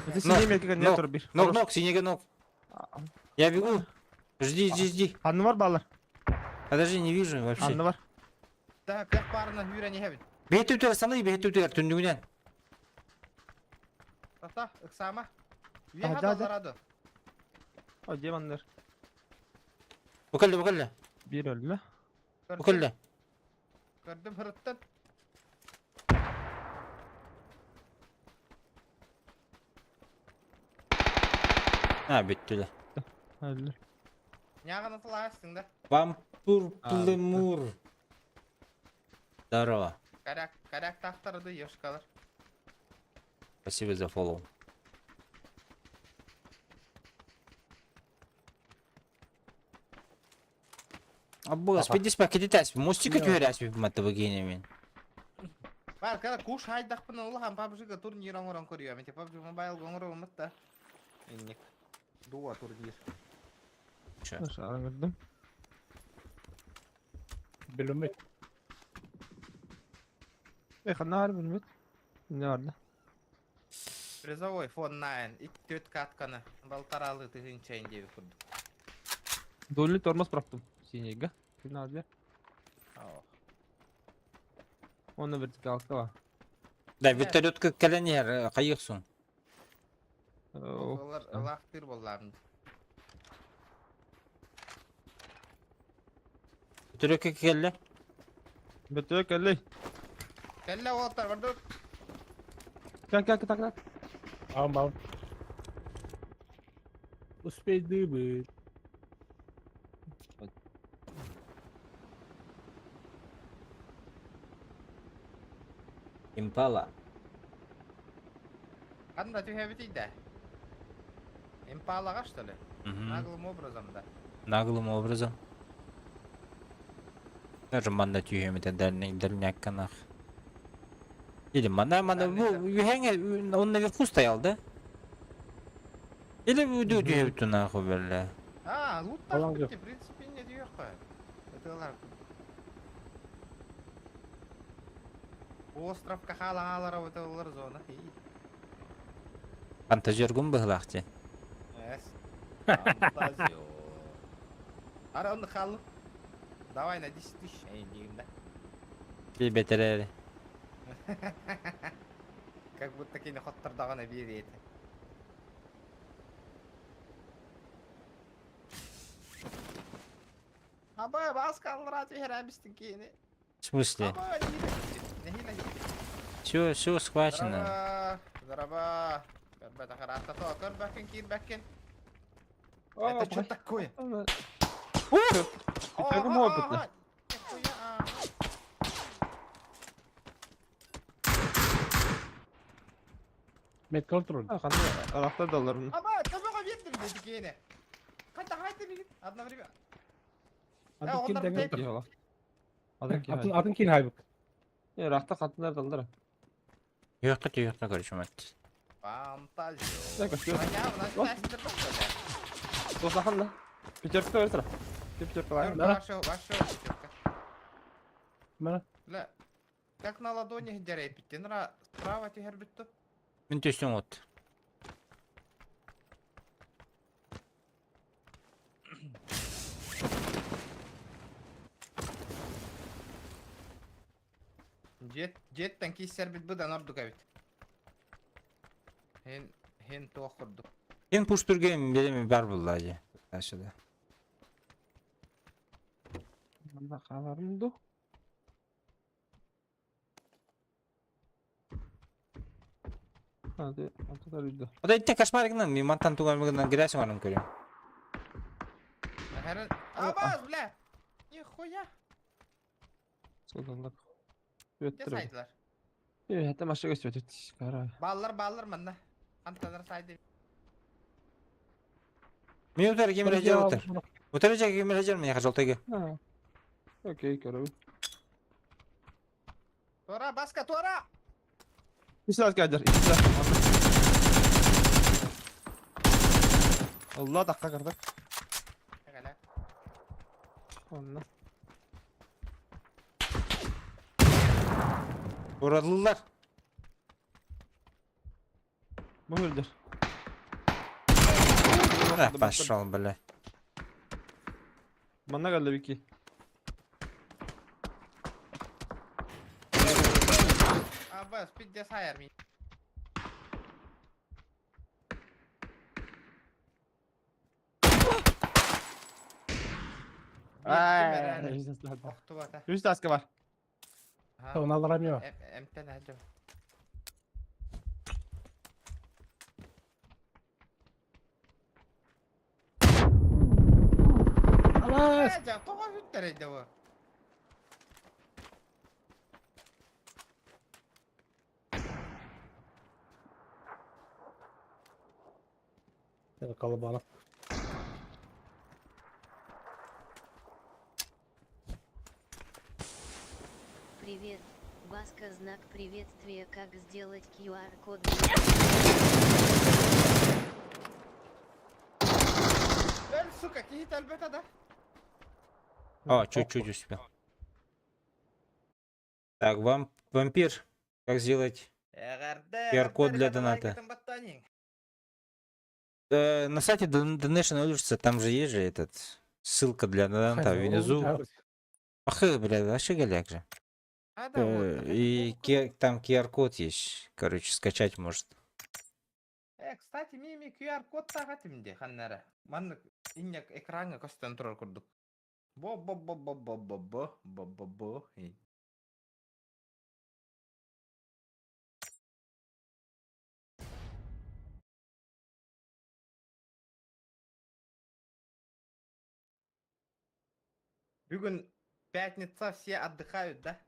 Это синий метка не турбир. Ног, ног, синега ног. Я бегу. Жди, жди, жди. Анны бар балар. Подожди, не вижу вообще. Анны бар. Да, кэх барына хүрен ехебин. Бэйт үтер, останови, бэйт үтер, түндүгүнэн. Тата, ыксама. Да, да, да. О, демоннар. Букалли, букалли. Бир өллө. Букалли. Көрдүм хырыттан. А, бүттүле. Өллө. Няганы тылаастың да. Вампур племур. Здорово. Карак, карак тахтарды ешкалар. Спасибо за фоллоу. Абы, спидис пакетитас, мостика түһәрәс бит матыбы мен. Бар, кара куш хайдақпын улахан PUBG-га турнир оңорон көрүөм. Эти PUBG Mobile оңорон мытта. Инник. Дуа турнир. Шаран көрдүм. Билмек. Э, ханна бар билмек. Не бар да? Призовой фон 9. Ик төт катканы. Балтаралы тыгынчайын деби курдук. Долли тормоз проптум. Синега. Надо. Оны вертикалка бар. Да, вертолетка кәләнер, кайыксың. Олар лахтыр болларын. Вертолетка келле. Вертолет келле. Келле олар барды. Кел кел так так. Бам бам. Успей дыбы. Импала. Канда түһәбит да. Импалага что ли? Наглым образом да. Наглым образом. Даже манда түйемеді дальняк канах. Или манда, манда, ну, он наверху стоял, да? Или үйдө түйебүттү нахуй, бля. А, лут Алан в принципе, не дүйөккө. Это Остров кахалаҥалара вот зона. Фантазергум быһылаахчы. Эс. Фантазер. Ара он хал. Давай на 10 тысяч. Эй, не да. Би бетерери. Как будто кини хоттардагана биэрет. Аба, бас каллара түһэрэ бистин кини. В смысле? Аба, нехилэ. Нехилэ. Все, все схвачено. Здорово! Здорово! Көрбөтөх ыраатта то, көрбөккүн киирбэккин. Это что такое? Пятерка опытный. Медконтроль. Арахтар далларын. Аба, төбөҕө биэрдим дии киэнэ. Хайда хайда билин одновременно. Атын кин оннор дэгэн. бэйбит. Атын киһи. Атын атын кин хайбык. Рахта хатынар даллара. Йокка түйөккө короче мат. Фантазер. Так, всё. Понятно, значит, Досахан да. Пятерка өлтүрэ. Пятерка бар. Ваша, ваша пятерка. Мана. Бля, как на ладони дәрәй биттен ра справа түһэр бүттү. Мин төстөн от. Дьиэт дьиэттэн кииссэрбит быдан ордук эбит. Һин һин туох курдук. Эн пуштурген береме бар булла же. Сюда. Манда хааларым ду. Hadi, анталар үйдө. Ода итте кошмаригынан мен мантан туган грязь оңорон көрөм. Әһәрен Абаз, бля! Нихуя! Содаллар. Дьэ Өттүрө. сайдылар. Э, хәтта машина көстү өтөт. Кара. Баллар баллар манна. Анталар сайды. Мен утар кемер жер утар. Утар жер кемер жер мен жолтайга. Окей, көрөбүн. Тура, баска, тура! Bir saat geldiler. İki saat. Allah dakika kardeş. Эгэлэ. Onunla. Урадылар. Bu öldür. Пошел, бля. Bana geldi bir iki. Абаз, пиздец хайар мин. Ay. Охтубата. Üç taska var. Оны аларам я. Эмтен әджем. Алас. Тоҕо бүттэр бу. Калыбана. Привет, Баска, знак приветствия, как сделать QR-код Бэл, сука, киһи тэлбэтэ да. О, чуть-чуть успел. Так, вам вампир, как сделать? QR-код для доната. На сайте Donation Alerts, там же есть же этот ссылка для доната внизу. Ах, бля, вообще голяк же. И там QR-код есть. Короче, скачать может. Э, кстати, мими QR-код тагатым де ханнара. Маннык иннек экраҥҥа көстөн турар курдук. Бо бо бо бо бо бо бо бо бо бо. Бүгүн пятница, все отдыхают, да?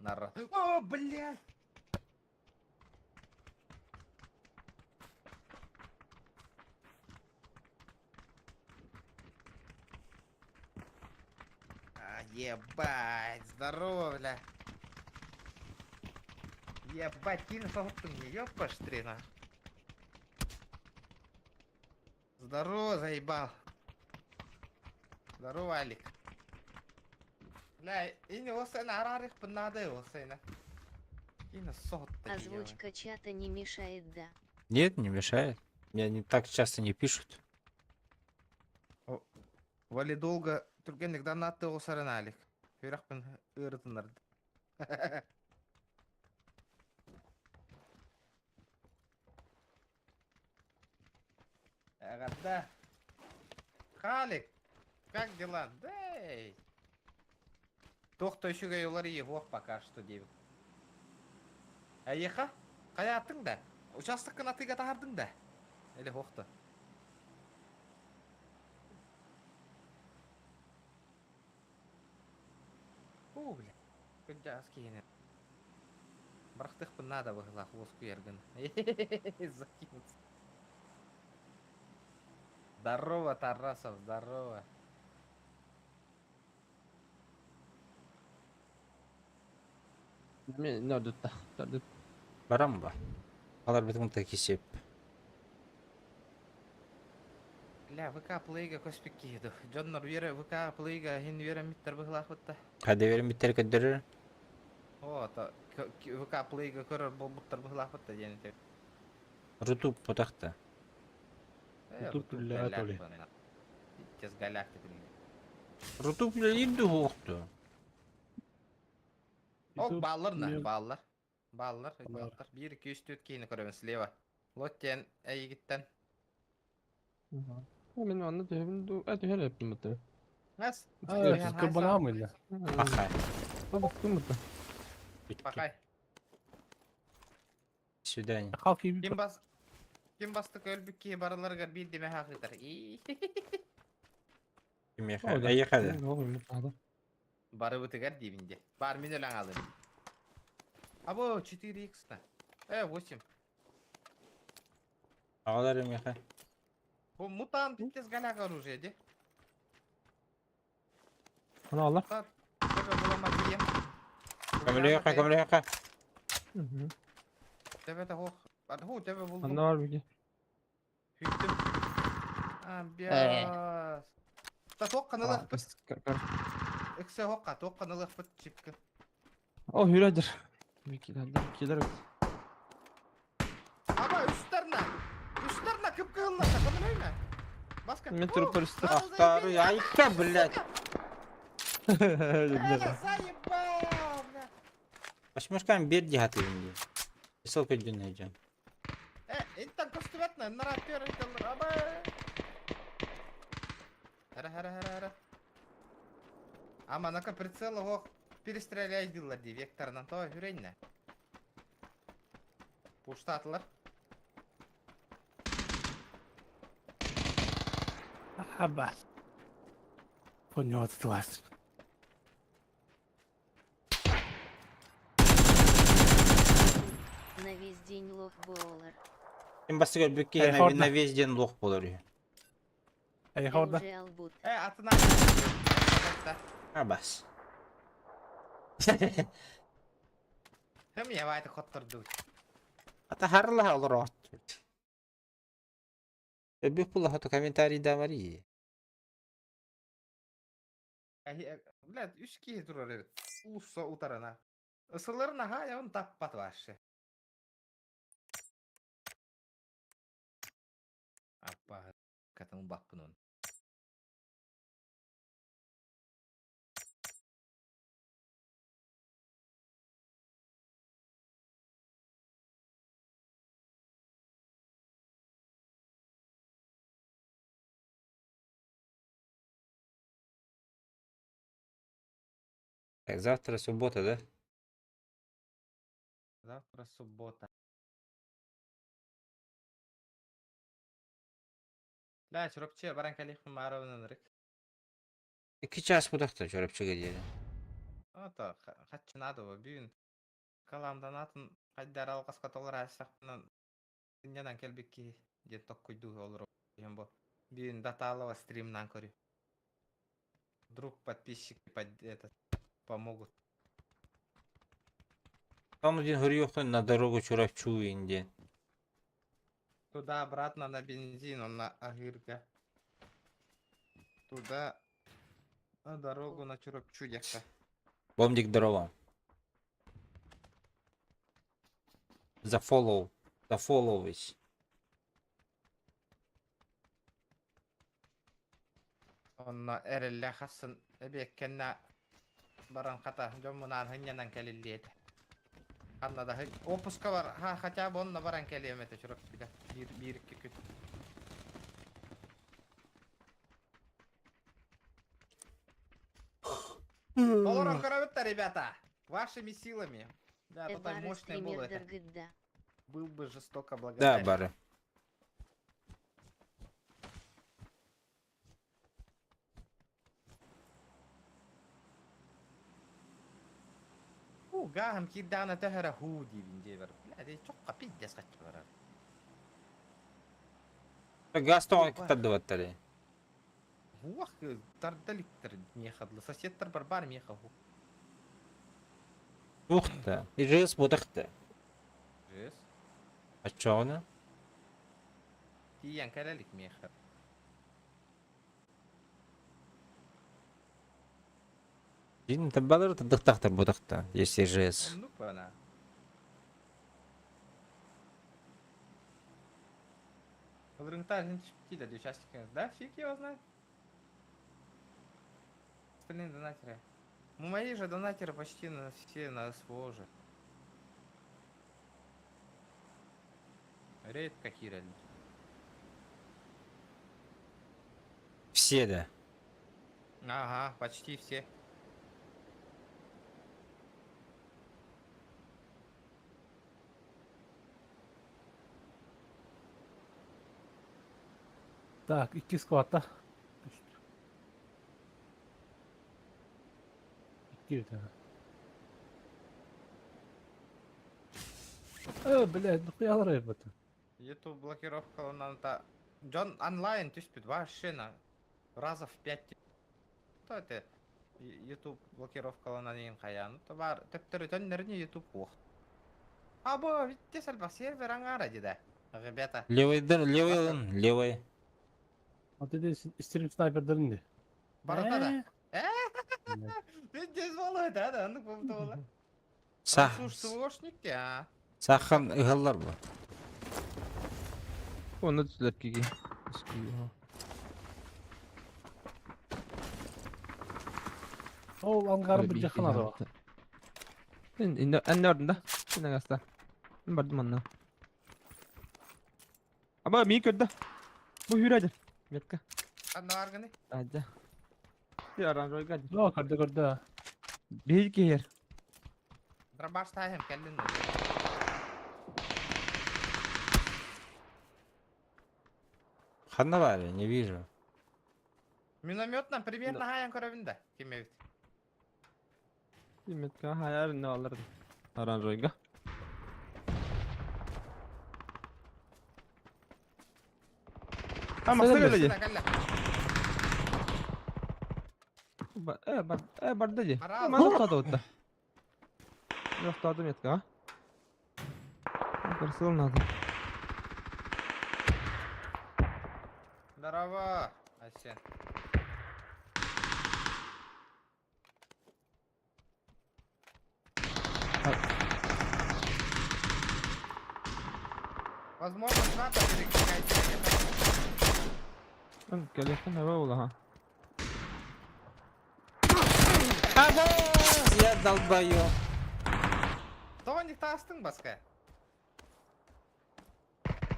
Народ. О, блядь! А, ебать, здорово, бля. Ебать, кинь мне, ёпаш трина. Здорово, заебал. Здорово, Алик. Бля, и не осена арарых надо осена. И на сот Озвучка чата не мешает, да. Нет, не мешает. Мне не так часто не пишут. Вали долго түргэнник донатты осаран Алик. Хүрахпын ырытынарды. Ага, Халик, как дела? Дэй. Тохто еще олар его пока что девять. Эйиэхэ? Хайааттыҥ да? Учаастаккын атыыга таһаардыҥ да? Или суох да? Оо, бля. Кырдьаҕас киһини. Бырахтыахпын наада быһыылаах уоскуйаргын. Закинуться. Здорово, Тарасов, здорово. Мен нөрдүтта. Төрдүт. Барам ба. Алар битин кисеп. Бля, ВК плейга көспүт киһи ду. Дьоннор үөрэ ВК плейга иһин үөрэммиттэр быһыылаахпытта. Хада беремиттер көддөрөр. О, то ВК плейга көрөр буолбуттар быһыылаахпытта диэн этэ. Рутуб потахта. Рутуб бля, то ли. Тез галякты билин. Рутуб билейді хоқты. Ок, баллар на, баллар. Баллар, баллар. 1, 2, 3, 4 киһини көрөбүн слева. Лоттен эйигиттен. Мен онно түһэбин ду, э түһэр эппин бутта. Нас. Кырбанамын. Пахай. Бутта. Пахай. Свидание. Ким бас Ким бастык өлбүт киһи барыларыгар биир димэ хаахытар. Эйехада. Барыбытыгар диибин де. Бар мин өлөң алым. Або 4x на. Э 8. Ағалар эмеха. Бу мутант тез галяк оружие де. Ана алла. Тебе булама тием. Көмөлөйөккө, көмөлөйөккө. Тебе де хох. Ху тебе булдум. Анда бар биги. Хүттүм. А, бяс. Та тоққан ылықпыт. Ыксе хоққа, тоққан ылықпыт чипкі. О, хүрәдір. Бикилер, бикилер. Аба, үстәрна. Үстәрна кып кылына, көмөлөймө? Баска. Мен туруп үстөр. Ахтары айка, блядь. Заебал, бля. Башмашкан бер дихаты инди. Ссылка дүнәйжан. Э, интан көстүбәтнә, нара пер аба. Хара, хара, хара, хара. Ама нака прицел ох перестреляй дилар ди векторынан то хүрейнне. Пуштатылар. Аба. Понёт класс. На весь день лох болар. Ким бастык өлбүт Эй, киһи хорда. на весь день лох болор. Эй, хорда. Уже албут. Э, атына. Абас. Хм, я вайты хотторду. Ата харла олор. Өлбүт була хото комментарий да бар. Блядь, үч киһи турар эбит. Улусса утарана. Ысыларын аха, я он таппат вообще. Аппа, катын баппын он. Так, завтра суббота, да? Завтра суббота. Бля, чурапчы баран калих маровнан рык. 2 час будақта чорапчыга диэри. Ото хатчынады бу бүгүн каламдан атын кайдар алгаска толор асакпынан дünyanан келбикки диэн токкуйдуу олору бу. Бүгүн даталова стримнан көрү. Друг подписчики под этот помогут. Там один хөрүөхтөн на дорогу чурапчу инде. Туда обратно на бензин, он на Агырга. Туда на дорогу на Чурапчу ехать. Бомдик здорово. За фоллоу. За фоллоуись. Онно эрэллэ хассын эбиэккэннэ баран хата дьоммунаан хынньанан кэлиллиэтэ. Ханна да отпуска бар, ха хотя бы онно баран кэлиэм этэ Чурапчыга. Биир биир икки күн. Толорон көрөбүт ребята. Вашими силами. Да, тут Бары мощный был стример это. дыргыдда. Был бы жестоко Да, благодарен. бары. Уу, гааһым киирдэҕинэ төһө эрэ һуу диибин диэбэр. Бля, дии чоххо пиздец хаччы барар. Газ тоҕо тардыбаттар. Уох, тарда иликтэр миэхэ дылы. Соседтар барбаар миэхэ һуу. Ух ты. ИЖС бутахты. Жес. Оччоҕуна? Тиийэн кэлэ илик миэхэ. Дин табалар тадыктахтар бутахта, если ИЖС. Оннук бана. Рынка да, участники. Да, фиг его знает. Остальные донатеры. Ну, мои же донатеры почти на все на СВО же. Редко херали. Все, да. Ага, почти все. Так, икки скватта. Икки бүтэ. Э, блядь, нахуя это? YouTube блокировка Дьон онлайн түспүт вообще на раза в пять. Что это? YouTube блокировкаланан иин хайаан. То бар төптөрү төннөрүнү YouTube уох. А бу витте сальба сервер аңара дида. Ребята. Левый, левый, он, левый. Вот это стрим снайпердерин де. Барата да. Пиздец болот, да, да, ну болду. Сах. Слушник а. Сахан ыһаллар бу. Оны түзләп киги. Ол ангары bir жақын ары. Инде әнне да. Инде гаста. Мен бардым анна. Аба ми көрдө. Бу хүрәдер. Метка. Анна аргыны. Ажа. Яран ройга. Жо, көрдө көрдө. Бир кер. Дробаш тайым келдин. Ханна бар, не вижу. Миномет нам примерно хаян көрөбүн да. Кимебит. Метка хаяр не алыр. Аран ройга. А масса келе. Э, бар, э, барды же. Мана тоқтады отта. Тоқтады метка, а? Надо. Здорово, Асен. Возможно, надо переключать. Келесен эбе була, ха. Я долбоёб. Тоник тастың басқа.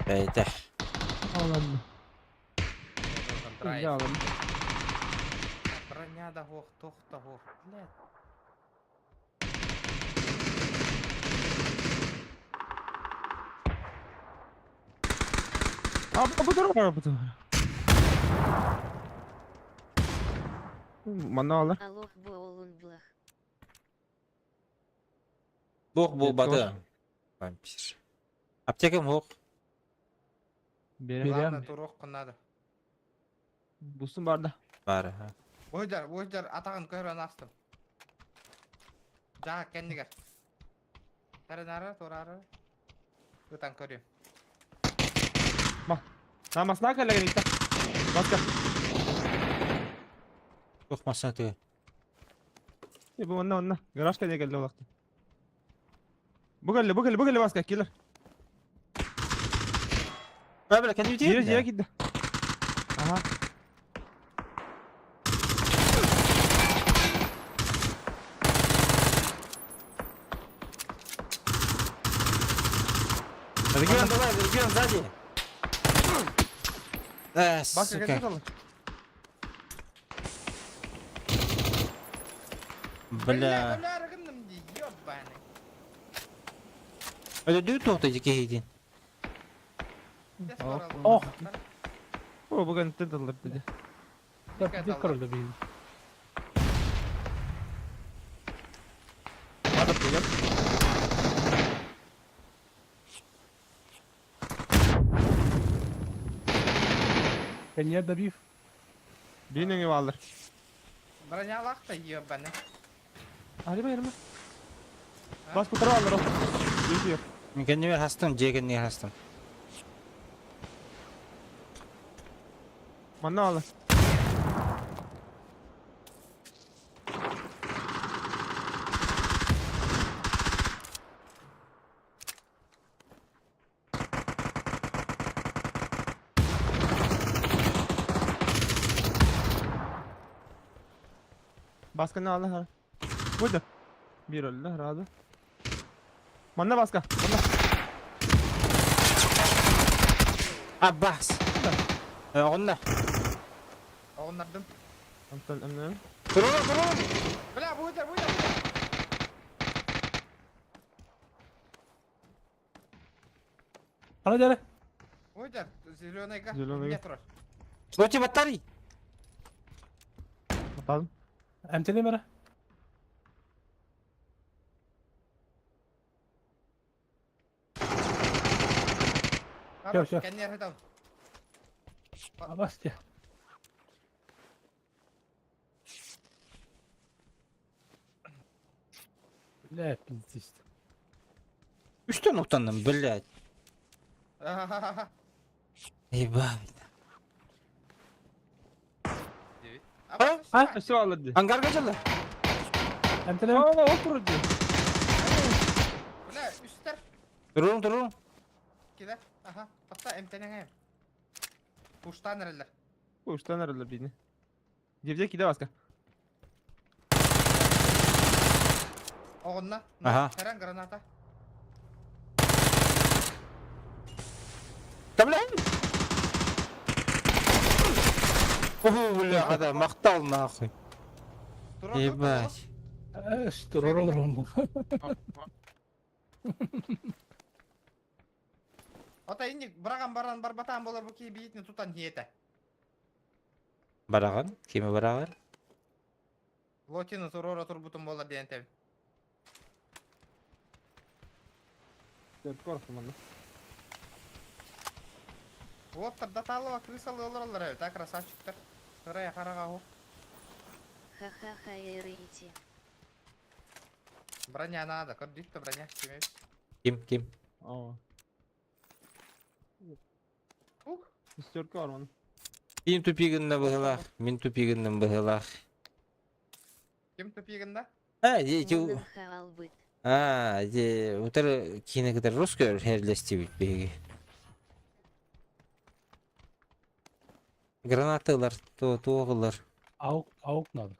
Эйте. Алам. Я алам. Броня да хох, тох да хох. Блядь. А, бу дорога, бу дорога. Мана алар. Алох боолун блах. Бог болбады. Вампир. Аптекам хок. Берем. Ладно, турок надо. Бусун бар да. Бар. ха. Ойдар, ойдар, атағын көрін астым. Жа, кәндігер. Тәрін торары. Ытан көрем. Намасына келеген итта. Баска. Ох, масына түгел. Е, бу онна онна. Гараж кәне келді олақты. Бу келді, бу келді, бу келді баска, келер. Бля, кәне Жere жere китті. Ага. Регион, давай, регион, сзади. Э, Баска сука. келді қалды. Бля. Бля, ебаный. Өлөдүү туохта ити киһитин? Ох! О, бүгін тыллар dedi. Деп көрүлдү бийин. Надо привет. Кеньер добив. Бинеңе алыр. Бронялах та ебаны. Арыма ярыма. Бас кутара алыр. Бир. Мен кэннибэр хастым, дьиэ кэннигэр хастым. Манна алыр. Baskı ne aldı ha? Buydu. Bir öldü herhalde. Manna baskı. Manna. Abbas! Онно. Оҕуннардым. Антон эмне? Турура, турура! Бля, буйдар, буйдар. Ана дәрі. Буйдар, зеленыйга. Зеленыйга. Не турар. Лоти батарей! Аталым. Әмтеле мәрі. Хорош, всё. кэннер хытал. Абас те. Бля, пиздец. Үстен уктанным, блядь. Ага. Ебать. А? А? Все алыр di. Ангарга жылы. Әмтеле. Aa, otur di. Бля, үстер. Турун, турун. Киде. Аха. Патта эмтенең. Пуштан эрелер. Uçtan aradılar birini. Дебде киде баска. Оҕунна. Аха. Хэрэн граната. Да, блядь! О, бля, да, махтал нахуй. Тура Ебать. Турор олор Ота инник бараган баран барбатан болар бу ки биитни тутан хиете. Бараган? Кими бараган? Лотину турора турбутун болар диэн теб. Деп korktum manna. Вот даталова крысалы олороллар эбит, а красавчиктар. Сырая харага ху. Ха-ха-ха, эрите. Броня надо, көрдүк броня кимебит. Ким, ким? Aa. Ух. Үстөркө бар манна. Ким тупигинна быһылаах, мин тупигиннам быһылаах. Ким тупигында? А, де, де, Мунун хаалбыт. а, де, утар кини кытар русский херлестибит биһиги. Гранатылар, то туоҕулар. Аук, аук надо.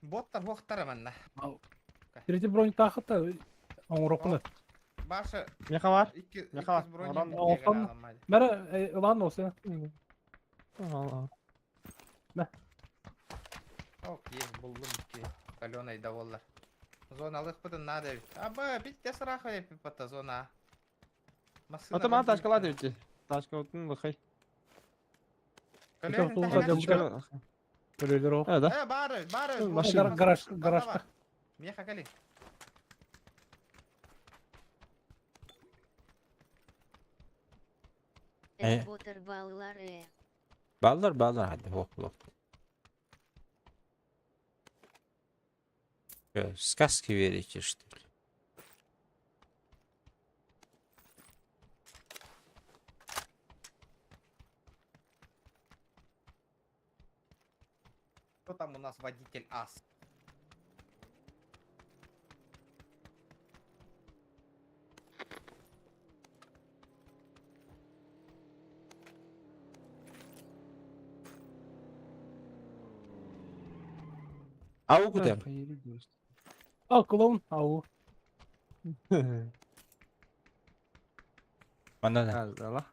Боттар хуохтара манна. Третий бронь тахыта. Оңрокуна. Башы Меха бар. икки Меха бар. икки броня Оран- Оңтан- Мәрі, ылан olsa. Aa. Окей, буллум икки. Каленый доволлар. Зона лых надо ведь. А б, бит сраха пата зона. Машина. Ата мана ташкала деп. Ташка отун бахай. Ташка. Көрелер о. Э, да. Э, бары, бары. Машина. Гараж, гаражта. Меха кали. Э. Ботер баллар э. Баллар, баллар, hadi hop hop. Чё, сказки верите, что ли? Кто там у нас водитель ас? Ау куда? А, клоун, ау. Манна. Allah.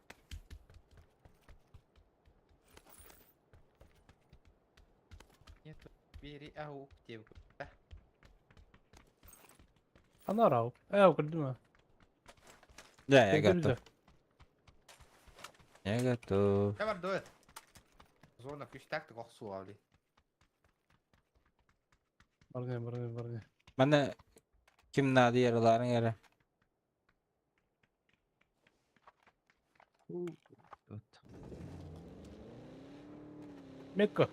Нет, бери ау, где Анар ау. Э, ау, көрдүм. Да, я готов. Я готов. Я бар Зона күстәк охсуа били. Баргы, баргы, баргы. Мана ким надо яраларын яра. Метко.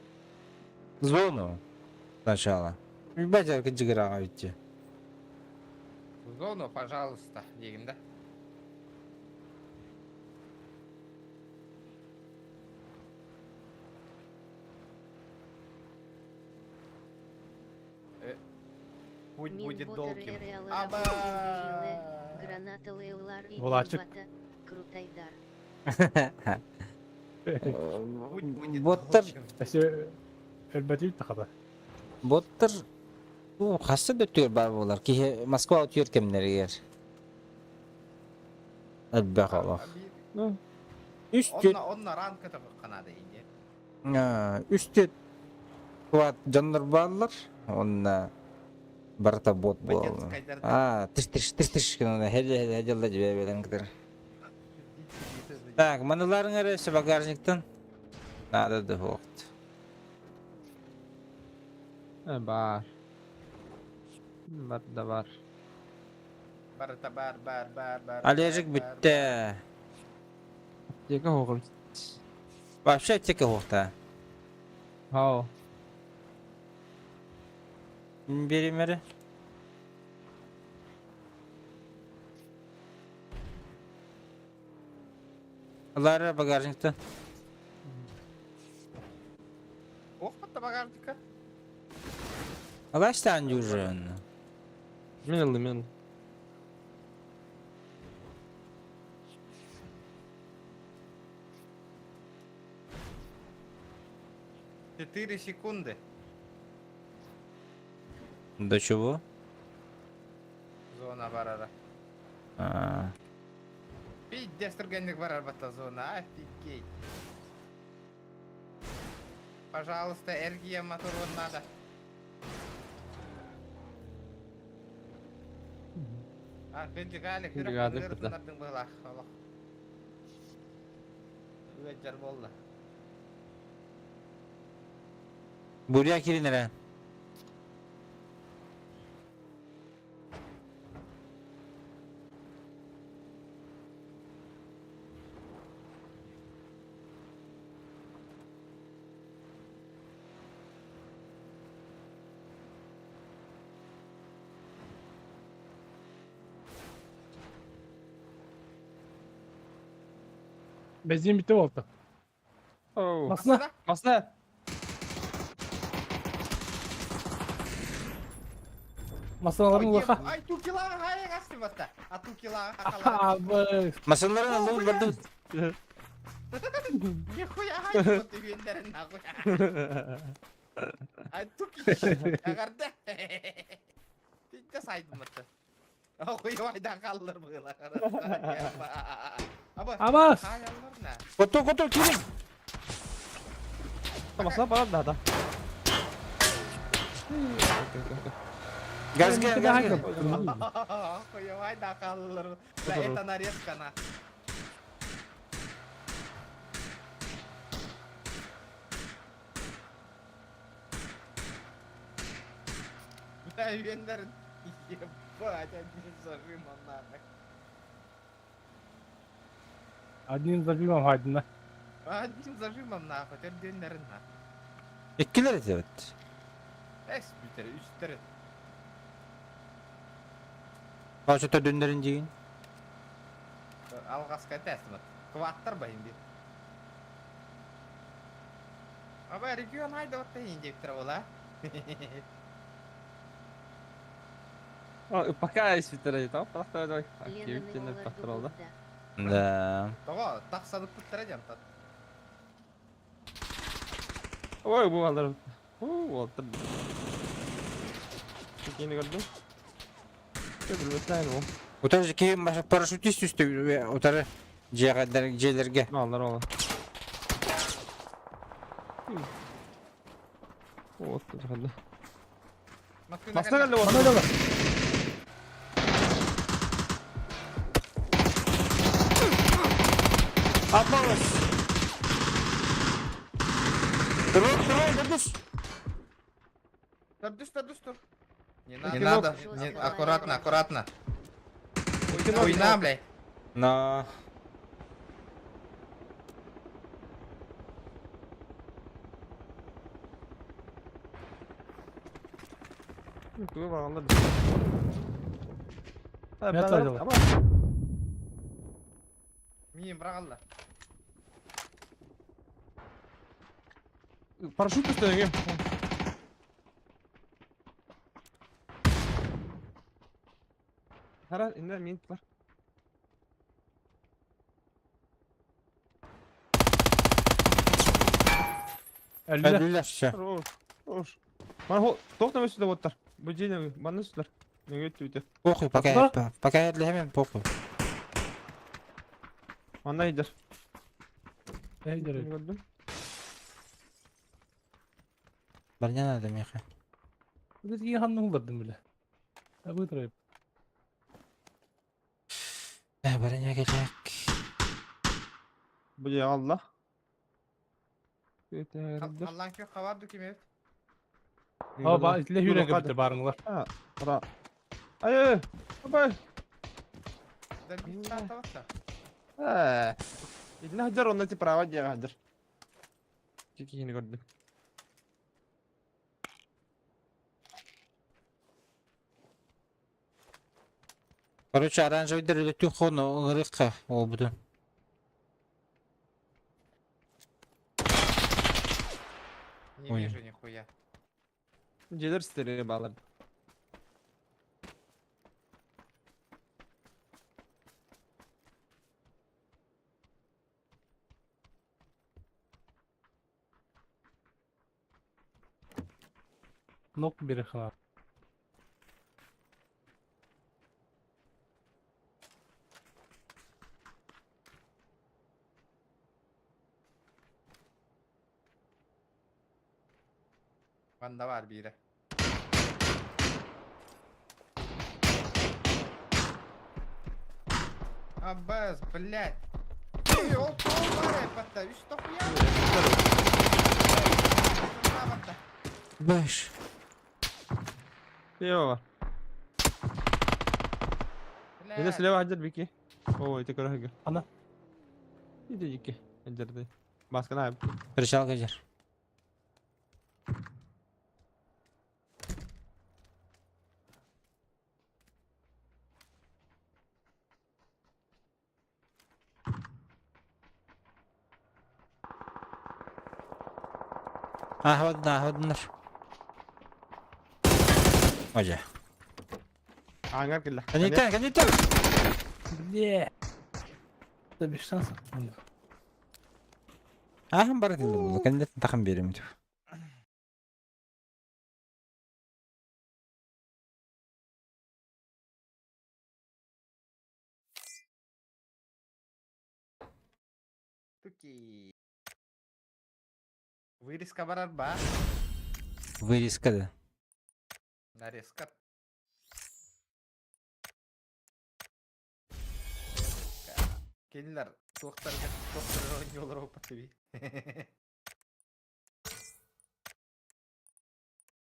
Зону сначала. Ебать, я кыджигыраға ведь. Зону, пожалуйста, дегин да. Путь будет долгим. Аба! Гранаталыйлар и Булачык. Крутайдар. Путь будет Боттар, долгим. Әсе өлбәтил тахата. боттар ну, хасса да төр бар болар. Ки Москва төр кемнергер. Әлбәқ алах. Үс төт, Онна, онна ранка тагы канада инде. үс төт куат жаннар барлар. Онна барта бот Бадет бол. кайдарда. А, тыш тыш тыш тыш кына хәле хәле хәле жибе кытыр. Так, маналарың әресе багажниктан. Надо да вакыт. Бар. Бар да бар. Бар та бар бар бар бар. Алежик бар, бар, бітті. Аптека хоғыр. Вообще аптека хоқта. Хау. Беремері. Лара багажникта. Ох, батта багажника. Алаш уже. Мен алды, мен. 4 секунды. До чего? Зона барара. А, Пиздец тургенник барар батта зона, офигеть. Пожалуйста, эргия моторон надо. А, кынжыгали, Кынжыгали, да. нардың была. Аллах. Үәджар болды. Буря киринere. Бензин bitti oldu. Оу. Masına. Масына. Masınaların улаха. Ай, тукилага хайга асты батта. А тукилага хакала. Абы. Масаларын алып барды. Нихуя хай вот үйендерин нахуй. Ай, туки. Агарда. Пиздец айдым батта. Охуй айдан қалдыр бұғыла. Аба. Абас. Хай аллар на. Кото кото кирин. Масына барады да, да. Газ газ газ. Охуй айдан қалдыр. Да, это нарезка на. Бля, үйендерин. Ебать, одним зажимом нахуй. Одним зажимом хайдына. Одним зажимом нахуй, төрдөннөрүн нахуй. Иккилер evet. Эс бүтер, үстер. Башы төдөннөрүн дейін. Алгаска тәсімі. Кваттар ба инде. Аба регион айда отта инде битер бола. А, Пока есть витер, там, давай, давай. Лена Пахтарал, да? Да. Того, тақсанып бұттыр әдем тат. Ой, bu alır. Oo, oldu. Yeni gördüm. Köpürmesi aynı o. Утар кийин парашютист үстү утары жээлерге. Alır ola. Oldu hadi. Москвина Masına geldi o. Апалас! Трон, трон, дұрыс! Төрдүс, төрдүс тур. Не надо, не, аккуратно, аккуратно. Хуйна, блядь. На. Тугу бараллар. Мят алла. Миин быраҕаллар. Парашют үстүнэ. Хара, инде мин бар. Әллә. Әллә, все. Хорош, хорош. Мана тоқтам үстүдө боттар. Бу жейне манна үстүлөр. Неге өттү Похуй, пока, пока я для меня похуй. Манна идер. Әйдер. Көрдүм. Броня надо, Миха. Бізге ханның улардым біле. Абы тұрайып. Броня керек. Бу же алла. Аллаң кök хабар дүкеме. Ха, ба, итле хүрен кебітір барыңлар. Ра. Ай, ай, абай. Да бит табатта. Э. Идин хаджар онна ти права дия хаджар. Кикини көрдүм. Короче, оранжевый дыр хону ырыққа ол буду. Не Ой. вижу нихуя. Желер стере балар. Нок бері хана. Манда бар бире. Аббас, блядь. Эй, ол пол бар эпатта. Үч тохуя. Бэш. Йо. Иде слева хаджар бики. Ой, ти көрө хаджар. Ана. Иде жики. Хаджарды. Баскана айып. Причал гаджер. Ахвадна, ахваднар. Ожа. Аңар келді. Коннектор, коннектор! Біле. Да без шансов. Ахын бар деді бұл, кандидаттың тақым беремін деп. Туки. Вырезка барар ба. Вырезка да. Нарезка. Келилер, тоқтар, тоқтар ойнолар опатыби.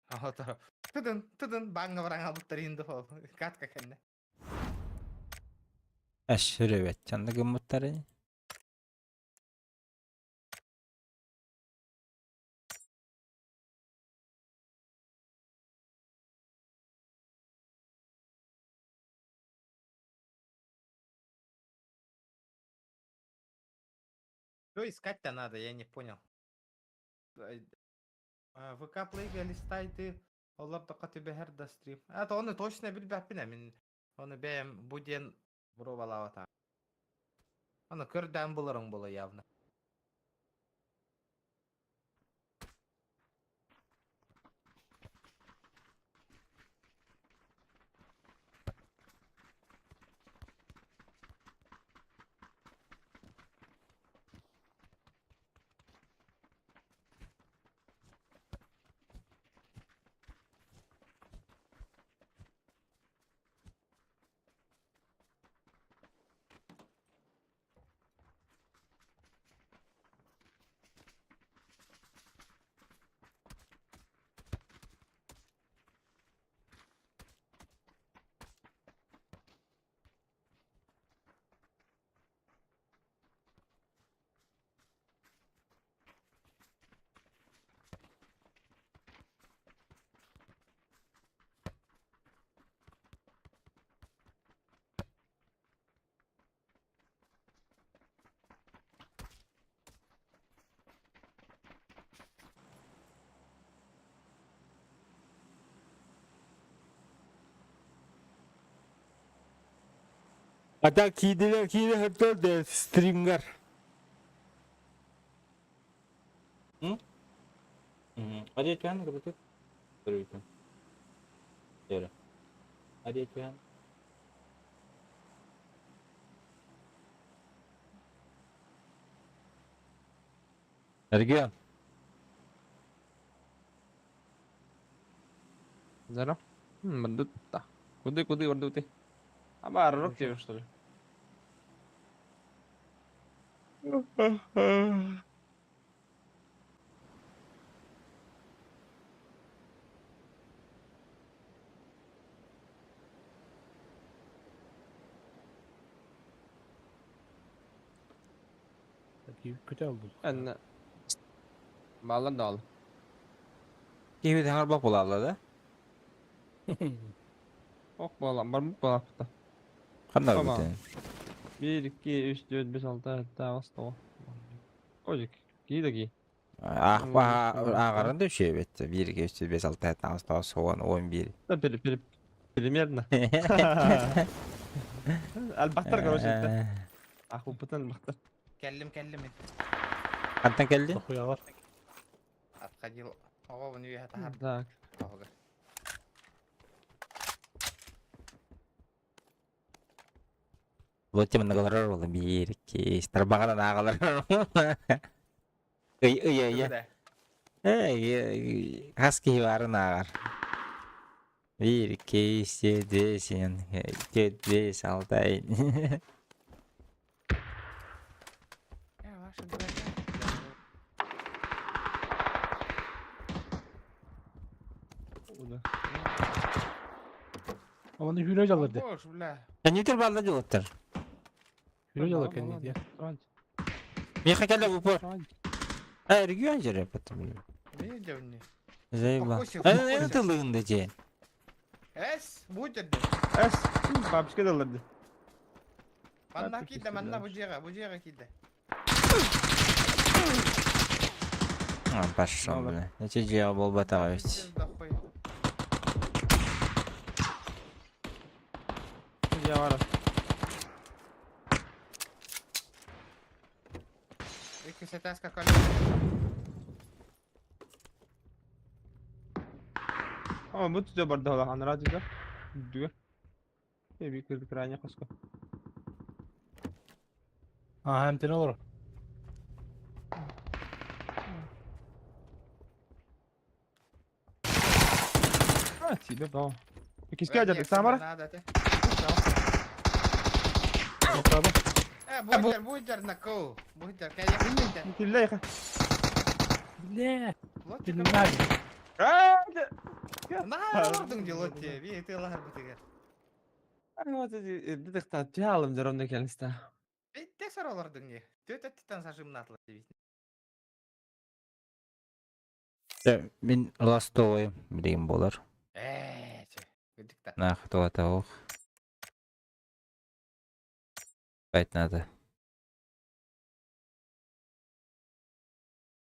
Ата. Тыдын, тыдын, баңга баран алыптар инде ол. Катка кәнне. Әш, үребет, чанды гыммыттары. Что искать-то надо, я не понял. ВК плейга листай ты олар тока тебе да стрим. А то оны точно билбәппин мин. Оны бәм буден бробалавата. Аны көрдән булырың була явно. А так киирдилэр киирэ сылдьар да стримгар. М? Адиэтүһэн кыбытык. Көрүүтүн. Дөрө. Адиэтүһэн. Эргиэн. Здорово. Бандута. Куды, куды, бандуты. А бар, рок тебе, что ли? Kötü oldu. Эннэ. Баллар да Киһи таҥар буолалла да? Ох буолан барбыт буолааппыта. Ханна Оба. барбыт? 1, 2, 3, 4, 5, 6, 7, 8, 9. Ожик. Кии да кии. Аах ааҕарын да үчүгэй эбит. 1, 2, 3, 4, 5, 6, 7, 8, 9, 10, 11. Да пере, пере, примерно. Албахтар, короче, это. Ах, упытан албахтар. Кэллим, кэллим. Хантан кэлли? Дохуялар. Отходил. Оҕобун үөһэ таһар. Так. Оҕо. Вот тем нагаларар буолла. Биир, икки, тарбаҕынан ааҕалар. Ый, ый, ый. Эй, хас киһи баарын ааҕар. Биир, икки, үс, биэс, төрт, биэс, алта, ай. Э, ваша дурака. Уда. Ama ne hüre alırdı. Boş, бля. Компьютер балла дьолоттор. Hüre alır kendini diye. Миэхэ кэлэ упор. Э, регион жере потом. Видел не? Заебал. Похуй, Э, похуй. это лыгында же. Эс, будет. Эс, бабушка даларды. Манна киирдэ, манна бу дьиэҕэ, бу дьиэҕэ киирдэ. А, пошел, бля. Эти дьиэ буолбатаҕа ведь. Дохуй. Я бара. Иккис этээскэ кэллим. Ама бу түзө барды ола, анара түзө. Дүгө. Э, би кырды крайне коско. Ha hem olur. А, тебе бау. Киске ажарды, самара? Надо ты. Tabi. Э, будьтер, будьтер на кол. Будьтер, кэллим. Тилле яха. Бля. Вот Bilmem. А, На, ордуң делоте. Би тылар битигер. Вот эти дедекта тялым жаромда келиста. Битте сор олордуң не. Төт өттүтен сажымнатлы дебит. Мин ластовый билигин буолар. Э, че. Гүдүк та. Нах, туата ох. Спать надо.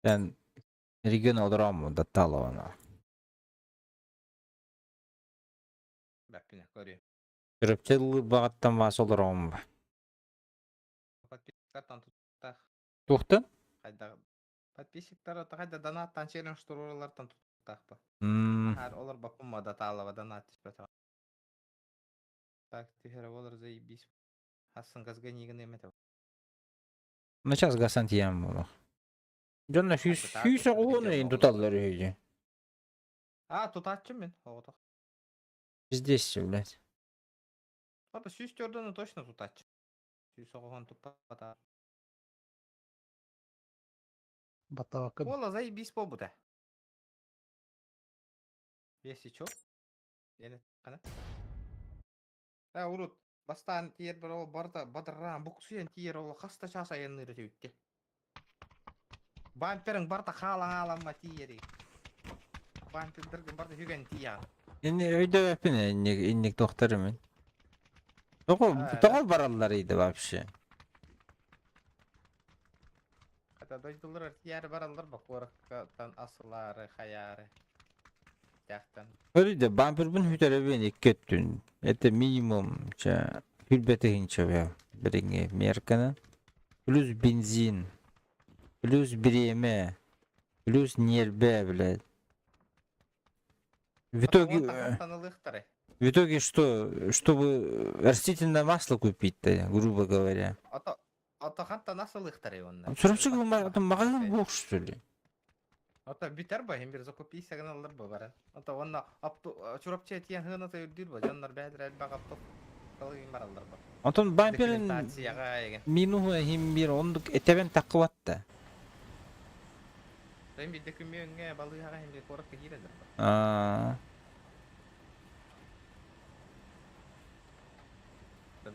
Sen регион олором датталована. Бәппине көрү. Түрөпчел бағаттан бас олором. Подписчиктартан туттах. Тухтан? Хайда. Подписчиктар хайда донаттан челлендж турулартан туттах ба. М, Хар олар баппыма даталава донат түспөтө. Так, түһәрэ олар заебись. Хасын газга нигин эмете. Ну сейчас гасан тиям буолуох. Дьонно сүүс Так, сүүс так, оҕуһун так, ыйын туталлар үһү. А, тутатчы мен. Оҕото. Здесь, блядь. Папа сүүс төрдөнү точно тутатчы. Сүүс оҕоһун туппата. Batta bakın. Ола заебись побута. Если чё? Эне кана. Та урут бастаан тиер бір ол барда бадарраан буксуен тиер ол хаста час айанныыр түбүкке. Бамперин барда хаалаң аламма тиери. Бампердерген барда хүген тиян. Инни өйдөбөппүн инник инник тохтарым мен. Тоҕо А, тоҕо бараллар иди вообще. Хата дойдулар тиер бараллар бакуораккатан асылары хаяры. Тяхтан. Көрүйдө бампербин хүтөрөбүн икки өттүн. Это минимум ча. Сүүрбэ тыһыынча билиҥҥи мерканы. Плюс бензин, плюс бириэмэ, плюс ньиэрбэ, блядь. В итоге, в итоге что, чтобы растительное масло купить-то, грубо говоря. Чурапчы магазин буох что ли? Ото бүтэр ба хим бир закупись гыналлар ба баран. Ото онно Чурапчы этиэн хыына тойурдуур ба дьоннор бэйэлэрэ элбэх авто талыгын бараллар ба. Онтон бамперин Документацияҕа еген. минуһу иһин бир оннук этэбэн таккыбатта. Тойон биирдэ күмүөҥҥэ балыыһаҕа иһин бир куоракка киирэллэр ба. Аа.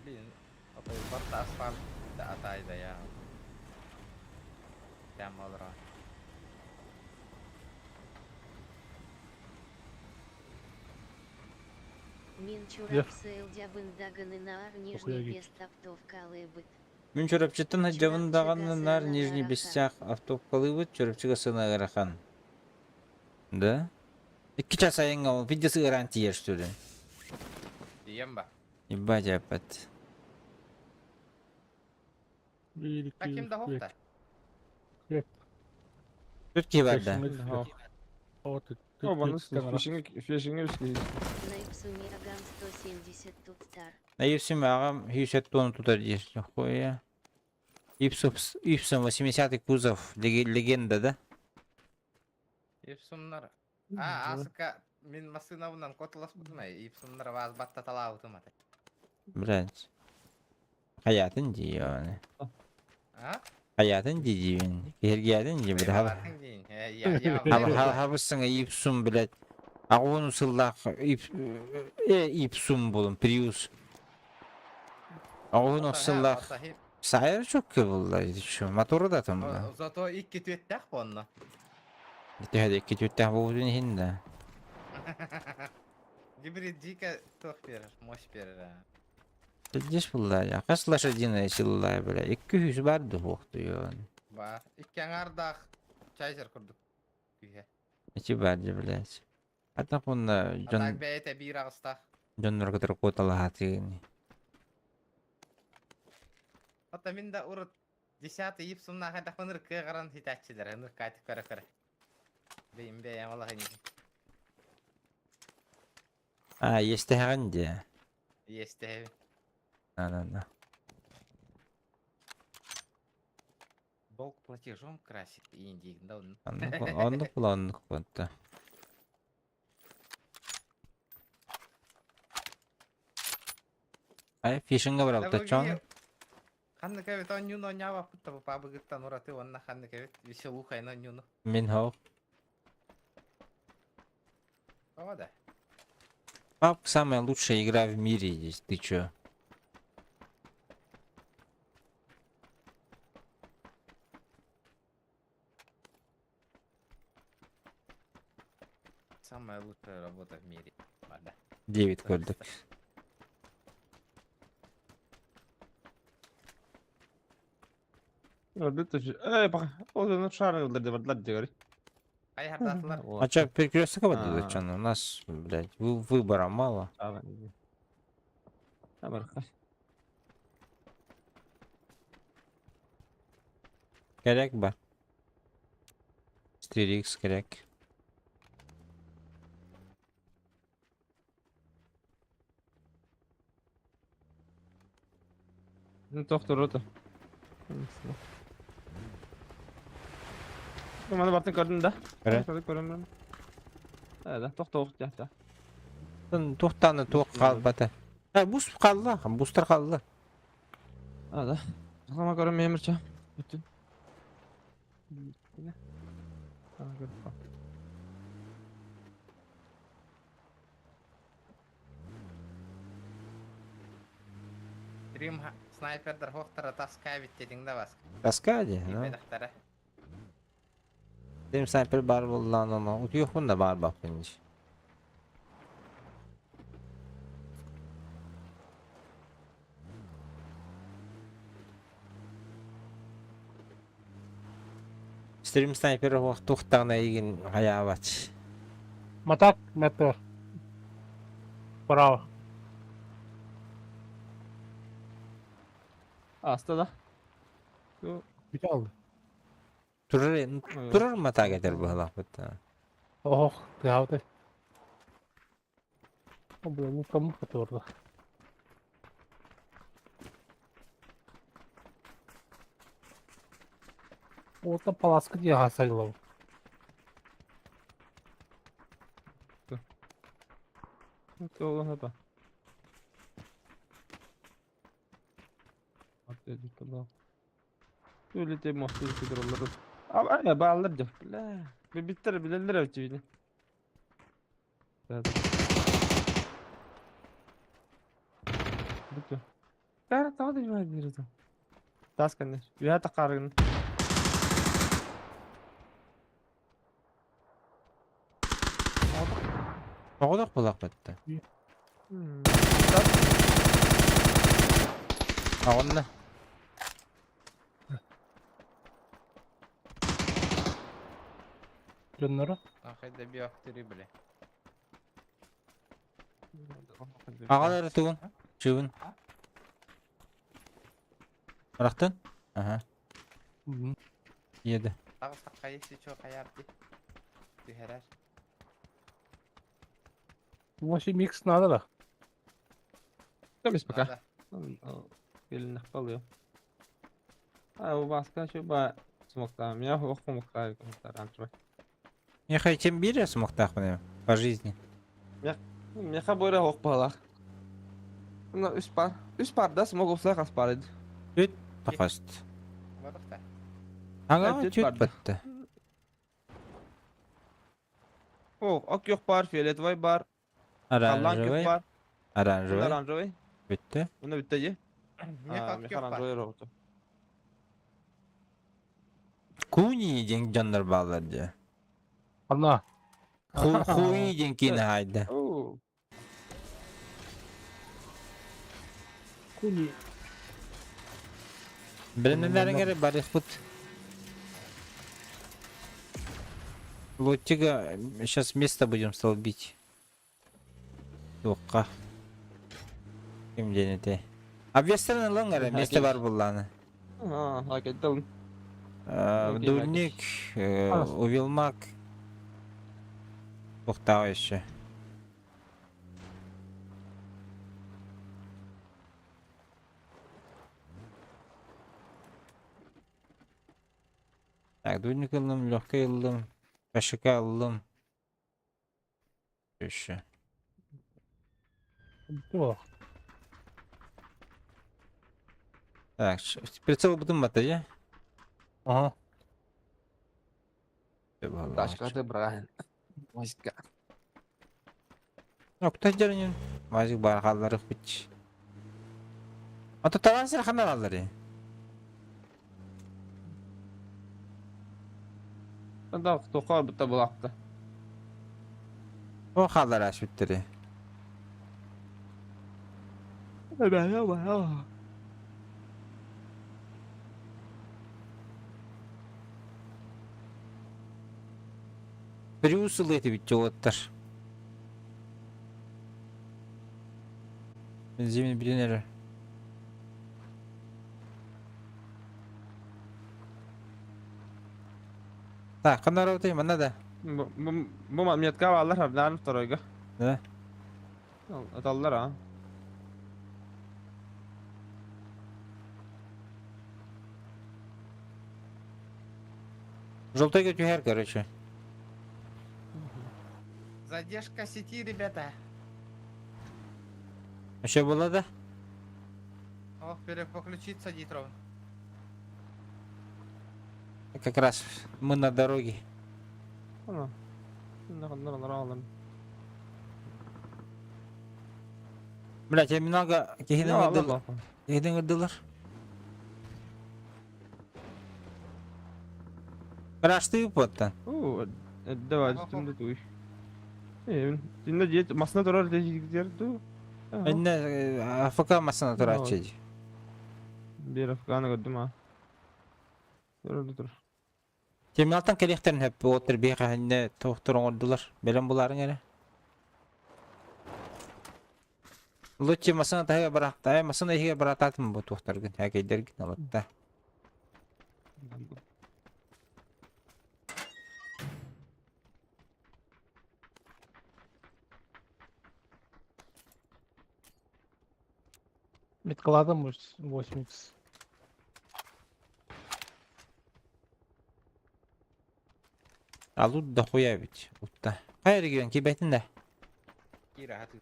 Блин, ото барта асфальт да атайда я. Прямо олоро. Мин Чурапчы ылдьабын наар Нижний Бест оптовкалыыбыт. Мин Чурапчыттан сылдьабын даҕаны наар Нижний Бестях автопкалыыбыт Чурапчыга сына ыарахан. Да? Икки час айаҥҥа ол пиздец ыараан тиийэр что ли? Тиийэн ба. Ебать опять. А ким да хохта? Тут киһи бар да? На Ипсуме агам 170 туттар. На Ипсуме аҕам 170 тутар диир. Хуя. Ипсум, Ипсум 80-й кузов. Легенда, да? Ипсумнар. А, асыка мин массыынабынан котуласпытым ай, Ипсумнар ваз баттаталаабытым аты. Блядь. Хайатын дии оны. А? Хайатын дии диибин. Киһиргээтин дии, блядь. Хайатын диин. Я Хабыссаҥа Ипсум, блядь. Аҕуон сыллаах Ипсум булун, Приус. Аҕуон сыллаах Сайыр чөккө булла, мотору да там да. Зато икки түөттээх буонна. Төһө икки түөттээх буолбутун иһин да. Гибрид дико туох берер, мощь берер. Здесь булла я. Хас лошадиная сила, бля. Икки үс бар да хуохтуйон. Бар. Икки аҥаардаах чайзер курдук күүһэ. Эти бар же, блядь. Ата кунна дьон А так бэйэтэ биир аҕыстаах. Дьоннор кытары куоталаһатыын. Ата мин да урут десятый ипсумнаах хайдахпын ыркыаҕаран хитааччылар ыныркаатык көрө-көрө. Бэйим бэйэм алаһын А, иэстэһэҕин дии. Иэстэһэбин. На-на-на. Долг платежом красит индиигин да онно. Оннук оннук була оннук буолта. Ай, фишинга баралта чон. Ханнык эбит онньууну онньаабаппыт да пабыгыттан ураты уонна ханнык эбит веселухайны онньууну. Мин хоох. Тоҕо да? Пап самая лучшая игра в мире есть, ты чё? Самая лучшая работа в мире. Да. 9 көрдүк. Ай хардатылар. А чё, перекресток вот чё, у нас, блядь, выбора мало. Керек ба? 4х керек. Ну, тохтор рота. Маны бартын көрдүм да. Көрө. Көрөм. Да, тохтоо да. Туохтааны туох хаалбата. Бус хаалла, бустар хаалла. А, да. Сама көрөм мемирче. Бүтүн. Рим снайпердар хоқтара таска бит да бас. Таска ди, ну. Benim снайпер бар боллаан оно. Утуйохпун да бар баппын иш. Стрим снайпер тухтаҕына игин хайаабат. Матак метр. Право. Аста да. Бу Бүтэ алды. Турар, турар матааг этэр быһалаахпыт. Ох, тыаабытай. О, бля, мука мука турда. Ота паласка дии хасайлау. Туолан Үлете мосту тураллар. А бааллар дьэ. Бля. Биттер билеллер эбит. Бүтү. Бәрі тағы да жіберді береді. Тас кәне. Үйә тақарыгын. Оҕолох булаахпыт. Оҕонно. Дьонноро? Ахайда биохтыры бля. Аҕалары тугун? Чыыбын. Бырахтын? Аха. Иеде. Таҕыстахха если чё хайаарди. Түһэрэр. 8 икс надо да. Там пока. Келин нахпалıyor. А у баска şu ба смоктам. Я ох смоктам. Меха чем бире смоктаахпын по жизни. Меха бойра ох балах. Мына үс пар. Үс пар да смог olsa kas par idi. Үт тахаст. Барахта. Ага, Түт түт барды. батты. О, ак yok бар, фиолетовый бар, аллан Оранжевый. yok бар, Оранжевый. оранжевый. Бүтті. Bunu bitti. Меха Меха кёк бар. оранжевый oldu. Куни ден жандар балар де. Анна. Хуи ден кейін хайда. Oo. Куни. Білімдерің әрі барих бұт. Лотига, сейчас место будем столбить. Тоққа. Ким денете. Объясняны лонгары, место бар булланы. Ha, hak ettim. Окей, Дурник, Увилмак. Тоқтау еще. Так, дурник ыллым, легкий ыллым, кашыка ыллым. Еще. О, Так, прицел будем бата, я? Ага. Ташка ты брайан. Başka. Nokta жарынын. Мазик бар халлары бит. Ата таван сер ханар аллары. Да, тоқар бітті бұлақты. О халлар аш биттери. Брюсел эти бит жолоттар. Бензин билинер. Так, канар отay мана да. Бу метка алар хабдан второйга. Да. Аталлар а. Желтый түһэр, короче. Задержка сети, ребята. Еще было да? Ох, перепоключиться Дитров. Как раз мы на дороге. Ана. Алам. Блять, я много кихинен выдалар. Рашты поттан. Oo, давай üstümde duy. Dinle diye masına durar diyecekler du. Инне АФК масына турачы. Bir Afganı gördüm ha. Dur dur. Терминалтан келехтерин хөп отыр бейха инне тоқтыр оңырдылар. Белен буларын әлі. Лучше масына таһыга барахта, масына иһигэ баратаатым бу туохтаргын, хакейдергин алатта. Меткаладым 8х. А лут дохуя ведь. Утта. Хайа регион кибетин да. Кира хаты.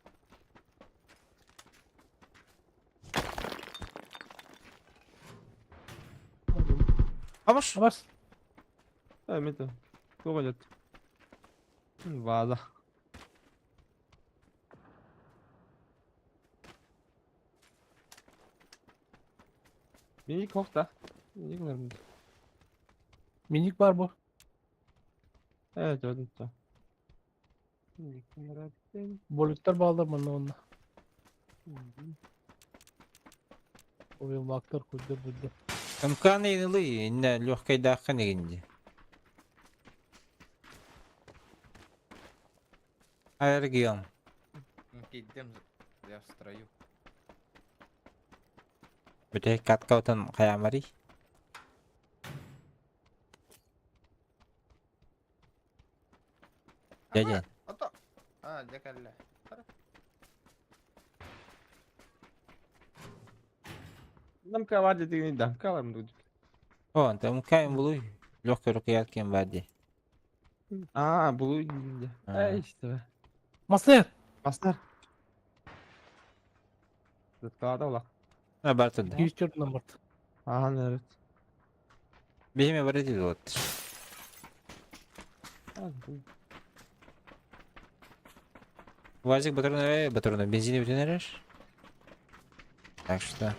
Амаш. Абас. Э, мете. Сколько идет? Ваза. Minik hofta. Minik var mı? Minik var bu. Evet öldüm da. Minik var. Боликтар балдар манна онна. Ой, лактар куйдыр бүдді. МК-ны инылы, инне легкой дахын егинди. Хайа регион. Киддем я в строю. Бүтэй каткаутан хаямари. Дядя. Ото. А, декалля. Дамка var dediğin damka var mı? О, там МК булуй. Легкой рукоятки бади. Aa bu Ha. E işte be. Мастер! Master. Zıtkada ola. А бартында. 204 номер. Aha evet. Бихиме бар эди вот. Вазик батарына, батарына бензин бүтүнереш. Так что.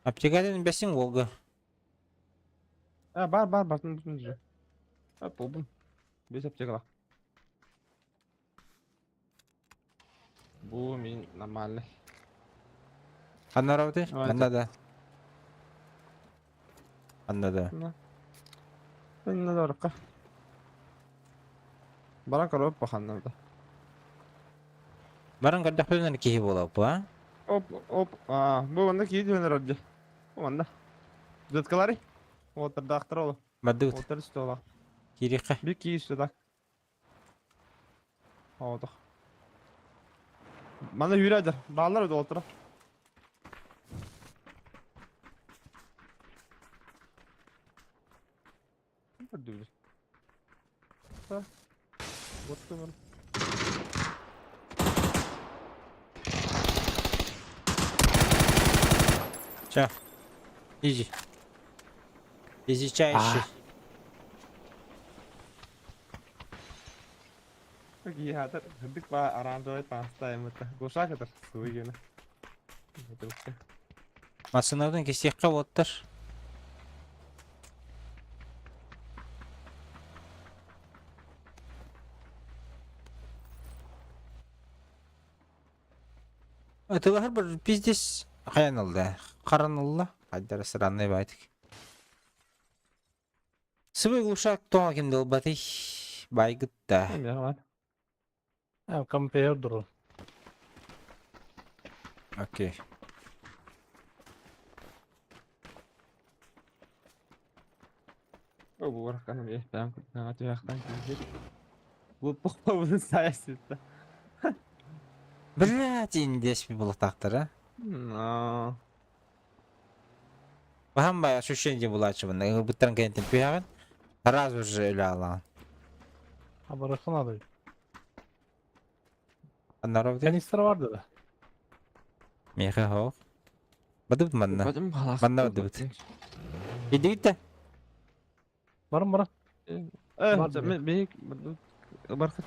Аптекадын бесин Волга. Ha bar bar bar. Bütün Ha buldum. Bir apteka Bu min нормальный. Анна работы? Давайте. Анна да. Анна да. Ne doğru Bana kalıp bakanlar da. Баран кардахпын киһи буолап, а? Оп оп. Aa bu banda ki döner önce. Bu banda. Zıtkaları. Otur daktır oğlum. Бадыт. Otur üstü ola. Кириха. Bir ki üstü dak. Oldu. Bana yürü Bağlar da otur. Dur. Ha. Otur. Ча. Изи. Изичайший. Хатыр хыдык ба оранжевый таастаймыта. Гуша хатыр суйгена. Масынардан кесекка боттар. Атылар бір пиздец хаянылды. Қаранылды. Хайдара сыранный байтык. Сыбы глушак тоңа кимди албаты. Байгытта. Эме А, компьютер дуру. Окей. О, бу бараканım eh ben atıyaktan gelecek. Bu bu sayesinde. Блять, индес би булатактар, а? No. Бахам бай ощущение булачы бында. Буттан кентин пүйагын. Сразу же эле алан. А барахын ады. Аннаров Канистр vardı да. Меха хо. Бадыбыт манна. Бадым халак. Манна бадыбыт. Идигит Барым барым. Э, Бар мен мен бархат.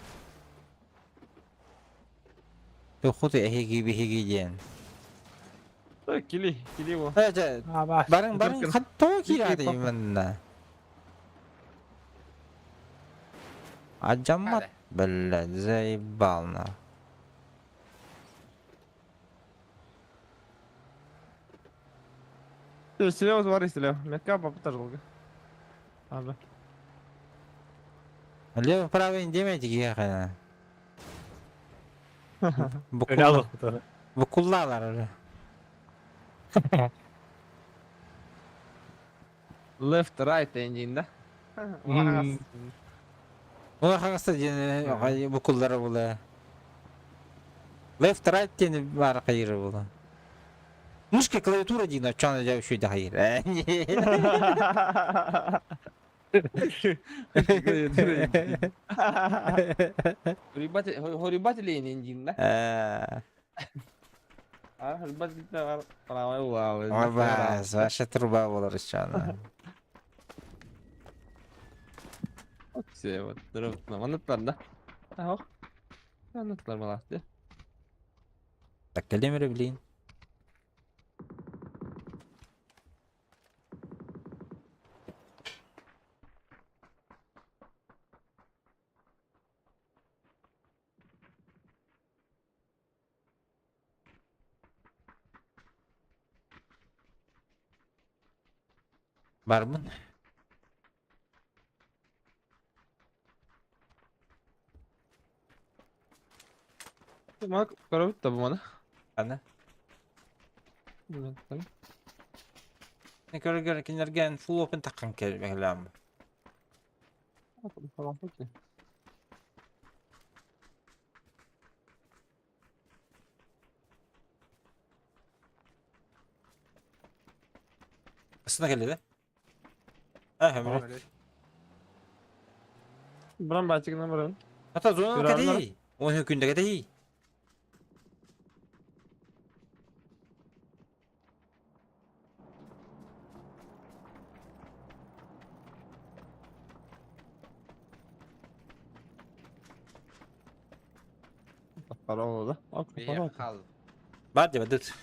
Тухут эхиги бихиги диэн. Кили, кили бу. Э, А, баш. Барың барың хатто кирады Папа. манна. Аджамат, блядь, заебал на. Слева бар слева. Мекка бапы тажылгы. Abi. Лево право индеме тиги Öyle alır. Букуллалар уже. Left right engine Hmm. Ула хаңаста диэн букуллара була. Left right диэн бар кайыры була. Мышка клавиатура диэн чана жа үшүй да хайыр. Хорибатель engine да? А, хорибатель правай улалы. Ой, ваша труба болар чана. Все, вот, Манытлар да. Ах. Манытлар маласты. Так, кэлемере блин. Барбын. Мак, көрөбүт да бу маны. Ана. Көргөр кинерген full open таккан келбелам. Ысына келди да? А, хэмре. Бран бачыгынан барабын. Ата зона Көрөр кеди. Он күндө кеди. Паролу да. Приехал. Бар деп дыт.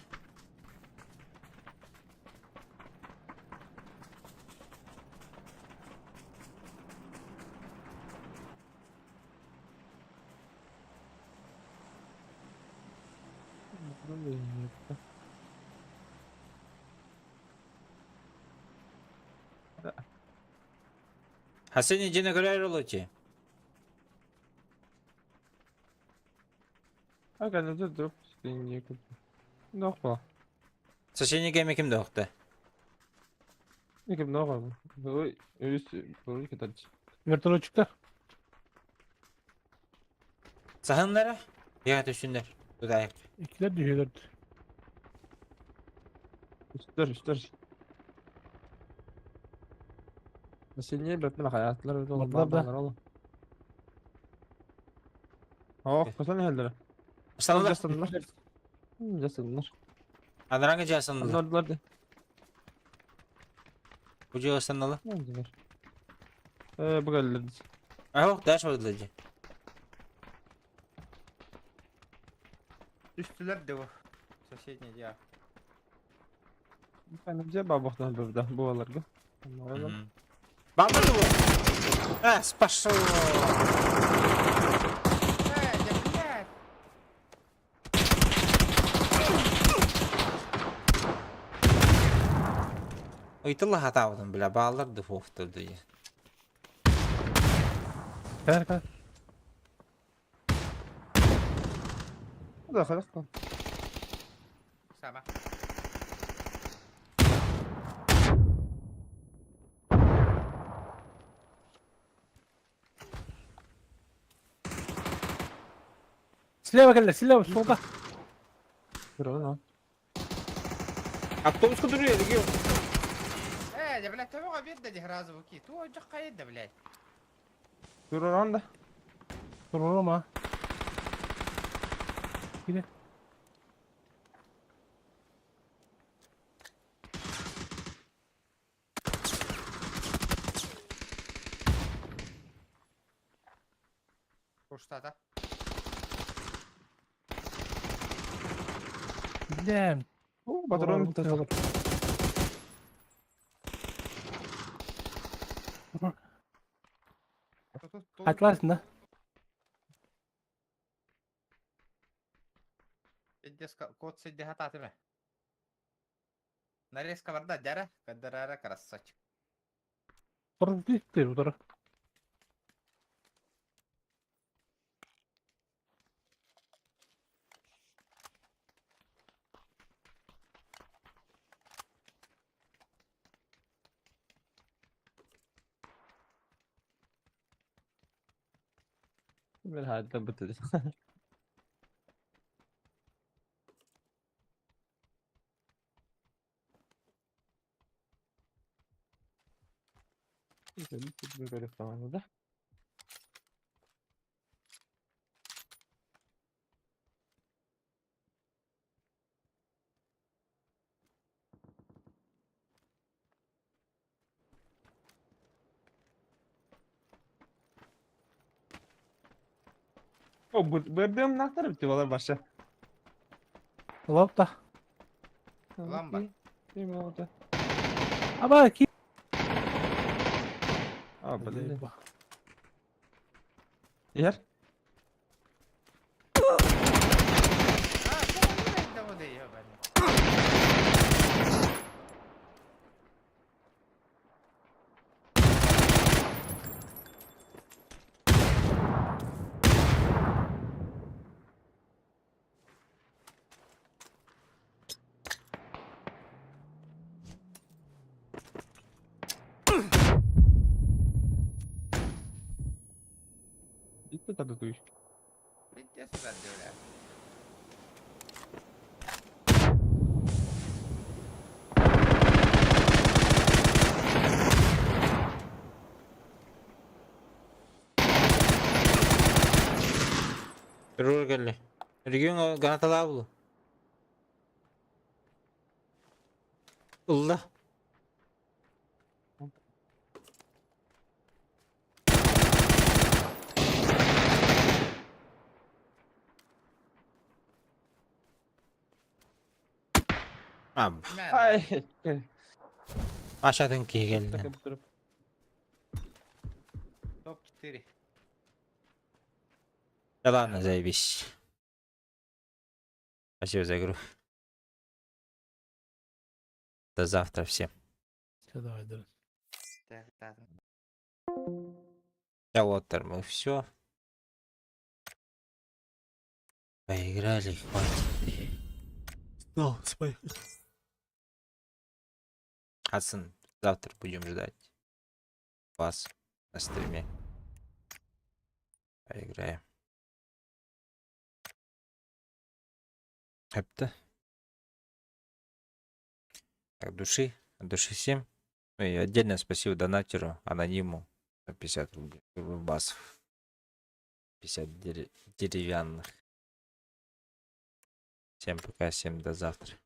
Хасени жена көрөр олочи. Ага, ну дроп Нохва. Сошени кеме ким дохты? Никем нохва. Ой, үс буру кетач. Вертолетчиктер. Сахыннара? Я түшүндөр. Тудайык. İkiler düşüyorlar. Үстөр, үстөр. Сильнее бәпмін хаyaтлар öyle oldu. Барда да. Oldu. Oh, kusan helleri. Саналар. Жасанlar. Жасанlar. Анараңы жасанылар. Anladılar. Бу жасанылар. Anladılar. Bu geldiler. Ах, даш бардылар. Үстілер де Соседний я. Efendim бабахтан burada bu alırgı. Бабы бу. А, пошел. Э, да блядь. Ыйтылла хатабытын бля, баалар духовтурду. Кәлер кәлер. Да, хорошо. Сама. Слева кәлер, слева, солда. Көрөбүн, Автобуска дуруyor, регион. Э, да блядь, того обедда де разу буки. Ту жакка да блядь. Көрөбүн да. Durur ama. Gide. Куштата. Bilem. Патрон битте. Atlarsın da. Код сидде хататыме. Нарезка барда дәрә, каддарара красавчик. Dur bir bu taraf. Бир хайда бытыды. Да? О, бырдым нахтар бити балар баша. Лапта. Ламба. Ким oldu? Аба ки. А, блин. Ер? Bitti tabii bu iş. Bitti süper diyor. Рургали. Регион Ганаталавлу. Улла. А, Ay. aşağıdan ki geldi. Топ-4. Да ладно, заебись. Спасибо за игру. До завтра всем. Все, давай, давай. Так, так. Да вот, мы все. Поиграли, хватит. Снова спать. Хасан, завтра будем ждать вас на стриме. Поиграем. Хепта. Так, души, от души всем. Ну и отдельное спасибо донатеру, анониму, за 50 рублей, рубасов. 50 деревянных. Всем пока, всем до завтра.